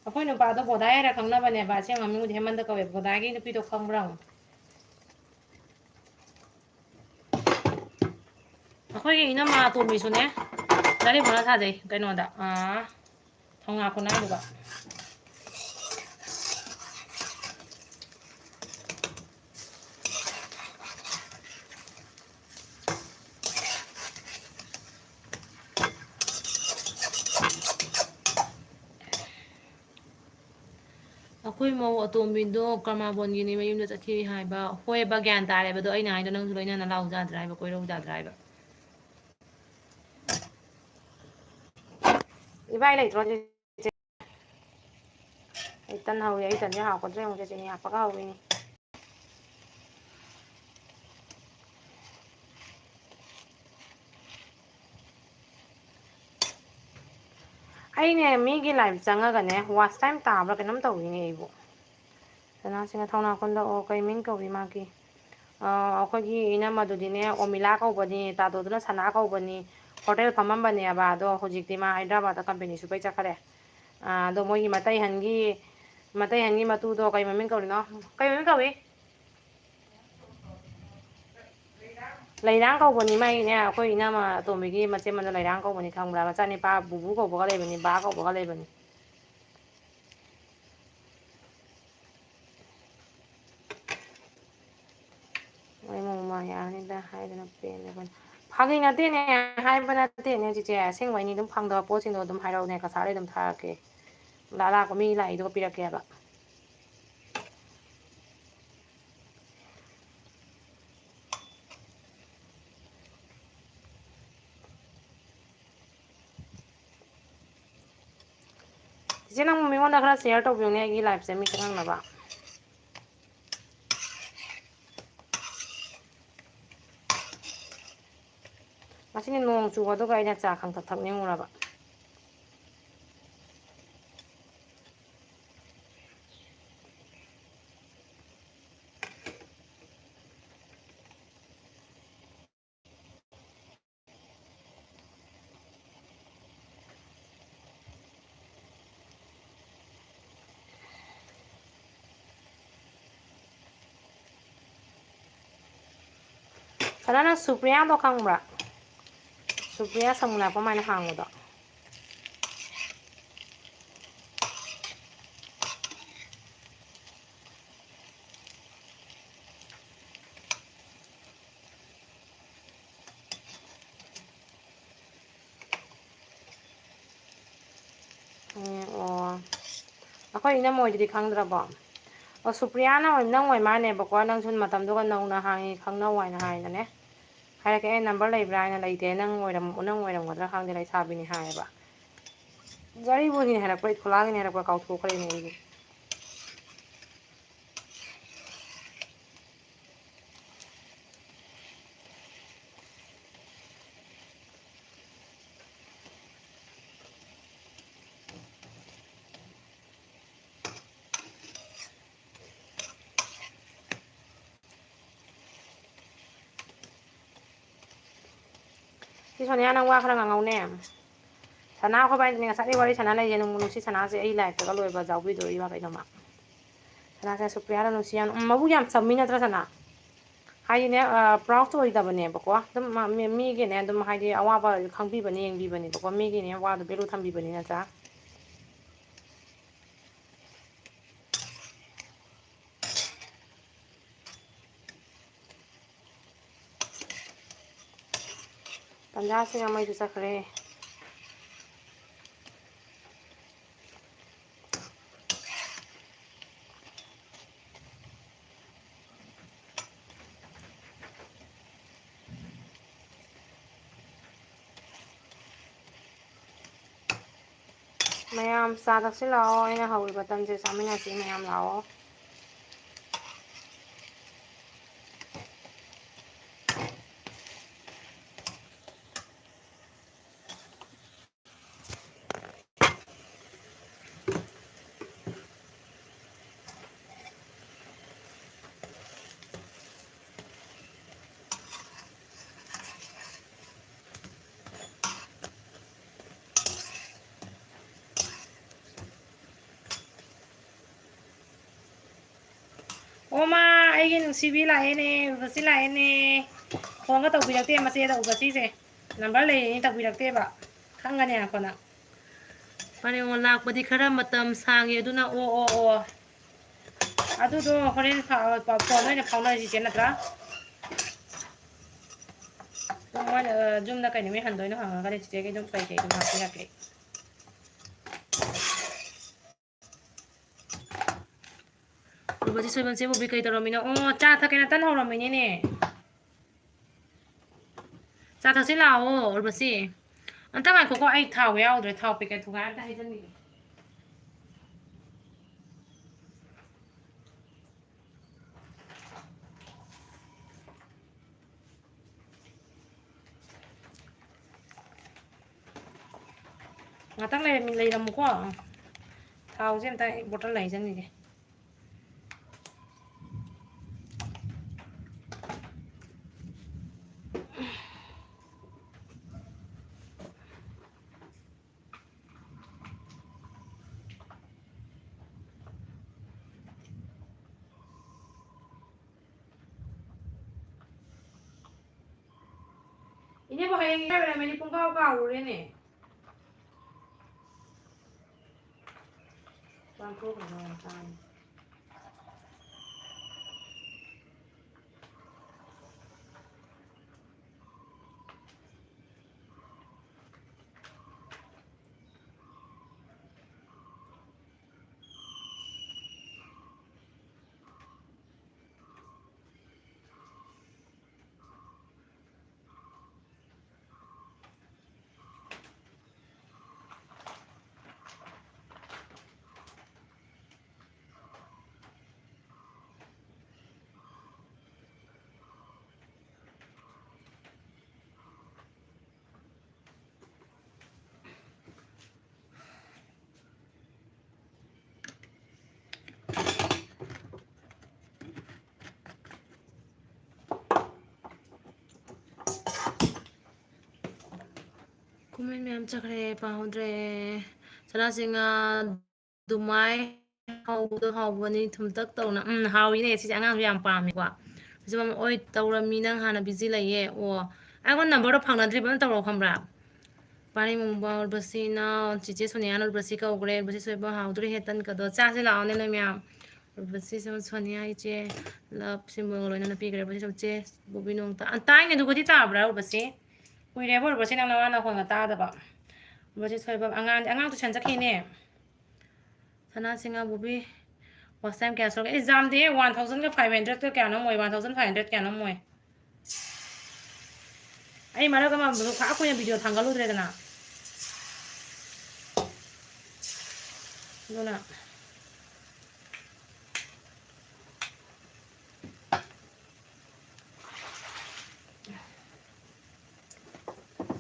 ꯑꯩꯈꯣꯏ ꯅꯨꯄꯥꯗꯣ ꯕꯣꯗꯥꯏ ꯍꯥꯏꯔ ꯈꯪꯅꯕꯅꯦꯕ, ꯑꯁꯦꯡꯕ ꯃꯃꯤꯡꯗꯤ ꯍꯦꯃꯟꯗ ꯀꯧꯋꯦ꯫ ꯕꯣꯗꯥꯏꯒꯤ ꯅꯨꯄꯤꯗꯣ ꯈꯪꯕ꯭ꯔꯥ ꯍꯪꯉꯣ꯫ ꯑꯩꯈꯣꯏꯒꯤ ꯏꯅꯝꯃ ꯑꯇꯣꯝꯕꯤꯁꯨꯅꯦ, ꯖꯥꯔꯤꯕꯣꯟꯗ ꯊꯥꯖꯩ, ꯀꯩꯅꯣꯗ, ꯑꯥ, ꯊꯧꯅꯥ ꯈꯨꯅꯥꯏꯗꯨꯗ꯫ ꯑꯩꯈꯣꯏ ꯃꯧ ꯑꯇꯣꯝꯕꯤꯗꯣ ꯀꯔꯃꯥꯕꯣꯟꯒꯤꯅꯤ, ꯃꯌꯨꯝꯗ ꯆꯠꯈꯤ ꯍꯥꯏꯕ꯫ ꯍꯣꯏꯕ, ꯒ꯭ꯌꯥꯟ ꯇꯥꯔꯦꯕ꯫ ꯑꯗꯣ ꯑꯩꯅ ꯍꯥꯏꯗꯣ ꯅꯪꯁꯨ ꯂꯣꯏꯅꯅ ꯂꯥꯛꯎ ꯌꯥꯗ꯭ꯔꯥ ꯍꯥꯏꯕ, ꯀꯣꯏꯔꯛꯎ ꯌꯥꯗ꯭ꯔꯥ ꯍꯥꯏꯕ꯫ ꯏꯕꯥꯏ ꯂꯩꯇ꯭ꯔꯣ ꯆꯦꯆꯦ? ꯑꯩ ꯇꯟ ꯍꯧꯔꯤ, ꯑꯩ ꯇꯟꯁꯦ ꯍꯥꯎꯒꯗ꯭ꯔꯥ ꯌꯦꯡꯉꯨꯁꯦ, ꯆꯤꯅꯤ ꯍꯥꯞꯄꯒ ꯍꯧꯔꯤꯅꯤ꯫ ꯑꯩꯅꯦ, ꯃꯤꯒꯤ live ꯆꯪꯉꯒꯅꯦ, watch time ꯇꯥꯕ꯭ꯔꯥ ꯀꯩꯅꯣꯝ ꯇꯧꯋꯤꯅꯦ ꯑꯩꯕꯨ꯫ ꯁꯅꯥꯁꯤꯅ ꯊꯧꯅꯥ ꯈꯨꯟꯗ, ꯑꯣ, ꯀꯩ ꯃꯤꯡ ꯀꯧꯏ ꯃꯥꯒꯤ? ꯑ, ꯑꯩꯈꯣꯏꯒꯤ ꯏꯅꯝꯃꯗꯨꯗꯤꯅꯦ, ꯑꯣꯃꯤꯂꯥ ꯀꯧꯕꯅꯤ, ꯇꯥꯗꯣꯗꯨꯅ ꯁꯅꯥ ꯀꯧꯕꯅꯤ꯫ ꯍꯣꯇꯦꯜ ꯐꯝꯃꯝꯕꯅꯦꯕ, ꯑꯗꯣ ꯍꯧꯖꯤꯛꯇꯤ ꯃꯥ ꯍꯥꯏꯗ꯭ꯔꯕꯥꯗꯇ ꯀꯝꯄꯦꯅꯤ ꯁꯨꯕꯩ ꯆꯠꯈꯔꯦ꯫ ꯑ, ꯑꯗꯣ ꯃꯣꯏꯒꯤ ꯃꯇꯩꯍꯟꯒꯤ, ꯃꯇꯩꯍꯟꯒꯤ ꯃꯇꯨꯗꯣ ꯀꯩ ꯃꯃꯤꯡ ꯀꯧꯔꯤꯅꯣ? ꯀꯩ ꯃꯃꯤꯡ ꯀꯧꯏ? ꯂꯩꯔꯥꯡ ꯀꯧꯕꯅꯤ ꯃꯥꯏꯅꯦ, ꯑꯩꯈꯣꯏ ꯏꯅꯝꯃ ꯑꯇꯣꯝꯕꯤꯒꯤ ꯃꯆꯦ ꯑꯃꯗꯣ ꯂꯩꯔꯥꯡ ꯀꯧꯕꯅꯤ, ꯈꯪꯕ꯭ꯔꯥ? ꯃꯆꯥꯅꯤꯄꯥ ꯕꯨꯕꯨ ꯀꯧꯕꯒ ꯂꯩꯕꯅꯤ, ꯕꯥ ꯀꯧꯕꯒ ꯂꯩꯕꯅꯤ꯫ ꯃꯣꯏ ꯃꯣꯡꯃ ꯌꯥꯅꯤꯗ ꯍꯥꯏꯗꯅ ꯄꯦꯟꯗꯕꯅꯤ꯫ ꯐꯥꯒꯤ ꯅꯠꯇꯦꯅꯦ, ꯍꯥꯏꯕ ꯅꯠꯇꯦꯅꯦ ꯆꯤꯆꯦ, ꯑꯁꯦꯡꯕꯩꯅꯤ꯫ ꯑꯗꯨꯝ ꯐꯪꯗꯕ ꯄꯣꯠꯁꯤꯡꯗꯣ ꯑꯗꯨꯝ ꯍꯥꯏꯔꯛꯎꯅꯦ, ꯀꯁꯥꯔꯗꯩ ꯑꯗꯨꯝ ꯊꯥꯔꯛꯀꯦ꯫ ꯂꯥ ꯂꯥꯛꯄ ꯃꯤ ꯂꯥꯛꯏꯗꯨꯒ ꯄꯤꯔꯛꯀꯦꯕ꯫ ꯆꯤꯆꯦ, ꯅꯪ ꯃꯤꯉꯣꯟꯗ ꯈꯔ share ꯇꯧꯕꯤꯌꯨꯅꯦ, ꯑꯩꯒꯤ liveꯁꯦ ꯃꯤ ꯆꯪꯉꯛꯅꯕ꯫ ꯉꯁꯤꯅ ꯅꯣꯡ ꯆꯨꯕꯗꯨꯒ ꯑꯩꯅ ꯆꯥ ꯈꯪꯊꯛ ꯊꯛꯅꯤꯡꯉꯨꯔꯕ꯫ ꯀꯅꯥ, ꯅꯪ ꯁꯨꯄ꯭ꯔꯤꯌꯥꯗꯣ ꯈꯪꯕ꯭ꯔꯥ? ꯁꯨꯄ꯭ꯔꯤꯌꯥ ꯁꯃꯨꯅꯥ ꯀꯃꯥꯏꯅ ꯍꯥꯡꯕꯗꯣ? ꯎꯝ, ꯑꯣ꯫ ꯑꯩꯈꯣꯏ ꯏꯅꯝꯃ ꯍꯣꯏꯗꯗꯤ ꯈꯪꯗ꯭ꯔꯕꯣ? ꯑꯣ, ꯁꯨꯄ꯭ꯔꯤꯌꯥꯅ ꯑꯣꯏ-, ꯅꯪ ꯑꯣꯏ ꯃꯥꯅꯦꯕꯀꯣ꯫ ꯅꯪꯁꯨ ꯃꯇꯝꯗꯨꯒ ꯅꯧꯅ ꯍꯥꯡꯉꯤ, ꯈꯪꯅꯧ ꯍꯥꯏꯅ ꯍꯥꯏꯗꯅꯦ꯫ ꯍꯥꯏꯔꯛꯀꯦ, ꯑꯩ number ꯂꯩꯕ꯭ꯔꯥ ꯍꯥꯏꯅ, ꯂꯩꯇꯦ꯫ ꯅꯪ ꯑꯣꯏꯔꯝ-, ꯅꯪ ꯑꯣꯏꯔꯝꯒꯗ꯭ꯔꯥ ꯈꯪꯗꯦ, ꯂꯩꯁꯥꯕꯤꯅꯤ ꯍꯥꯏꯌꯦꯕ꯫ ꯖꯔꯤꯕꯨꯅꯤ ꯍꯥꯏꯔꯛꯄ꯭ꯔꯥ, ꯏꯈꯣꯂꯥꯒꯤꯅꯤ ꯍꯥꯏꯔꯛꯄ꯭ꯔꯥ, ꯀꯥꯎꯊꯣꯛꯈ꯭ꯔꯦꯅꯦ ꯑꯩꯗꯤ꯫ ꯁꯤ ꯁꯣꯅꯤꯌꯥ, ꯅꯪ ꯋꯥ ꯈꯔ ꯉꯥꯡꯉꯧꯅꯦ꯫ ꯁꯅꯥ ꯑꯩꯈꯣꯏ ꯕꯥꯅꯤꯗꯤ ꯉꯁꯥꯏꯗꯩ ꯋꯥꯔꯤ ꯁꯥꯟꯅ ꯂꯩꯌꯦ, ꯅꯨꯡꯕꯨ ꯅꯨꯡꯁꯤ ꯁꯅꯥꯁꯦ, ꯑꯩ ꯂꯥꯏꯐꯇꯒ ꯂꯣꯏꯕ ꯌꯥꯎꯕꯤꯗꯣꯔꯤꯕ ꯀꯩꯅꯣꯃ꯫ ꯁꯅꯥꯁꯦ ꯁꯨꯄ꯭ꯔꯤꯌꯥꯗ ꯅꯨꯡꯁꯤ ꯌꯥꯝ, ꯎꯝ, ꯃꯕꯨꯛ ꯌꯥꯝ ꯆꯝꯃꯤ ꯅꯠꯇ꯭ꯔꯥ ꯁꯅꯥ? ꯍꯥꯏꯗꯤꯅꯦ, ꯑ, ꯄ꯭ꯔꯥꯎꯠ ꯑꯣꯏꯗꯕꯅꯦꯕꯀꯣ꯫ ꯑꯗꯨꯝ ꯃ-, ꯃꯤ-, ꯃꯤꯒꯤꯅꯦ, ꯑꯗꯨꯝ ꯍꯥꯏꯗꯤ ꯑꯋꯥꯕ ꯈꯪꯕꯤꯕꯅꯦ, ꯌꯦꯡꯕꯤꯕꯅꯦꯕꯀꯣ꯫ ꯃꯤꯒꯤꯅꯦ ꯋꯥꯗꯣ ꯚꯦꯂꯨ ꯊꯝꯕꯤꯕꯅꯤ ꯅꯠꯇ꯭ꯔꯥ? ꯇꯟꯖꯥꯁꯤꯒ ꯃꯩꯁꯨ ꯆꯠꯈ꯭ꯔꯦ꯫ ꯃꯌꯥꯝ ꯆꯥ ꯊꯛꯁꯤ ꯂꯥꯛꯑꯣ, ꯑꯩꯅ ꯍꯧꯔꯤꯕ ꯇꯟꯁꯦ ꯆꯥꯃꯤꯟꯅꯁꯤ ꯃꯌꯥꯝ ꯂꯥꯛꯑꯣ꯫ ꯑꯣ ꯃꯥ, ꯑꯩꯒꯤ ꯅꯨꯡꯁꯤꯕꯤ ꯂꯥꯛꯑꯦꯅꯦ, ꯎꯔꯕꯁꯤ ꯂꯥꯛꯑꯦꯅꯦ꯫ ꯐꯣꯟꯒ ꯇꯧꯕꯤꯔꯛꯇꯦ ꯃꯆꯦꯗ, ꯎꯔꯕꯁꯤꯁꯦ꯫ ꯅꯝꯕꯔ ꯂꯩꯔꯤꯅꯤ, ꯇꯧꯕꯤꯔꯛꯇꯦꯕ꯫ ꯈꯪꯒꯅꯤ ꯉꯥꯏꯈꯣ ꯅꯪ꯫ ꯄꯔꯦꯡꯉꯣ ꯂꯥꯛꯄꯗꯤ ꯈꯔ ꯃꯇꯝ ꯁꯥꯡꯉꯦ, ꯑꯗꯨꯅ ꯑꯣ, ꯑꯣ, ꯑꯣ꯫ ꯑꯗꯨꯗꯣ ꯍꯣꯔꯦꯟ ꯐꯥ-, ꯐꯣꯟꯗ ꯑꯣꯏꯅ ꯐꯥꯎꯅꯔꯁꯤ, ꯏꯆꯦ, ꯅꯠꯇ꯭ꯔꯥ? ꯃꯣꯏꯅ, ꯑ, ꯌꯨꯝꯗ ꯀꯩ ꯅꯨꯃꯤꯠ ꯍꯟꯗꯣꯏꯅꯣ ꯍꯪꯉꯒꯅꯦ ꯆꯤꯆꯦꯒꯤ ꯑꯗꯨꯝ ꯀꯩꯀꯩ ꯑꯗꯨꯝ ꯍꯥꯞꯄꯤꯔꯛꯀꯦ꯫ ꯎꯔꯕꯁꯤ ꯁꯣꯏꯕꯝ, ꯆꯦ ꯕꯣꯕꯤ ꯀꯩ ꯇꯧꯔꯝꯃꯤꯅꯣ? ꯑꯣ, ꯆꯥ ꯊꯛꯀꯦꯅ ꯇꯟ ꯍꯧꯔꯝꯃꯤꯅꯤꯅꯦ꯫ ꯆꯥ ꯊꯛꯁꯤ ꯂꯥꯛꯑꯣ, ꯎꯔꯕꯁꯤ꯫ ꯑꯝꯇ ꯉꯥꯏꯈꯣꯀꯣ, ꯑꯩ ꯊꯥꯎ ꯌꯥꯎꯗ꯭ꯔꯦ, ꯊꯥꯎ packet ꯊꯨꯒꯥꯏ ꯑꯝꯇ ꯍꯩꯖꯟꯕꯤꯒꯦ꯫ ꯉꯥꯛꯇꯪ ꯂꯩꯔꯝ-, ꯂꯩꯔꯝꯃꯨꯀꯣ꯫ ꯊꯥꯎꯁꯦ ꯑꯝꯇ ꯑꯩ bottle ꯍꯩꯖꯟꯈꯤꯒꯦ꯫ ꯏꯅꯦꯕꯨ ꯍꯌꯦꯡ ꯏꯔꯥꯏ ꯑꯣꯏꯔꯝꯃꯦꯅꯦ, ꯄꯨꯡꯀꯥꯎ ꯀꯥꯎꯔꯨꯔꯦꯅꯦ꯫ ꯄꯥꯡꯊꯣꯛꯈ꯭ꯔꯕ ꯃꯇꯥꯡꯅꯤ꯫ Comment ꯃꯌꯥꯝ ꯆꯠꯈ꯭ꯔꯦ, ꯄꯥꯍꯧꯗ꯭ꯔꯦ꯫ ꯁꯅꯥꯁꯤꯡ, ꯑꯗꯨꯃꯥꯏ ꯍꯧꯕꯗꯣ ꯍꯥꯎꯕꯅꯤ, ꯊꯨꯝꯇꯛ ꯇꯧꯅ꯫ ꯎꯝ, ꯍꯥꯎꯏꯅꯦ꯫ ꯁꯤꯁꯦ ꯑꯉꯥꯡꯁꯨ ꯌꯥꯝ ꯄꯥꯝꯃꯤꯀꯣ꯫ ꯍꯧꯖꯤꯛ ꯃꯃꯥ, "ꯑꯣꯏ, ꯇꯧꯔꯝꯃꯤ, ꯅꯪ ꯍꯥꯟꯅ busy ꯂꯩꯌꯦ"꯫ ꯑꯣ, ꯑꯩꯉꯣꯟꯗ number ꯗꯣ ꯐꯪꯅꯗ꯭ꯔꯤꯕ, ꯑꯗꯨꯝ ꯇꯧꯔꯛꯑꯣ, ꯈꯪꯕ꯭ꯔꯥ? ꯄꯥꯔꯤꯡ ꯃꯨꯡꯕ ꯎꯔꯕꯁꯤ ꯏꯅꯥꯎ, ꯆꯤꯆꯦ ꯁꯣꯅꯤꯌꯥꯅ ꯎꯔꯕꯁꯤ ꯀꯧꯈ꯭ꯔꯦ꯫ ꯎꯔꯕꯁꯤ ꯁꯣꯏꯕ ꯍꯥꯎꯗꯣꯔꯦ ꯍꯦ ꯇꯟꯒꯗꯣ꯫ ꯆꯥꯁꯦ ꯂꯥꯛꯑꯣꯅꯦ ꯅꯣꯏ ꯃꯌꯥꯝ꯫ ꯎꯔꯕꯁꯤ ꯁꯣ-, ꯁꯣꯅꯤꯌꯥ ꯏꯆꯦ, love symbol ꯒ ꯂꯣꯏꯅꯅ ꯄꯤꯈ꯭ꯔꯦ꯫ ꯎꯔꯕꯁꯤ ꯁꯣ-, ꯆꯦ ꯕꯣꯕꯤ ꯅꯣꯡꯇ-, ꯑ, ꯇꯥꯏꯅꯦ, ꯑꯗꯨꯒꯗꯤ ꯇꯥꯕ꯭ꯔꯥ ꯎꯔꯕꯁꯤ? ꯀꯨꯏꯔꯦꯕ ꯎꯔꯕꯁꯤ ꯅꯪ ꯅꯋꯥ ꯅꯈꯣꯟꯒ ꯇꯥꯗꯕ꯫ ꯎꯔꯕꯁꯤ ꯁꯣꯏꯕ ꯑꯉꯥꯡ, ꯑꯉꯥꯡ tuition ꯆꯠꯈꯤꯅꯦ꯫ ꯁꯅꯥꯁꯤꯡꯍ ꯕꯣꯕꯤ, watch time ꯀꯌꯥ ꯁꯨꯔꯒꯦ? ꯑꯩ ꯌꯥꯝꯗꯦ, one thousand ꯒ five hundred ꯀ ꯀꯌꯥꯅꯣꯝ ꯑꯣꯏ, one thousand five hundred ꯀꯌꯥꯅꯣꯝ ꯑꯣꯏ꯫ ꯑꯩ ꯃꯔꯛ ꯑꯃ ꯈꯥꯛ ꯀꯨꯏꯅ video ꯊꯥꯡꯒꯠꯂꯨꯗ꯭ꯔꯦꯗꯅ꯫ ꯑꯗꯨꯅ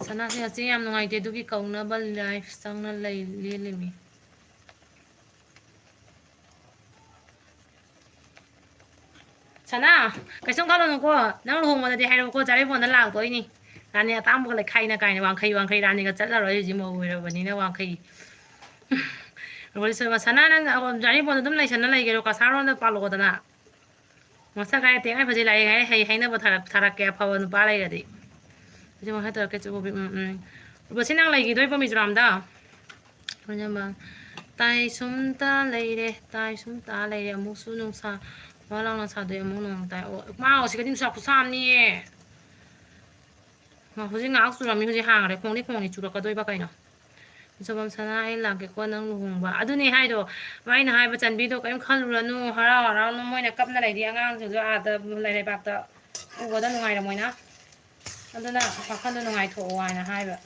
ꯁꯅꯥꯁꯦ ꯉꯁꯤ ꯌꯥꯝ ꯅꯨꯡꯉꯥꯏꯇꯦ, ꯑꯗꯨꯒꯤ ꯀꯧꯅꯕ live ꯆꯪꯅ ꯂꯩ, ꯂꯦꯜꯂꯤꯃꯤ꯫ ꯁꯅꯥ, ꯀꯩꯁꯨꯝ ꯈꯜꯂꯨꯅꯨꯀꯣ, ꯅꯪ ꯂꯨꯍꯣꯡꯕꯗꯗꯤ ꯍꯥꯏꯔꯛꯎꯀꯣ, ꯆꯥꯔꯩꯕꯣꯟꯗ ꯂꯥꯛꯇꯣꯏꯅꯤ꯫ ꯔꯥꯅꯤ ꯑꯇꯥꯡꯕꯒ ꯂꯩꯈꯥꯏꯅ ꯀꯥꯏꯅ, ꯋꯥꯡꯈꯩ, ꯋꯥꯡꯈꯩ ꯔꯥꯅꯤꯒ ꯆꯠꯂꯔꯣꯏ, ꯍꯧꯖꯤꯛ ꯃꯧ ꯑꯣꯏꯔꯕꯅꯤꯅ ꯋꯥꯡꯈꯩ꯫ ꯁꯅꯥ, ꯅꯪ ꯆꯥꯔꯩꯕꯣꯟꯗ ꯑꯗꯨꯝ ꯂꯩꯁꯟꯅ ꯂꯩꯒꯦꯔꯣ? ꯀꯁꯥꯔ ꯔꯣꯝꯗ ꯄꯥꯜꯂꯛꯑꯣꯗꯅ꯫ ꯃꯁꯛ ꯍꯥꯏꯔꯦ ꯇꯦꯡꯉꯥꯏ ꯐꯖꯩ, ꯂꯥꯏꯔꯤꯛ ꯍꯥꯏꯔꯦ ꯍꯩ, ꯍꯥꯏꯅꯕ ꯊꯥꯔꯛ-, ꯊꯥꯔꯛꯀꯦ ꯑꯐꯕ ꯅꯨꯄꯥ ꯂꯩꯔꯗꯤ꯫ ꯍꯧꯖꯤꯛ ꯃꯈꯥ ꯇꯧꯔꯛꯀꯦ, ꯆꯨꯕꯣꯕꯤ, ꯎꯝ, ꯎꯝ꯫ ꯔꯨꯕꯁꯤ, ꯅꯪ ꯂꯩꯈꯤꯗꯣꯏꯕ ꯃꯤꯖꯣꯔꯥꯝꯗ? ꯂꯣꯏꯅꯃꯛ ꯇꯥꯏ ꯁꯨꯝ ꯇꯥ ꯂꯩꯔꯦ, ꯇꯥꯏ ꯁꯨꯝ ꯇꯥ ꯂꯩꯔꯦ, ꯑꯃꯨꯛꯁꯨ ꯅꯨꯡꯁꯥ ꯋꯥ ꯂꯥꯎꯅ ꯁꯥꯗꯣꯏ, ꯑꯃꯨꯛ ꯅꯣꯡ ꯇꯥꯏ꯫ ꯑꯣ, ꯃꯥ, ꯁꯤꯒꯗꯤ ꯅꯨꯡꯁꯥ ꯈꯨꯠꯁꯥ ꯑꯃꯅꯤꯌꯦ꯫ ꯃꯥ, ꯍꯧꯖꯤꯛ ꯉꯥꯏꯍꯥꯛ ꯆꯨꯔꯝꯃꯤ, ꯍꯧꯖꯤꯛ ꯍꯥꯡꯈ꯭ꯔꯦ꯫ ꯈꯣꯡꯂꯤ ꯈꯣꯡꯂꯤ ꯆꯨꯔꯛꯀꯗꯣꯏꯕ ꯀꯩꯅꯣ? ꯁꯣꯕꯝ ꯁꯅꯥ, ꯑꯩ ꯂꯥꯛꯀꯦꯀꯣ ꯅꯪ ꯂꯨꯍꯣꯡꯕ꯫ ꯑꯗꯨꯅꯦ ꯍꯥꯏꯗꯣ, ꯑꯩꯅ ꯍꯥꯏꯕ, ꯆꯟꯕꯤꯗꯣ ꯀꯔꯤꯝ ꯈꯜꯂꯨꯔꯅꯨ, ꯍꯔꯥꯎ ꯍꯔꯥꯎꯅ ꯃꯣꯏꯅ ꯀꯞꯅ ꯂꯩꯔꯤ, ꯑꯉꯥꯡꯁꯤꯡꯁꯨ ꯑꯥꯗ ꯂꯩꯕꯥꯛꯇ ꯎꯕꯗ ꯅꯨꯡꯉꯥꯏꯔꯝꯃꯣꯏꯅ꯫ ꯑꯗꯨꯅ ꯋꯥꯈꯜꯗꯣ ꯅꯨꯡꯉꯥꯏꯊꯣꯛꯑꯣ ꯍꯥꯏꯅ ꯍꯥꯏꯕ꯫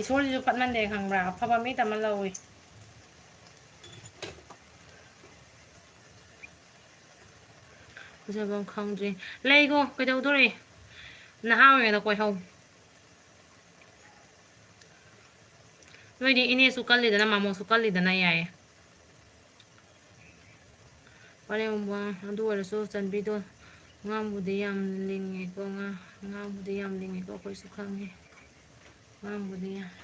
ꯏꯁꯣꯔꯁꯤꯁꯨ ꯐꯠꯃꯟꯗꯦ ꯈꯪꯕ꯭ꯔꯥ? ꯑꯐꯕ ꯃꯤ ꯇꯝꯃ ꯂꯧꯏ꯫ ꯐꯖꯕ ꯑꯃ ꯈꯪꯗ꯭ꯔꯤ꯫ ꯂꯩꯒꯣ, ꯀꯩꯗꯧꯗꯣꯔꯤ? ꯅꯍꯥ ꯑꯣꯏꯔꯤꯉꯩꯗ ꯀꯣꯏꯍꯧ꯫ ꯅꯣꯏꯗꯤ ꯏꯅꯦꯁꯨ ꯀꯜꯂꯤꯗꯅ, ꯃꯥꯃꯣꯁꯨ ꯀꯜꯂꯤꯗꯅ, ꯌꯥꯏꯌꯦ꯫ ꯋꯥꯔꯦꯝ ꯋꯥ-, ꯑꯗꯨ ꯑꯣꯏꯔꯁꯨ ꯆꯟꯕꯤꯗꯣ, ꯑꯉꯥꯡꯕꯨꯗꯤ ꯌꯥꯝ ꯂꯤꯡꯉꯦꯀꯣ, ꯑꯉꯥꯡ-, ꯑꯉꯥꯡꯕꯨꯗꯤ ꯌꯥꯝ ꯂꯤꯡꯉꯦꯀꯣ, ꯑꯩꯈꯣꯏꯁꯨ ꯈꯪꯉꯦ꯫ ꯑꯉꯥꯡꯕꯨꯗꯤ ꯌꯥꯝ-,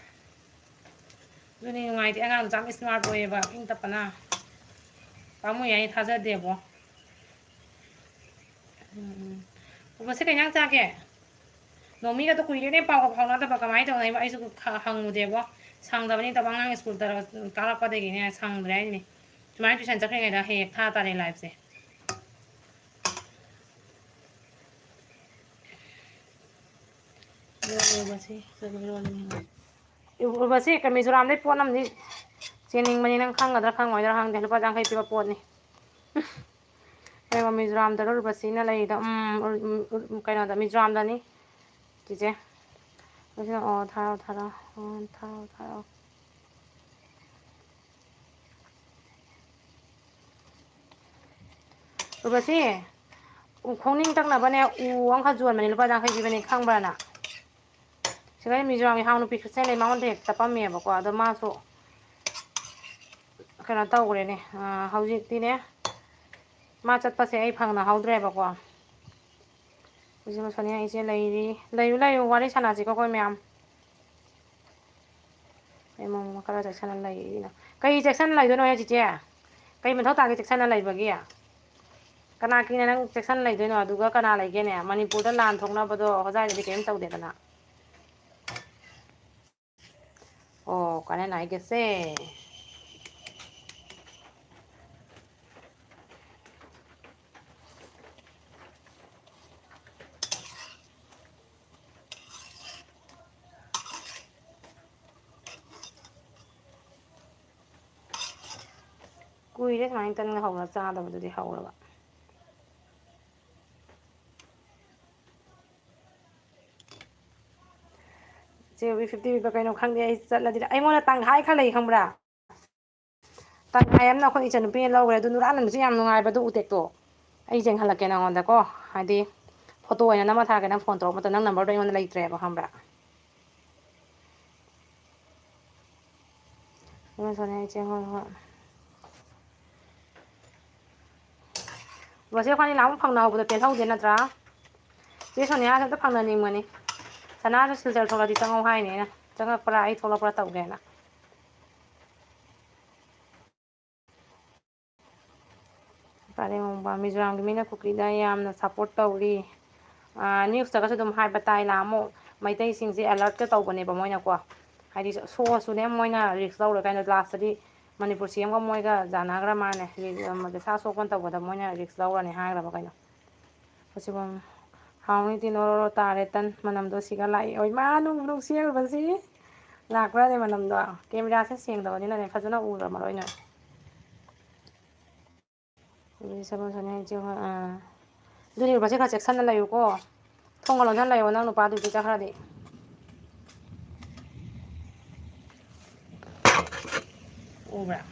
ꯑꯗꯨꯅꯤ ꯅꯨꯡꯉꯥꯏꯇꯦ, ꯑꯉꯥꯡꯗꯣ ꯌꯥꯝ smart ꯑꯣꯏꯌꯦꯕ, ꯏꯪ ꯇꯞꯄꯅ꯫ ꯄꯥꯝꯃꯨꯏ, ꯑꯩ ꯊꯥꯖꯗꯦꯕꯣ꯫ ꯎꯝ, ꯎꯝ꯫ ꯎꯕꯁꯦ ꯀꯩ ꯏꯟꯖꯥꯡ ꯆꯥꯒꯦ? ꯅꯣꯃꯤꯒꯗꯣ ꯀꯨꯏꯔꯦꯅꯦ ꯄꯥꯎꯒ ꯐꯥꯎꯅꯗꯕ, ꯀꯃꯥꯏꯅ ꯇꯧꯅꯩꯕ? ꯑꯩꯁꯨ ꯈ-, ꯍꯪꯉꯨꯗꯦꯕꯣ꯫ ꯁꯪꯗꯕꯅꯤ ꯇꯧꯕ, ꯑꯉꯥꯡ ꯁ꯭ꯀꯨꯜ ꯇꯔ-, ꯀꯥꯔꯛꯄꯗꯒꯤꯅꯦ ꯁꯪꯗ꯭ꯔꯦ ꯍꯥꯏꯁꯤꯅꯤ꯫ ꯁꯨꯃꯥꯏꯅ tuition ꯆꯠꯈ꯭ꯔꯤꯉꯩꯗ ꯍꯦꯛ ꯍꯦꯛ ꯊꯥ ꯇꯥꯔꯦ liveꯁꯦ꯫ ꯎꯔꯕꯁꯤ ꯀꯩ ꯃꯤꯖꯣꯔꯥꯝꯗꯩ ꯄꯣꯠ ꯑꯃꯗꯤ ꯆꯦꯟꯅꯤꯡꯕꯅꯤ, ꯅꯪ ꯈꯪꯒꯗ꯭ꯔꯥ ꯈꯪꯉꯣꯏꯗ꯭ꯔꯥ ꯈꯪꯗꯦ, ꯂꯨꯄꯥ ꯌꯥꯡꯈꯩ ꯄꯤꯕ ꯄꯣꯠꯅꯤ꯫ ꯀꯩꯅꯣ, ꯃꯤꯖꯣꯔꯥꯝꯗꯔꯣ ꯎꯔꯕꯁꯤꯅ ꯂꯩꯔꯤꯗꯣ? ꯎꯝ, ꯎꯔ-, ꯎꯝ, ꯎꯔ-, ꯎꯝ, ꯀꯩꯅꯣꯗ, ꯃꯤꯖꯣꯔꯥꯝꯗꯅꯤ, ꯆꯤꯆꯦ꯫ ꯑꯗꯨꯅ, ꯑꯣ, ꯊꯥꯔꯛꯑꯣ, ꯊꯥꯔꯛꯑꯣ꯫ ꯑꯣ, ꯊꯥꯔꯛꯑꯣ, ꯊꯥꯔꯛꯑꯣ꯫ ꯎꯔꯕꯁꯤ, ꯎ ꯈꯣꯡꯅꯤꯡ ꯇꯛꯅꯕꯅꯦ, ꯎ ꯑꯃꯈꯛ ꯌꯣꯟꯕꯅꯦ, ꯂꯨꯄꯥ ꯌꯥꯡꯈꯩ ꯄꯤꯕꯅꯦ, ꯈꯪꯕ꯭ꯔꯥ ꯅꯪ? ꯁꯤꯗ ꯃꯤꯖꯣꯔꯥꯝꯒꯤ ꯍꯥꯎ ꯅꯨꯄꯤ ꯈ꯭ꯔꯤꯁꯇꯦꯟ ꯂꯩ, ꯃꯉꯣꯟꯗ ꯍꯦꯛ ꯇꯞꯄꯝꯃꯦꯕꯀꯣ, ꯑꯗꯣ ꯃꯥꯁꯨ ꯀꯩꯅꯣ ꯇꯧꯈ꯭ꯔꯦꯅꯦ, ꯑ, ꯍꯧꯖꯤꯛꯇꯤꯅꯦ, ꯃꯥ ꯆꯠꯄꯁꯦ ꯑꯩ ꯐꯪꯅꯍꯧꯗ꯭ꯔꯦꯕꯀꯣ꯫ ꯍꯧꯖꯤꯛ ꯁꯣꯅꯤꯌꯥ ꯏꯆꯦ ꯂꯩꯔꯤ, ꯂꯩꯌꯨ, ꯂꯩꯌꯨ, ꯋꯥꯔꯤ ꯁꯥꯟꯅꯁꯤꯀꯣ ꯑꯩꯈꯣꯏ ꯃꯌꯥꯝ꯫ ꯑꯩ ꯃꯣꯡꯃ ꯈꯔ ꯆꯦꯛꯁꯤꯟꯅ ꯂꯩꯔꯤꯅ꯫ ꯀꯩ ꯆꯦꯛꯁꯤꯟꯅ ꯂꯩꯗꯣꯏꯅꯣ ꯍꯦ ꯆꯤꯆꯦ? ꯀꯩ ꯃꯊꯧ ꯇꯥꯒꯦ ꯆꯦꯛꯁꯤꯟꯅ ꯂꯩꯕꯒꯤ? ꯀꯅꯥ ꯀꯤꯅ ꯅꯪ ꯆꯦꯛꯁꯤꯟꯅ ꯂꯩꯗꯣꯏꯅꯣ? ꯑꯗꯨꯒ ꯀꯅꯥ ꯂꯩꯒꯦꯅꯦ? ꯃꯅꯤꯄꯨꯔꯗ ꯂꯥꯟ ꯊꯣꯛꯅꯕꯗꯣ ꯍꯣꯖꯥꯏꯗꯗꯤ ꯀꯔꯤꯝ ꯇꯧꯗꯦꯗꯅ꯫ ꯑꯣ, ꯀꯥꯟꯅ ꯅꯥꯏꯒꯦꯁꯦ꯫ ꯀꯨꯏꯔꯦ ꯁꯨꯃꯥꯏꯅ ꯇꯟꯒ ꯍꯧꯔ ꯆꯥꯗꯕꯗꯨꯗꯤ ꯍꯧꯔꯕ꯫ ꯆꯦ ꯔꯨꯕꯤ, ꯐꯤꯐꯇꯤ ꯄꯤꯕ ꯀꯩꯅꯣ ꯈꯪꯗꯦ, ꯑꯩ ꯆꯠꯂꯗꯤ ꯑꯩꯉꯣꯟꯗ ꯇꯪꯈꯥꯏ ꯈꯔ ꯂꯩ ꯈꯪꯕ꯭ꯔꯥ? ꯇꯪꯈꯥꯏ ꯑꯃꯅ ꯑꯩꯈꯣꯏ ꯏꯆꯟꯅꯨꯄꯤꯅ ꯂꯧꯈ꯭ꯔꯦ, ꯑꯗꯨ ꯍꯨꯔꯥꯟꯍꯟꯕꯁꯨ ꯌꯥꯝ ꯅꯨꯡꯉꯥꯏꯕ ꯑꯗꯨ ꯎꯇꯦꯛꯇꯣ꯫ ꯑꯩ ꯌꯦꯡꯍꯜꯂꯛꯀꯦ ꯅꯉꯣꯟꯗꯀꯣ, ꯍꯥꯏꯗꯤ ꯐꯣꯇꯣ ꯑꯣꯏꯅ ꯅꯝꯃ ꯊꯥꯔꯛꯀꯦ, ꯅꯪ ꯐꯣꯟ ꯇꯧꯔꯛꯄꯗ ꯅꯪ ꯅꯝꯕꯔꯗꯣ ꯑꯩꯉꯣꯟꯗ ꯂꯩꯇ꯭ꯔꯦꯕ, ꯈꯪꯕ꯭ꯔꯥ? ꯍꯣꯏ, ꯍꯣꯏ꯫ ꯕꯣꯁꯦ, ꯑꯩꯈꯣꯏꯅꯤ ꯅꯍꯥꯟꯃꯨꯛ ꯐꯪꯅꯍꯧꯕꯗꯣ ꯄꯦꯜꯍꯧꯗꯦ ꯅꯠꯇ꯭ꯔꯥ? ꯆꯦ ꯁꯣꯅꯤꯌꯥꯁꯨ ꯑꯝꯇ ꯐꯪꯅꯅꯤꯡꯕꯅꯤ꯫ ꯁꯅꯥꯁꯨ ꯁꯤꯜꯆꯔ ꯊꯣꯛꯂꯗꯤ ꯆꯪꯉꯧ ꯍꯥꯏꯅꯤ ꯑꯩꯅ꯫ ꯆꯪꯉꯛꯄ꯭ꯔꯥ ꯑꯩ ꯊꯣꯛꯂꯛꯄ꯭ꯔꯥ ꯇꯧꯒꯦꯅ꯫ ꯄꯥꯔꯦꯡ ꯃꯣꯡꯕ, ꯃꯤꯖꯣꯔꯥꯝꯒꯤ ꯃꯤꯅ ꯀꯨꯀꯤꯗ ꯌꯥꯝꯅ support ꯇꯧꯔꯤ꯫ ꯑꯥ, news ꯇꯒꯁꯨ ꯑꯗꯨꯝ ꯍꯥꯏꯕ ꯇꯥꯏ, ꯅꯍꯥꯟꯃꯨꯛ ꯃꯩꯇꯩꯁꯤꯡꯁꯦ alert ꯀ ꯇꯧꯕꯅꯦꯕ ꯃꯣꯏꯅꯀꯣ꯫ ꯍꯥꯏꯗꯤ ꯁꯣꯛꯑꯁꯨꯅꯦ ꯃꯣꯏꯅ risk ꯂꯧꯔꯣꯏ ꯀꯥꯏꯅ last ꯇꯗꯤ ꯃꯅꯤꯄꯨꯔ C M ꯒ ꯃꯣꯏꯒ ꯌꯥꯅꯈ꯭ꯔ ꯃꯥꯜꯂꯦ꯫ ꯁꯥ ꯁꯣꯛꯄ ꯇꯧꯕꯗ ꯃꯣꯏꯅ risk ꯂꯧꯔꯅꯤ ꯍꯥꯏꯈ꯭ꯔꯕ ꯀꯩꯅꯣ꯫ ꯍꯥꯎꯅꯤ ꯇꯤꯟ ꯑꯣꯔꯣ ꯑꯣꯔꯣ ꯇꯥꯔꯦ ꯇꯟ꯫ ꯃꯅꯝꯗꯣ ꯁꯤꯒ ꯂꯥꯛꯏ꯫ ꯑꯣꯏ ꯃꯥ ꯅꯨꯡꯕꯨ ꯅꯨꯡꯁꯤ ꯎꯔꯨꯕꯁꯤ꯫ ꯂꯥꯛꯄ꯭ꯔꯥꯅꯦ ꯃꯅꯝꯗꯣ? Camera ꯁꯦ ꯁꯦꯡꯗꯕꯅꯤꯅꯅꯦ ꯐꯖꯅ ꯎꯔꯝꯃꯔꯣꯏ ꯅꯣꯏ꯫ ꯑꯗꯨꯗꯤ ꯁꯒꯣꯜ ꯁꯦꯟ ꯍꯥꯏꯁꯦ ꯍꯣꯏ, ꯑꯥ꯫ ꯑꯗꯨꯗꯤ ꯎꯔꯕꯁꯦ ꯈꯔ ꯆꯦꯛꯁꯟꯅ ꯂꯩꯌꯨꯀꯣ꯫ ꯊꯣꯡꯒ ꯂꯣꯟꯁꯤꯟ ꯂꯩꯌꯣ, ꯅꯪ ꯅꯨꯄꯥ duty ꯆꯠꯈ꯭ꯔꯗꯤ꯫ ꯎꯕ꯭ꯔꯥ?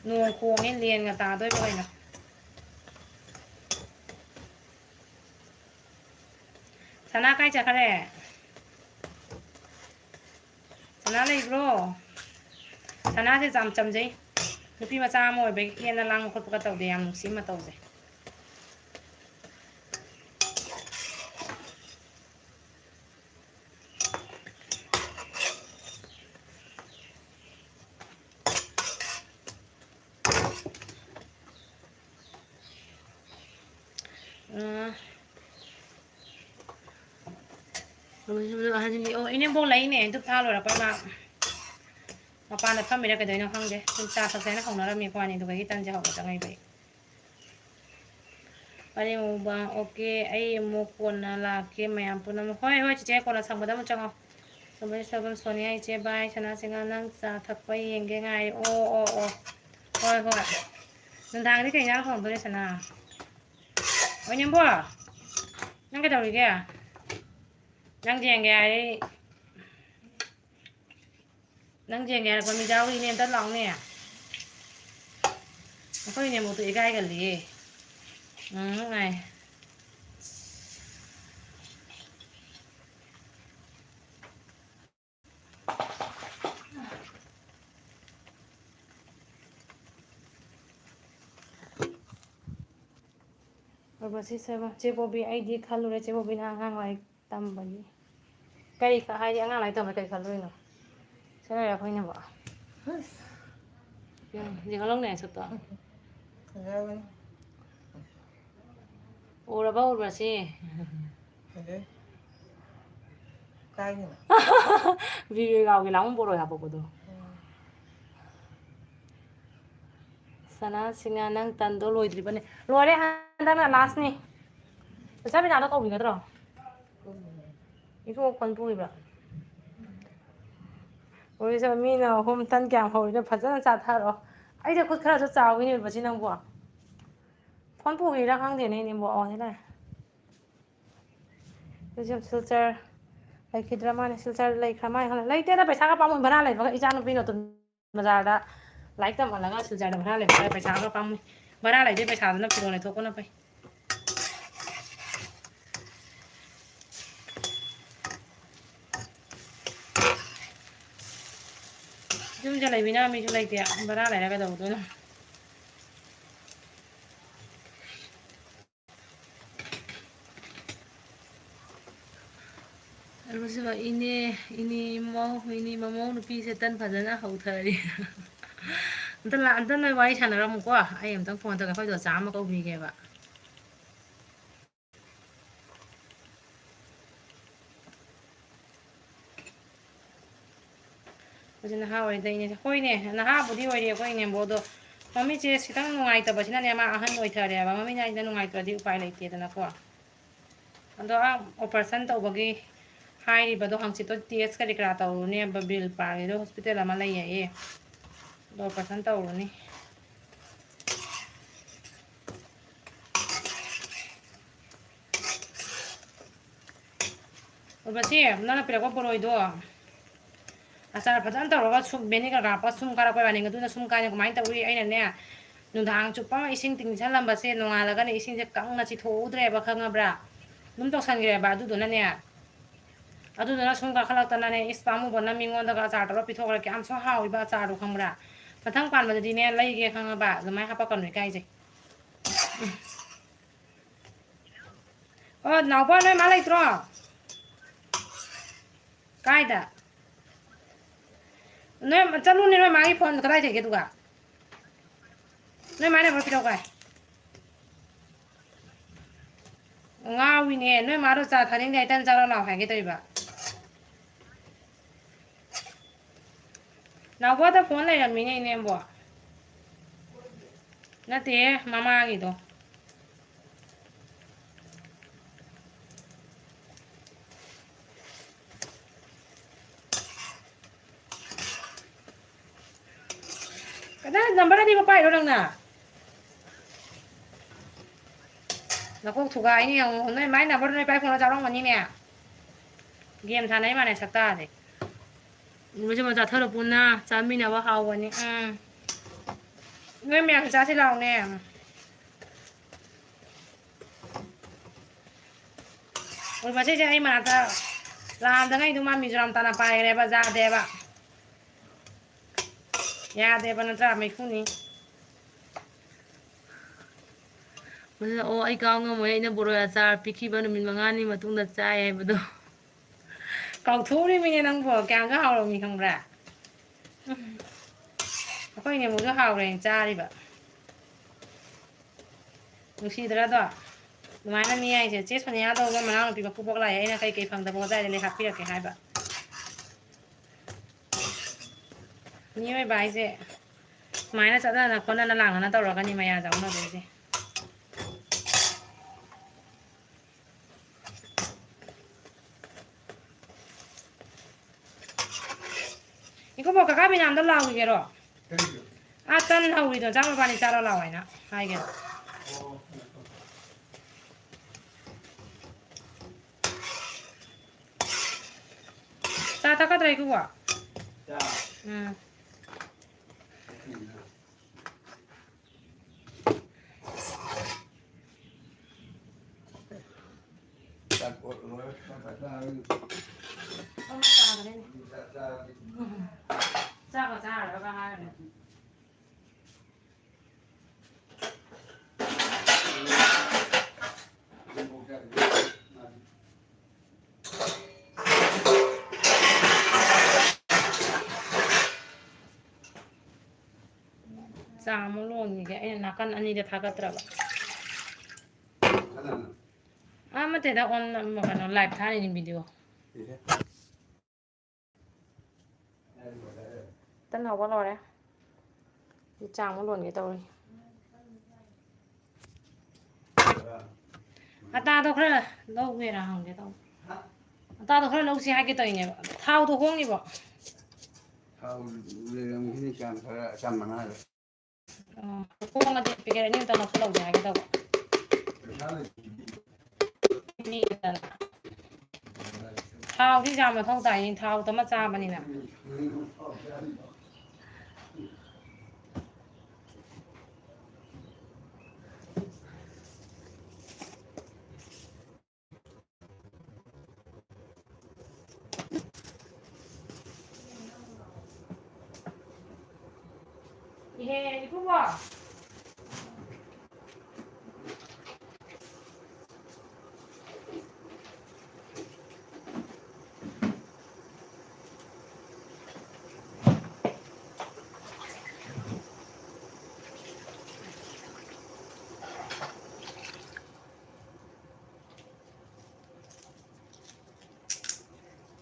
ꯅꯣꯡ ꯈꯣꯡꯉꯦ, ꯂꯦꯟꯒ ꯇꯥꯗꯣꯏꯕ ꯀꯩꯅꯣ꯫ ꯁꯅꯥ ꯀꯥꯏ ꯆꯠꯈ꯭ꯔꯦ? ꯁꯅꯥ ꯂꯩꯕ꯭ꯔꯣ? ꯁꯅꯥꯁꯦ ꯌꯥꯝ ꯆꯝꯖꯩ꯫ ꯅꯨꯄꯤ ꯃꯆꯥ ꯑꯃ ꯑꯣꯏꯕꯒꯤ ꯀꯦꯅ ꯂꯥꯡꯕ ꯈꯣꯠꯄꯒ ꯇꯧꯗꯦ, ꯌꯥꯝ ꯅꯨꯡꯁꯤ ꯃꯇꯧꯁꯦ꯫ ꯑ, ꯑꯣ, ꯏꯅꯦꯝꯕꯣꯛ ꯂꯩꯅꯦ, ꯙꯨꯞ ꯊꯥ ꯂꯣꯏꯔꯛꯄꯩ ꯃꯥ ꯃꯄꯥꯟꯗ ꯐꯝꯃꯤꯔ ꯀꯩꯗꯧꯅꯣ ꯈꯪꯗꯦ꯫ ꯁꯨꯝ ꯆꯥ ꯊꯛꯁꯦ ꯍꯥꯏꯅ ꯀꯧꯅꯔꯝꯃꯤ ꯑꯩꯈꯣꯏ ꯑꯅꯤ, ꯑꯗꯨꯒ ꯇꯟꯁꯦ ꯍꯧꯕ ꯆꯪꯉꯛꯏꯕ ꯑꯩ꯫ ꯄꯔꯦꯡ ꯃꯨꯕ, okay, ꯑꯩ ꯑꯃꯨꯛ ꯀꯣꯟꯅ ꯂꯥꯛꯀꯦ ꯃꯌꯥꯝ ꯄꯨꯝꯅꯃꯛ꯫ ꯍꯣꯏ, ꯍꯣꯏ, ꯆꯤꯆꯦ, ꯀꯣꯟꯅ ꯁꯪꯕꯗ ꯑꯃꯨꯛ ꯆꯪꯉꯣ꯫ ꯁꯣꯃꯦꯁ ꯁꯣꯏꯕꯝ, ꯁꯣꯅꯤꯌꯥ, ꯏꯆꯦ, bye꯫ ꯁꯅꯥ ꯁꯤꯡꯍꯥ, ꯅꯪ ꯆꯥ ꯊꯛꯄ ꯌꯦꯡꯒꯦ ꯉꯥꯏ꯫ ꯑꯣ, ꯑꯣ, ꯑꯣ꯫ ꯍꯣꯏ, ꯍꯣꯏ꯫ ꯅꯨꯡꯗꯥꯡꯗꯤ ꯀꯩ ꯏꯟꯖꯥꯡ ꯊꯣꯡꯗꯣꯔꯤ, ꯁꯅꯥ? ꯑꯣ, ꯏꯅꯦꯝꯕꯣ, ꯅꯪ ꯀꯩꯗꯧꯔꯤꯒꯦ? ꯅꯪ ꯌꯦꯡꯒꯦ ꯍꯥꯏꯔꯤ꯫ ꯅꯪ ꯌꯦꯡꯒꯦ ꯍꯥꯏꯔꯛꯄ ꯃꯤꯗꯥ ꯍꯨꯏꯅꯦ, ꯑꯝꯇ ꯂꯥꯎꯅꯦ꯫ ꯑꯩꯈꯣꯏ ꯏꯅꯦꯝꯕꯣꯛꯇꯣ ꯏꯀꯥꯏꯒꯜꯂꯤꯌꯦ꯫ ꯎꯝ, ꯉꯥꯏ꯫ ꯕꯕꯥ ꯁꯤ ꯁꯦꯕ-, ꯆꯦ ꯕꯣꯕꯤ, ꯑꯩꯗꯤ ꯈꯜꯂꯨꯔꯦ ꯆꯦ ꯕꯣꯕꯤꯅ ꯑꯉꯥꯡ ꯂꯥꯏꯔꯤꯛ ꯇꯝꯕꯒꯤ꯫ ꯀꯔꯤ ꯈ-, ꯍꯥꯏꯗꯤ ꯑꯉꯥꯡ ꯂꯥꯏꯔꯤꯛ ꯇꯝꯕ ꯀꯔꯤ ꯈꯜꯂꯨꯔꯤꯅꯣ? ꯁꯦꯟꯅꯔ ꯑꯩꯈꯣꯏꯅꯕꯣ꯫ ꯍꯁ꯫ ꯌꯦꯡꯉꯣ, ꯌꯦꯡꯍꯜꯂꯧꯅꯦ ꯁꯛꯇꯣ꯫ ꯐꯖꯕꯅꯤ꯫ ꯎꯔꯕ ꯎꯔꯕꯁꯤ? ꯐꯖꯩ꯫ ꯀꯥꯏꯗꯅꯣ? ꯕꯤꯕꯦꯒꯥꯎꯒꯤ ꯂꯥꯡꯕꯝ ꯕꯣꯔꯣꯏ ꯍꯥꯄꯛꯄꯗꯣ꯫ ꯎꯝ꯫ ꯁꯅꯥ ꯁꯤꯡꯍꯥ, ꯅꯪ ꯇꯟꯗꯣ ꯂꯣꯏꯗ꯭ꯔꯤꯕꯅꯦ? ꯂꯣꯏꯔꯦ, ꯍꯟꯗꯛꯅ lastꯅꯤ꯫ ꯆꯆꯥ ꯕꯤꯅꯥꯗꯣ ꯀꯧꯕꯤꯒꯗ꯭ꯔꯣ? ꯏꯊꯣꯛ ꯐꯣꯟ ꯄꯨꯈꯤꯕ꯭ꯔꯥ? ꯎꯔꯤꯁꯦ ꯃꯤꯅ ꯑꯍꯨꯝ ꯇꯟ ꯀꯌꯥꯝ ꯍꯧꯔꯤꯅꯣ? ꯐꯖꯅ ꯆꯥꯊꯔꯣ꯫ ꯑꯩꯁꯦ ꯈꯨꯠ ꯈꯔꯁꯨ ꯆꯥꯎꯋꯤꯅꯦ, ꯎꯔꯤꯕꯁꯤ ꯅꯪꯕꯨ꯫ ꯐꯣꯟ ꯄꯨꯈꯤꯔꯥ ꯈꯪꯗꯦꯅꯦ, ꯏꯅꯦꯕꯨ꯫ ꯑꯣ, ꯁꯤ ꯂꯩꯔꯦ꯫ ꯁꯤꯁꯨ ꯁꯤꯜꯆꯔ ꯂꯩꯈꯤꯗ꯭ꯔꯥ ꯃꯥꯅꯦ, ꯁꯤꯜꯆꯔ ꯂꯩꯈ꯭ꯔꯥ ꯃꯥꯅꯦ ꯈꯪꯗꯦ꯫ ꯂꯩꯇꯦꯗ, ꯄꯩꯁꯥꯒ ꯄꯥꯝꯃꯨꯏ, ꯚꯔꯥ ꯂꯩꯕꯒ ꯏꯆꯥ ꯅꯨꯄꯤꯅ ꯑꯗꯨꯝ ꯕꯖꯥꯔꯗ ꯂꯥꯏꯔꯤꯛ ꯇꯝꯍꯜꯂꯒ ꯁꯤꯜꯆꯔꯗ ꯚꯔꯥ ꯂꯩꯕ ꯄꯩꯁꯥꯒ ꯄꯥꯝꯃꯨꯏ꯫ ꯚꯔꯥ ꯂꯩꯗꯣꯏ ꯄꯩꯁꯥꯗꯨꯅ ꯐꯤꯔꯣꯜ ꯂꯩꯊꯣꯛꯄꯅ ꯐꯩ꯫ ꯌꯨꯝꯗ ꯂꯩꯃꯤꯟꯅ ꯃꯤꯁꯨ ꯂꯩꯇꯦ, ꯚꯔꯥ ꯂꯩꯔ ꯀꯩꯗꯧꯗꯣꯏꯅꯣ? ꯑꯔꯨꯁꯤꯕ ꯏꯅꯦ, ꯏꯅꯦ ꯏꯃꯧ, ꯏꯅꯦ ꯃꯃꯧ ꯅꯨꯄꯤꯁꯦ ꯇꯟ ꯐꯖꯅ ꯍꯧꯊꯔꯤ꯫ ꯑꯝꯇ ꯂꯥ-, ꯑꯝꯇ ꯅꯣꯏ ꯋꯥꯔꯤ ꯁꯥꯟꯅꯔꯝꯃꯨꯀꯣ꯫ ꯑꯩ ꯑꯝꯇꯪ ꯐꯣꯟ ꯇꯧꯒꯦ, ꯑꯩꯈꯣꯏ ꯗꯣꯆꯥ ꯑꯃ ꯀꯧꯕꯤꯒꯦꯕ꯫ ꯍꯧꯖꯤꯛ ꯅꯍꯥ ꯑꯣꯏꯔꯤꯗꯩꯅꯦ꯫ ꯍꯣꯏꯅꯦ, ꯅꯍꯥꯕꯨꯗꯤ ꯑꯣꯏꯔꯤ ꯑꯩꯈꯣꯏ ꯏꯅꯦꯝꯕꯣꯗꯣ꯫ ꯃꯃꯤꯠꯁꯦ ꯈꯤꯇꯪ ꯅꯨꯡꯉꯥꯏꯇꯕꯁꯤꯅꯅꯦ, ꯃꯥ ꯑꯍꯟ ꯑꯣꯏꯊꯔꯦꯕ꯫ ꯃꯃꯤꯠ ꯍꯥꯏꯁꯤꯅ ꯅꯨꯡꯉꯥꯏꯇ꯭ꯔꯗꯤ ꯎꯄꯥꯏ ꯂꯩꯇꯦꯗꯅꯀꯣ꯫ ꯑꯗꯣ ꯑꯥ operation ꯇꯧꯕꯒꯤ ꯍꯥꯏꯔꯤꯕꯗꯣ ꯍꯪꯆꯤꯠꯇꯣ test ꯀꯔꯤ ꯀꯔꯥ ꯇꯧꯔꯨꯅꯦꯕ, ꯕꯤꯜ ꯄꯥꯜꯂꯤꯗꯣ hospital ꯑꯃ ꯂꯩꯌꯦꯌꯦ꯫ ꯑꯗꯣ operation ꯇꯧꯔꯨꯅꯤ꯫ ꯎꯔꯕꯁꯤ ꯅꯪꯅ ꯄꯤꯔꯛꯄ ꯕꯣꯔꯣꯏꯗꯣ ꯑꯆꯥꯔ ꯐꯖꯅ ꯇꯧꯔꯒ ꯁꯨꯝ vinegar ꯍꯥꯞꯄꯒ ꯁꯨꯝ ꯀꯥꯔꯛꯄ ꯋꯥꯅꯤ꯫ ꯑꯗꯨꯅ ꯁꯨꯝ ꯀꯥꯏꯅ ꯀꯃꯥꯏꯅ ꯇꯧꯏ? ꯑꯩꯅꯅꯦ, ꯅꯨꯡꯗꯥꯡ ꯆꯨꯞꯄ ꯑꯃ ꯏꯁꯤꯡ ꯇꯤꯡꯁꯜꯂꯝꯕꯁꯦ, ꯅꯣꯡꯉꯥꯜꯂꯒꯅꯦ ꯏꯁꯤꯡꯁꯦ ꯀꯪꯅ ꯆꯤꯊꯣꯛꯍꯧꯗ꯭ꯔꯦꯕ, ꯈꯪꯉꯕ꯭ꯔꯥ? ꯑꯗꯨꯝ ꯇꯧꯁꯟꯈ꯭ꯔꯦꯕ꯫ ꯑꯗꯨꯗꯨꯅꯅꯦ, ꯑꯗꯨꯗꯨꯅ ꯁꯨꯝ ꯀꯥꯈꯠꯂꯛꯇꯅꯅꯦ, ꯏꯁ, ꯄꯥꯝꯃꯨꯕꯅ ꯃꯤꯉꯣꯟꯗꯒ ꯑꯆꯥꯔ ꯇꯧꯔ ꯄꯤꯊꯣꯛꯈ꯭ꯔꯦ꯫ ꯀꯌꯥꯝꯁꯨ ꯍꯥꯎꯏꯕ ꯑꯆꯥꯔꯗꯣ, ꯈꯪꯕ꯭ꯔꯥ? ꯃꯊꯪ ꯄꯥꯟꯕꯗꯗꯤꯅꯦ, ꯂꯩꯒꯦ, ꯈꯪꯉꯕ? ꯑꯗꯨꯃꯥꯏꯅ ꯍꯥꯄꯛꯀꯅꯨ, ꯏꯀꯥꯏꯖꯩ꯫ ꯑꯣ, ꯅꯥꯎꯕ, ꯅꯣꯏ ꯃꯥ ꯂꯩꯇ꯭ꯔꯣ? ꯀꯥꯏꯗ? ꯅꯣꯏ ꯆꯠꯂꯨꯅꯦ, ꯅꯣꯏ ꯃꯥꯒꯤ phone ꯀꯗꯥꯏ ꯂꯩꯒꯦ ꯑꯗꯨꯒ? ꯅꯣꯏ ꯃꯥꯏ number ꯄꯤꯔꯛꯎ ꯀꯥꯏ? ꯉꯥꯎꯋꯤꯅꯦ, ꯅꯣꯏ ꯃꯥꯗꯣ ꯆꯥ ꯊꯛꯅꯤꯡꯗꯦ ꯍꯥꯏ, ꯇꯟ ꯆꯥꯔ ꯂꯥꯛꯑꯣ ꯍꯥꯏꯒꯦ ꯇꯧꯔꯤꯕ꯫ ꯅꯥꯎꯕꯗ phone ꯂꯩꯔꯝꯃꯤꯅꯦ, ꯏꯅꯦꯝꯕꯣ꯫ ꯅꯠꯇꯦꯍꯦ, ꯃꯃꯥꯒꯤꯗꯣ꯫ ꯀꯗꯥꯏ ꯅꯝꯕꯔ ꯑꯅꯤꯃꯛ ꯄꯥꯏꯔꯣ ꯅꯪꯅ? ꯅꯀꯣꯛ ꯊꯨꯒꯥꯏꯅꯤ ꯌꯦꯡꯉꯨ꯫ ꯅꯣꯏ ꯃꯥꯏ ꯅꯝꯕꯔ ꯅꯣꯏ ꯄꯥꯏ ꯐꯣꯟꯗ ꯆꯥꯎꯔꯝꯒꯅꯤꯅꯦ꯫ ꯒꯦꯝ ꯁꯥꯟꯅꯩ ꯃꯥꯅꯦ ꯁꯛꯇꯥꯁꯦ꯫ ꯃꯆꯤꯟ ꯃꯆꯥ ꯊꯣꯛꯂ ꯄꯨꯟꯅ ꯆꯥꯃꯤꯟꯅꯕ ꯍꯥꯎꯕꯅꯤ꯫ ꯎꯝ꯫ ꯅꯣꯏ ꯃꯌꯥꯝ ꯆꯥꯁꯤ ꯂꯥꯎꯅꯦ꯫ ꯍꯣꯏ, ꯃꯁꯤꯁꯦ ꯑꯩ ꯃꯅꯥꯛꯇ ꯂꯥꯛꯑꯝꯗꯉꯩꯗꯨ ꯃꯥ ꯃꯤꯖꯣꯔꯥꯝ ꯇꯥꯅ ꯄꯥꯏꯈ꯭ꯔꯦꯕ, ꯌꯥꯗꯦꯕ꯫ ꯌꯥꯗꯦꯕ ꯅꯠꯇ꯭ꯔꯥ, ꯃꯩꯈꯨꯅꯤ꯫ ꯃꯁꯤꯅ, "ꯑꯣ, ꯑꯩ ꯀꯥꯎ ꯉꯝꯃꯣꯏ, ꯑꯩꯅ ꯕꯣꯔꯣꯏ ꯑꯆꯥꯔ ꯄꯤꯈꯤꯕ ꯅꯨꯃꯤꯠ ꯃꯉꯥꯅꯤ ꯃꯇꯨꯡꯗ ꯆꯥꯏ" ꯍꯥꯏꯕꯗꯣ꯫ ꯀꯥꯎꯊꯣꯛꯎꯔꯤꯃꯤꯅꯦ ꯅꯪꯕꯣ, ꯀꯌꯥꯝꯁꯨ ꯍꯥꯎꯔꯝꯃꯤ ꯈꯪꯕ꯭ꯔꯥ? ꯎꯝ꯫ ꯑꯩꯈꯣꯏ ꯏꯅꯦꯝꯕꯣꯛꯁꯨ ꯍꯥꯎꯔꯦꯅ ꯆꯥꯔꯤꯕ꯫ ꯅꯨꯡꯁꯤꯗ꯭ꯔꯥꯗꯣ? ꯑꯗꯨꯃꯥꯏꯅ ꯃꯤ ꯍꯥꯏꯁꯦ, ꯆꯦ ꯁꯣꯅꯤꯌꯥꯗꯣ ꯃꯣꯏ ꯃꯅꯥꯎꯅꯨꯄꯤ ꯃꯀꯨꯕꯣꯛ ꯂꯥꯛꯑꯦ, ꯑꯩꯅ ꯀꯩ ꯀꯩ ꯐꯪꯗꯕ ꯑꯗꯨꯋꯥꯏꯗ ꯂꯩ ꯍꯥꯞꯄꯤꯔꯛꯀꯦ ꯍꯥꯏꯕ꯫ ꯃꯤꯑꯣꯏꯕ ꯍꯥꯏꯁꯦ ꯁꯨꯃꯥꯏꯅ ꯆꯠꯅꯅ ꯈꯣꯠꯅꯅ ꯂꯥꯡꯅꯅ ꯇꯧꯔꯒꯅꯤ ꯃꯌꯥ ꯆꯧꯅꯗꯣꯏꯁꯦ꯫ ꯏꯀꯨꯕꯣꯛ, ꯀꯀꯥ ꯕꯤꯅꯥꯝꯗ ꯂꯥꯎꯈꯤꯒꯦꯔꯣ? ꯀꯔꯤꯒꯤ? ꯑꯥ, ꯇꯟ ꯍꯧꯔꯤꯗꯣ, ꯆꯥꯛ ꯃꯄꯥꯅꯤ ꯆꯥꯔꯣ ꯂꯥꯎ ꯍꯥꯏꯅ ꯍꯥꯏꯒꯦ꯫ ꯑꯣ꯫ ꯆꯥ ꯊꯛꯀꯗ꯭ꯔꯥ, ꯏꯀꯨꯕꯣꯛ? ꯆꯥ? ꯎꯝ꯫ ꯆꯥꯛ ꯇꯣꯛ ꯂꯣꯏꯔ ꯆꯥꯛ ꯆꯥꯔꯅꯤ꯫ ꯑꯃ ꯆꯥꯈ꯭ꯔꯦꯅꯦ꯫ ꯆꯥꯛ ꯆꯥꯔꯗꯤ꯫ ꯆꯥꯛꯀ ꯆꯥꯔꯒ ꯍꯥꯏꯔꯦ꯫ ꯆꯥ ꯑꯃꯨꯛ ꯂꯣꯟꯈꯤꯒꯦ꯫ ꯑꯩꯅ ꯅꯥꯀꯟ ꯑꯅꯤꯗ ꯊꯥꯒꯠꯇ꯭ꯔꯕ꯫ ꯑꯥ, ꯅꯠꯇꯦꯗ, ꯑꯣꯟ-, ꯀꯩꯅꯣ, live ꯊꯥꯔꯤꯅꯤ, video꯫ ꯇꯟ ꯍꯧꯕ ꯂꯣꯏꯔꯦ꯫ ꯆꯥ ꯑꯃꯨꯛ ꯂꯣꯟꯒꯦ ꯇꯧꯔꯤ꯫ ꯑꯇꯥꯗꯣ ꯈꯔ ꯂꯧꯒꯦꯔꯥ ꯍꯪꯒꯦ ꯇꯧꯕ꯫ ꯑꯇꯥꯗꯣ ꯈꯔ ꯂꯧꯁꯤ ꯍꯥꯏꯒꯦ ꯇꯧꯔꯤꯅꯦꯕ꯫ ꯊꯥꯎꯗꯣ ꯍꯣꯡꯉꯤꯕꯣ? ꯊꯥꯎ ꯂꯩꯔꯝꯈꯤꯅꯤ, ꯀꯌꯥꯝ ꯈꯔ ꯑꯆꯝꯕꯅ ꯍꯥꯏꯔꯦ꯫ ꯑꯣ, ꯍꯣꯡꯉꯗꯤ ꯄꯦꯀꯦꯠ ꯑꯅꯤ ꯑꯝꯇ ꯂꯧꯁꯤꯜꯍꯧꯒꯦ ꯍꯥꯏꯒꯦ ꯇꯧꯕ꯫ ꯄꯩꯁꯥ ꯂꯩꯇꯦ꯫ ꯊꯥꯎꯗꯤ ꯌꯥꯝ ꯃꯊꯧ ꯇꯥꯏꯌꯦ, ꯊꯥꯎ ꯇꯃ ꯆꯥꯕꯅꯤꯅ꯫ ꯏꯍꯦ, ꯏꯄꯨꯕꯣ꯫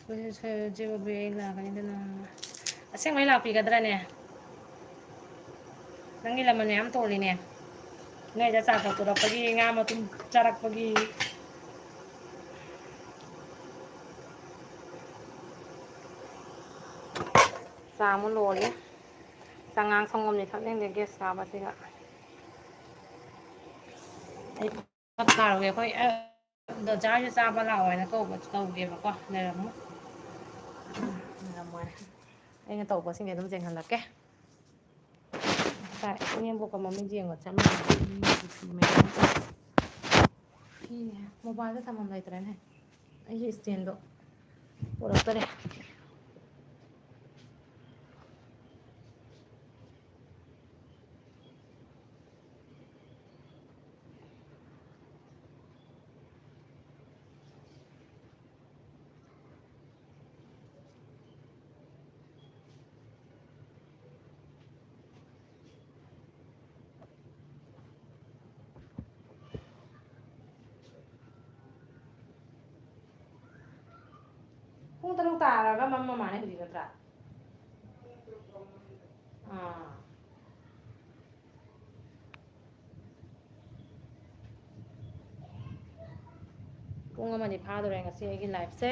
ꯍꯧꯖꯤꯛ ꯍꯧꯖꯤꯛ ꯑꯩ ꯂꯥꯛꯀꯅꯤꯗꯅ꯫ ꯑꯁꯦꯡꯕꯩ ꯂꯥꯛꯄꯤꯒꯗ꯭ꯔꯅꯦ? ꯅꯪꯒꯤ ꯂꯃꯟ ꯃꯌꯥꯝ ꯇꯣꯜꯂꯤꯅꯦ꯫ ꯅꯣꯏꯗ ꯆꯥ ꯊꯛꯇꯣꯔꯛꯄꯒꯤ, ꯉꯥ ꯃꯇꯨꯝ ꯆꯥꯔꯛꯄꯒꯤ꯫ ꯆꯥ ꯑꯃꯨꯛ ꯂꯣꯜꯂꯦ꯫ ꯆꯉꯥꯡ ꯁꯪꯒꯣꯝꯗꯤ ꯊꯛꯅꯤꯡꯗꯦ ꯒ꯭ꯌꯥꯁ ꯀꯥꯕꯁꯤꯒ꯫ ꯑꯩ ꯊꯥꯔꯨꯒꯦ꯫ ꯑꯩꯈꯣꯏ, ꯑ, ꯗꯣꯖꯥ ꯍꯣꯏꯁꯨ ꯆꯥꯕ ꯂꯥꯛꯑꯣ ꯍꯥꯏꯅ ꯀꯧꯕ, ꯀꯧꯒꯦꯕꯀꯣ꯫ ꯂꯩꯔꯝꯃꯣ꯫ ꯂꯩꯔꯝꯃꯣꯏ꯫ ꯑꯩꯅ ꯇꯧꯕꯁꯤꯡꯁꯦ ꯑꯗꯨꯝ ꯌꯦꯡꯍꯜꯂꯛꯀꯦ꯫ ꯉꯁꯥꯏ ꯏꯅꯦꯝꯕꯣꯛꯀ ꯃꯃꯤꯠ ꯌꯦꯡꯕ ꯆꯠꯂꯨꯕꯅꯦ꯫ ꯐꯤ ꯃꯌꯥꯝ꯫ ꯐꯤ ꯃꯣꯕꯥꯏꯜꯗ ꯊꯝꯐꯝ ꯂꯩꯇ꯭ꯔꯦꯅꯦ꯫ ꯑꯩꯒꯤ ꯏꯁꯇꯦꯟꯗꯣ ꯄꯨꯔꯛꯇꯔꯦ꯫ ꯄꯨꯡ ꯇꯔꯨꯛ ꯇꯥꯔꯒ ꯃꯝꯃ ꯃꯥꯜꯂꯦ ꯍꯧꯖꯤꯛ ꯅꯠꯇ꯭ꯔꯥ? ꯑꯥ꯫ ꯄꯨꯡ ꯑꯃꯗꯤ ꯐꯥꯗꯣꯔꯦ ꯉꯁꯤ ꯑꯩꯒꯤ ꯂꯥꯏꯐꯁꯦ꯫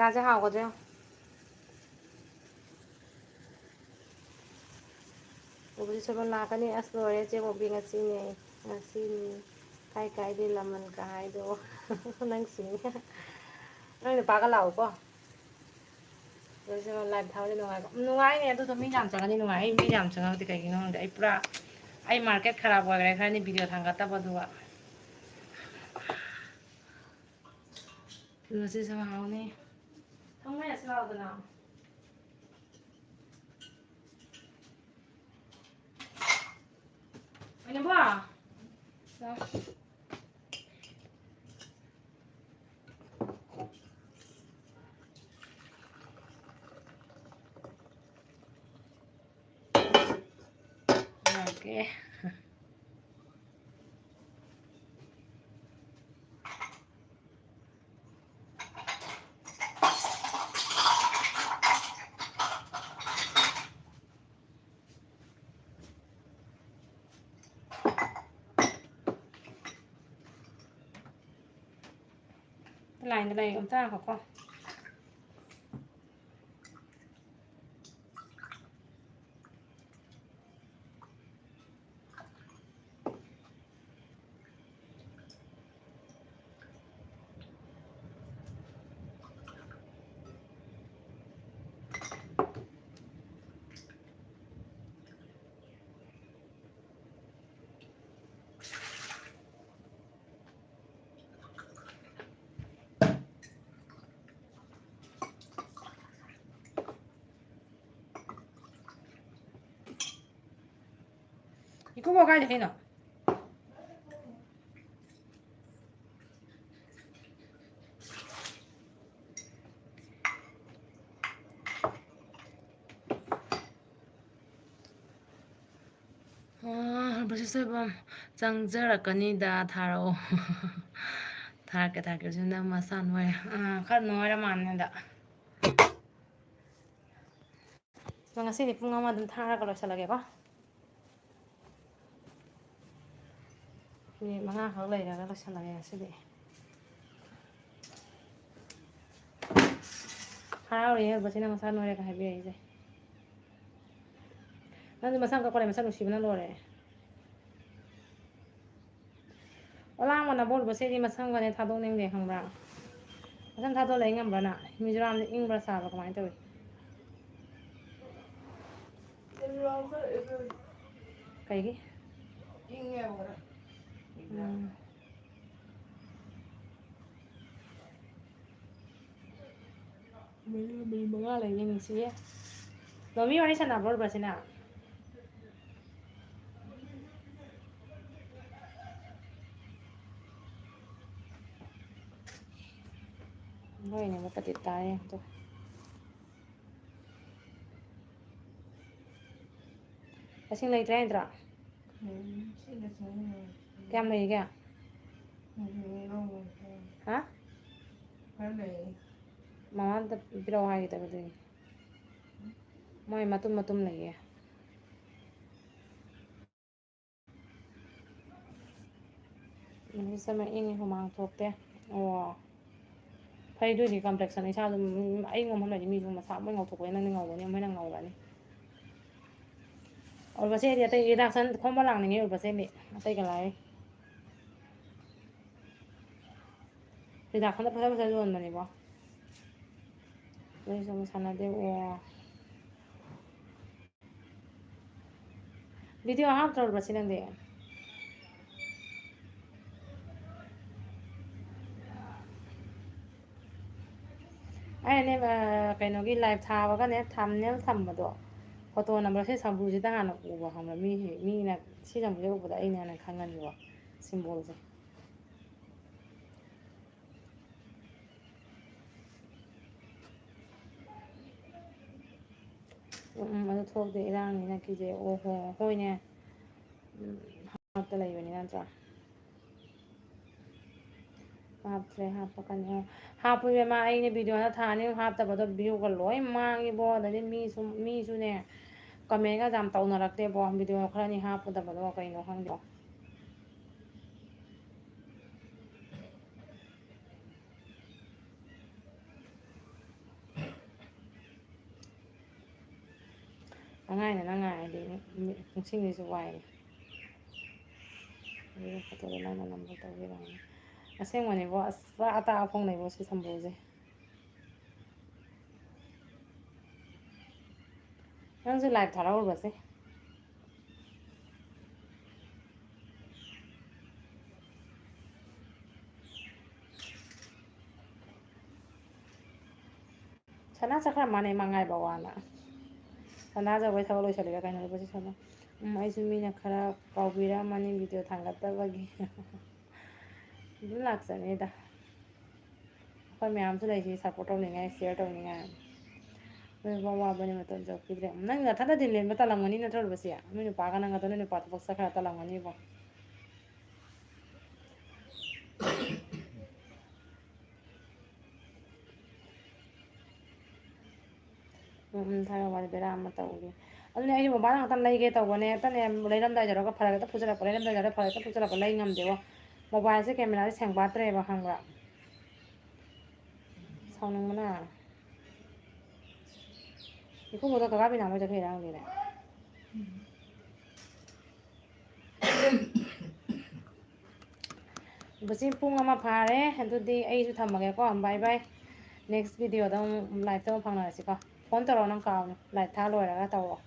ꯆꯥꯁꯦ ꯍꯥꯎꯒꯗ꯭ꯔꯥ ꯌꯦꯡꯉꯣ꯫ ꯎꯕꯁꯤ ꯁꯣꯏꯕ ꯂꯥꯛꯀꯅꯤ꯫ ꯑꯁ, ꯂꯣꯏꯔꯦ, ꯆꯦ ꯕꯣꯕꯤ, ꯉꯁꯤꯅꯦ, ꯉꯁꯤꯅꯤ꯫ ꯀꯥꯏ ꯀꯥꯏꯗꯩ ꯂꯃꯟ ꯀꯥ ꯍꯥꯏꯗꯣ꯫ ꯅꯪ ꯁꯤꯅꯤ꯫ ꯅꯣꯏ ꯅꯨꯄꯥꯒ ꯂꯥꯛꯎꯀꯣ꯫ ꯂꯣꯏꯁꯤꯜꯂꯣ, ꯂꯥꯏꯞ ꯊꯥꯕꯗꯤ ꯅꯨꯡꯉꯥꯏꯀꯣ? ꯅꯨꯡꯉꯥꯏꯅꯦ, ꯑꯗꯨꯗꯣ ꯃꯤ ꯌꯥꯝ ꯆꯪꯉꯗꯤ ꯅꯨꯡꯉꯥꯏ꯫ ꯑꯩ ꯃꯤ ꯌꯥꯝ ꯆꯪꯉꯛꯇꯦ, ꯀꯩꯒꯤꯅꯣ ꯈꯪꯗꯦ꯫ ꯑꯩ ꯄꯨꯔꯥ, ꯑꯩ ꯃꯥꯔꯀꯦꯠ ꯈꯔꯥꯞ ꯑꯣꯏꯈ꯭ꯔꯦ, ꯈꯔꯅꯤ ꯚꯤꯗꯤꯑꯣ ꯊꯥꯡꯒꯠꯇꯕ, ꯑꯗꯨꯒ꯫ ꯂꯣꯏꯁꯤꯜꯂꯣ, ꯍꯥꯎꯅꯤ꯫ ꯊꯝꯃꯣ, ꯌꯥꯁꯤ ꯂꯥꯎꯗꯅ꯫ ꯑꯣꯏꯅꯕꯣ? ꯂꯥꯎ꯫ Okay. ꯂꯥꯏꯟꯗ ꯂꯩꯌꯨ, ꯑꯝꯇ ꯉꯥꯏꯈꯣꯀꯣ꯫ ꯏꯀꯨꯕꯣꯛ ꯀꯥꯏ ꯆꯠꯈꯤꯅꯣ? ꯑꯥ, ꯕ꯭ꯔꯁꯦꯁ ꯑꯣꯏꯕ ꯆꯪꯖꯔꯛꯀꯅꯤꯗ, ꯊꯥꯔꯛꯑꯣ꯫ ꯊꯥꯔꯛꯀꯦ, ꯊꯥꯔꯛꯀꯦ꯫ ꯍꯧꯖꯤꯛ ꯅꯪ ꯃꯁꯥ ꯅꯣꯏꯔꯦ꯫ ꯑꯥ, ꯈꯔ ꯅꯣꯏꯔ ꯃꯥꯟꯅꯦ ꯍꯟꯗꯛ꯫ ꯑꯗꯣ ꯉꯁꯤꯗꯤ ꯄꯨꯡ ꯑꯃ ꯑꯗꯨꯝ ꯊꯥꯔꯒ ꯂꯣꯏꯁꯤꯜꯂꯒꯦꯀꯣ꯫ ꯃꯤꯅꯤꯠ ꯃꯉꯥꯈꯛ ꯂꯩꯔꯒ ꯂꯣꯏꯁꯤꯜꯂꯒꯦ ꯉꯁꯤꯗꯤ꯫ ꯍꯔꯥꯎꯔꯦ ꯍꯦ ꯎꯔꯕꯁꯤꯅ ꯃꯁꯥ ꯅꯣꯏꯔꯦꯒ ꯍꯥꯏꯕꯤꯔꯛꯏꯁꯦ꯫ ꯅꯪꯁꯨ ꯃꯁꯝ ꯀꯛꯄꯗ ꯃꯁꯛ ꯅꯨꯡꯁꯤꯕꯅ ꯂꯣꯏꯔꯦ꯫ ꯑꯣꯂꯥꯡꯕꯅ ꯕꯣꯜꯕꯁꯦ ꯑꯩꯗꯤ ꯃꯁꯝꯒꯅꯦ ꯊꯥꯗꯣꯛꯅꯤꯡꯗꯦ ꯈꯪꯕ꯭ꯔꯥ? ꯃꯁꯝ ꯊꯥꯗꯣꯛꯑ ꯂꯩ ꯉꯝꯕ꯭ꯔꯥ ꯅꯪ? ꯃꯤꯖꯣꯔꯥꯝꯗ ꯏꯪꯕ꯭ꯔꯥ ꯁꯥꯕ꯭ꯔꯥ ꯀꯃꯥꯏꯅ ꯇꯧꯏ? ꯀꯩꯒꯤ? ꯎꯝ꯫ ꯃꯤꯅꯤꯠ ꯃꯉꯥ ꯂꯩꯅꯤ ꯅꯨꯡꯁꯤꯌꯦ꯫ ꯅꯣꯃꯤ ꯋꯥꯔꯤ ꯁꯥꯟꯅꯕ꯭ꯔꯣ ꯎꯔꯕꯁꯤꯅ? ꯍꯣꯏꯅꯦ, ꯃꯨꯠꯄꯗꯤ ꯇꯥꯏꯌꯦ ꯑꯗꯣ꯫ ꯏꯁꯤꯡ ꯂꯩꯇ꯭ꯔꯦ ꯍꯥꯏꯗ꯭ꯔꯣ? ꯎꯝ, ꯁꯤꯗ ꯁꯨꯝ ꯀꯌꯥꯝ ꯂꯩꯔꯤꯒꯦ? ꯎꯝ, ꯍꯥ? ꯈꯔ ꯂꯩꯌꯦ꯫ ꯃꯃꯥ ꯑꯝꯇ ꯄꯤꯔꯛꯑꯣ ꯍꯥꯏꯒꯦ ꯇꯧꯕ ꯑꯗꯨꯒꯤ꯫ ꯃꯣꯏ ꯃꯇꯨꯝ ꯃꯇꯨꯝ ꯂꯩꯌꯦ꯫ ꯅꯨꯃꯤꯠꯁꯦ ꯑꯃ ꯏꯪꯉꯤ, ꯍꯨꯃꯥꯡ ꯊꯣꯛꯇꯦ꯫ ꯑꯣ꯫ ꯐꯩ, ꯑꯗꯨꯏꯗꯤ complexion ꯏꯁꯥ ꯑꯗꯨꯝ, ꯎꯝ, ꯑꯌꯤꯡꯕ ꯃꯐꯝ ꯂꯩꯔꯗꯤ ꯃꯤꯁꯨ ꯃꯁꯥ ꯂꯣꯏ ꯉꯧꯊꯣꯛꯄꯅꯤ, ꯅꯪꯗꯤ ꯉꯧꯒꯅꯤ, ꯃꯣꯏꯅ ꯉꯧꯔꯅꯤ꯫ ꯎꯔꯕꯁꯦ ꯑꯩꯗꯤ ꯑꯇꯩ ꯍꯤꯗꯥꯛ ꯆꯟ-, ꯈꯣꯝꯕ ꯂꯥꯛꯅꯤꯡꯉꯤ ꯎꯔꯕꯁꯦ ꯃꯤ, ꯑꯇꯩꯒ ꯂꯥꯏꯔꯤ꯫ ꯍꯤꯗꯥꯛ ꯈꯟꯗ ꯐꯖ ꯐꯖ ꯌꯣꯟꯕꯅꯤꯀꯣ꯫ ꯅꯣꯏꯁꯨ ꯑꯃꯨꯛ ꯁꯥꯟꯅꯗꯦ, ꯑꯣ꯫ Video ꯍꯥꯞꯇ꯭ꯔꯕ꯭ꯔꯣ ꯁꯤ ꯅꯪꯗꯤ? ꯑꯩꯅꯅꯦ, ꯑ, ꯀꯩꯅꯣꯒꯤ live ꯊꯥꯕꯒꯅꯦ, thumbnail ꯊꯝꯕꯗꯣ, photo number ꯁꯤ ꯁꯝꯕ꯭ꯔꯨꯁꯤꯗ ꯍꯥꯟꯅ ꯎꯕ ꯈꯪꯕ꯭ꯔꯥ? ꯃꯤ, ꯃꯤꯅ ꯁꯤ ꯁꯝꯕ꯭ꯔꯨꯁꯦ ꯎꯕꯗ ꯑꯩꯅ ꯍꯥꯟꯅ ꯈꯪꯉꯅꯤꯕ, symbolꯁꯦ꯫ ꯎꯝ, ꯎꯝ, ꯑꯗꯨ ꯊꯣꯛꯇꯦ, ꯏꯔꯥꯡꯅꯤꯅ ꯀꯤꯖꯩ꯫ ꯑꯣ ꯍꯣ, ꯍꯣꯏꯅꯦ꯫ ꯎꯝ, ꯍꯥꯞꯇ ꯂꯩꯕꯅꯤ ꯅꯠꯇ꯭ꯔꯥ? ꯍꯥꯞꯇ꯭ꯔꯦ, ꯍꯥꯞꯄꯛꯀꯅꯤ꯫ ꯑꯣ, ꯍꯥꯞꯄꯨ ꯏꯕꯦꯝꯃ, ꯑꯩꯅ videoꯗ ꯊꯥ ꯑꯅꯤ ꯑꯍꯨꯝ ꯍꯥꯞꯇꯕꯗꯣ viewꯒ ꯂꯣꯏ ꯃꯥꯡꯉꯤꯕꯣ꯫ ꯑꯗꯩꯗꯤ ꯃꯤꯁꯨ, ꯃꯤꯁꯨꯅꯦ, commentꯒꯁꯦ ꯌꯥꯝ ꯇꯧꯅꯔꯛꯇꯦꯕꯣ, video ꯈꯔꯅꯤ ꯍꯥꯞꯄꯨꯗꯕꯗꯣ ꯀꯩꯅꯣ ꯈꯪꯗꯦ꯫ ꯉꯥꯏꯅ ꯅꯪ ꯉꯥꯏꯔꯗꯤ ꯅꯨꯃꯤꯠ ꯄꯨꯡꯁꯤꯡꯁꯤꯁꯨ ꯋꯥꯏꯅꯦ꯫ ꯑꯗꯨꯒ ꯐꯣꯇꯣꯗꯣ ꯅꯪꯅ ꯅꯝꯕ ꯇꯧꯕꯤꯔꯝꯃꯣ꯫ ꯑꯁꯦꯡꯕꯅꯦꯕꯣ, ꯑꯁ, ꯄꯨꯔꯥ ꯑꯇꯥ ꯑꯐꯣꯡꯅꯩꯕꯣ ꯁꯤ ꯁꯝꯕꯨꯁꯦ꯫ ꯅꯪꯁꯨ ꯂꯥꯏꯚ ꯊꯥꯔꯛꯎꯔꯕꯁꯦ꯫ ꯁꯅꯥ ꯆꯠꯈ꯭ꯔ ꯃꯥꯅꯦ ꯃꯉꯥꯏꯕ ꯋꯥꯅ꯫ ꯁꯅꯥ ꯖꯒꯣꯏ ꯊꯕꯛ ꯂꯣꯏꯁꯤꯜꯂꯤꯔ ꯀꯩꯅꯣ ꯂꯨꯄꯥ ꯁꯤꯁꯅ꯫ ꯎꯝ, ꯑꯩꯁꯨ ꯃꯤꯅ ꯈꯔ ꯀꯥꯎꯕꯤꯔꯝꯃꯅꯤ ꯚꯤꯗꯤꯑꯣ ꯊꯥꯡꯒꯠꯇꯕꯒꯤ꯫ ꯑꯗꯨꯝ ꯂꯥꯛꯆꯅꯤꯗ꯫ ꯑꯩꯈꯣꯏ ꯃꯌꯥꯝꯁꯨ ꯂꯩꯁꯤ ꯁꯞꯄꯣꯔꯠ ꯇꯧꯅꯤꯡꯉꯥꯏ, ꯁꯤꯌꯔ ꯇꯧꯅꯤꯡꯉꯥꯏ꯫ ꯅꯣꯏ ꯋꯥ ꯋꯥꯕꯅꯤ ꯃꯇꯝ ꯆꯧꯈꯤꯗ꯭ꯔꯦ꯫ ꯅꯪ ꯅꯊꯟꯗꯗꯤ ꯂꯦꯟꯕ ꯇꯜꯂꯝꯒꯅꯤ ꯅꯠꯇ꯭ꯔꯣ ꯂꯨꯕꯁꯤ? ꯅꯣꯏ ꯅꯨꯄꯥꯒ ꯅꯪꯒꯗꯣ ꯅꯣꯏ ꯅꯨꯄꯥ ꯊꯕꯛ ꯆꯠꯈ꯭ꯔ ꯇꯜꯂꯝꯒꯅꯤꯕꯣ꯫ ꯎꯝ, ꯎꯝ, ꯊꯥꯔꯛꯑꯣ, ꯕꯦꯔꯥ ꯑꯃ ꯇꯧꯔꯤ꯫ ꯑꯗꯨꯅꯦ ꯑꯩꯁꯨ ꯃꯣꯕꯥꯏꯜ ꯉꯥꯛꯇꯪ ꯂꯩꯒꯦ ꯇꯧꯕꯅꯦ, ꯍꯦꯛꯇꯅꯦ ꯂꯩꯔꯝꯗꯥꯏ ꯌꯧꯔꯒ ꯐꯔꯛ ꯍꯦꯛꯇ ꯐꯨꯖꯜꯂꯛꯄ, ꯂꯩꯔꯝꯗꯥꯏ ꯌꯧꯔꯒ ꯐꯔꯛ ꯍꯦꯛꯇ ꯐꯨꯖꯜꯂꯛꯄ, ꯂꯩ ꯉꯝꯗꯦꯕꯣ꯫ ꯃꯣꯕꯥꯏꯜꯁꯦ ꯀꯦꯃꯦꯔꯥꯁꯦ ꯁꯦꯡꯕꯥꯠꯇ꯭ꯔꯦꯕ, ꯈꯪꯕ꯭ꯔꯥ? ꯁꯥꯎꯅꯤꯡꯕꯅ꯫ ꯏꯀꯨꯕꯣꯛꯇꯣ ꯀꯀꯥ ꯕꯤꯅꯥ ꯃꯣꯏ ꯆꯠꯈ꯭ꯔꯤꯔꯥ ꯈꯪꯗꯦꯅꯦ꯫ ꯕꯁꯤ ꯄꯨꯡ ꯑꯃ ꯐꯥꯔꯦ, ꯑꯗꯨꯗꯤ ꯑꯩꯁꯨ ꯊꯝꯃꯒꯦꯀꯣ, bye bye꯫ Next ꯚꯤꯗꯤꯑꯣꯗ ꯑꯃꯨꯛ ꯂꯥꯏꯞꯇ ꯑꯃꯨꯛ ꯐꯪꯅꯔꯁꯤꯀꯣ꯫ ꯐꯣꯟ ꯇꯧꯔꯛꯑꯣ, ꯅꯪ ꯀꯥꯎꯅꯤ, ꯂꯥꯏꯞ ꯊꯥ ꯂꯣꯏꯔꯒ ꯇꯧꯔꯛꯑꯣ꯫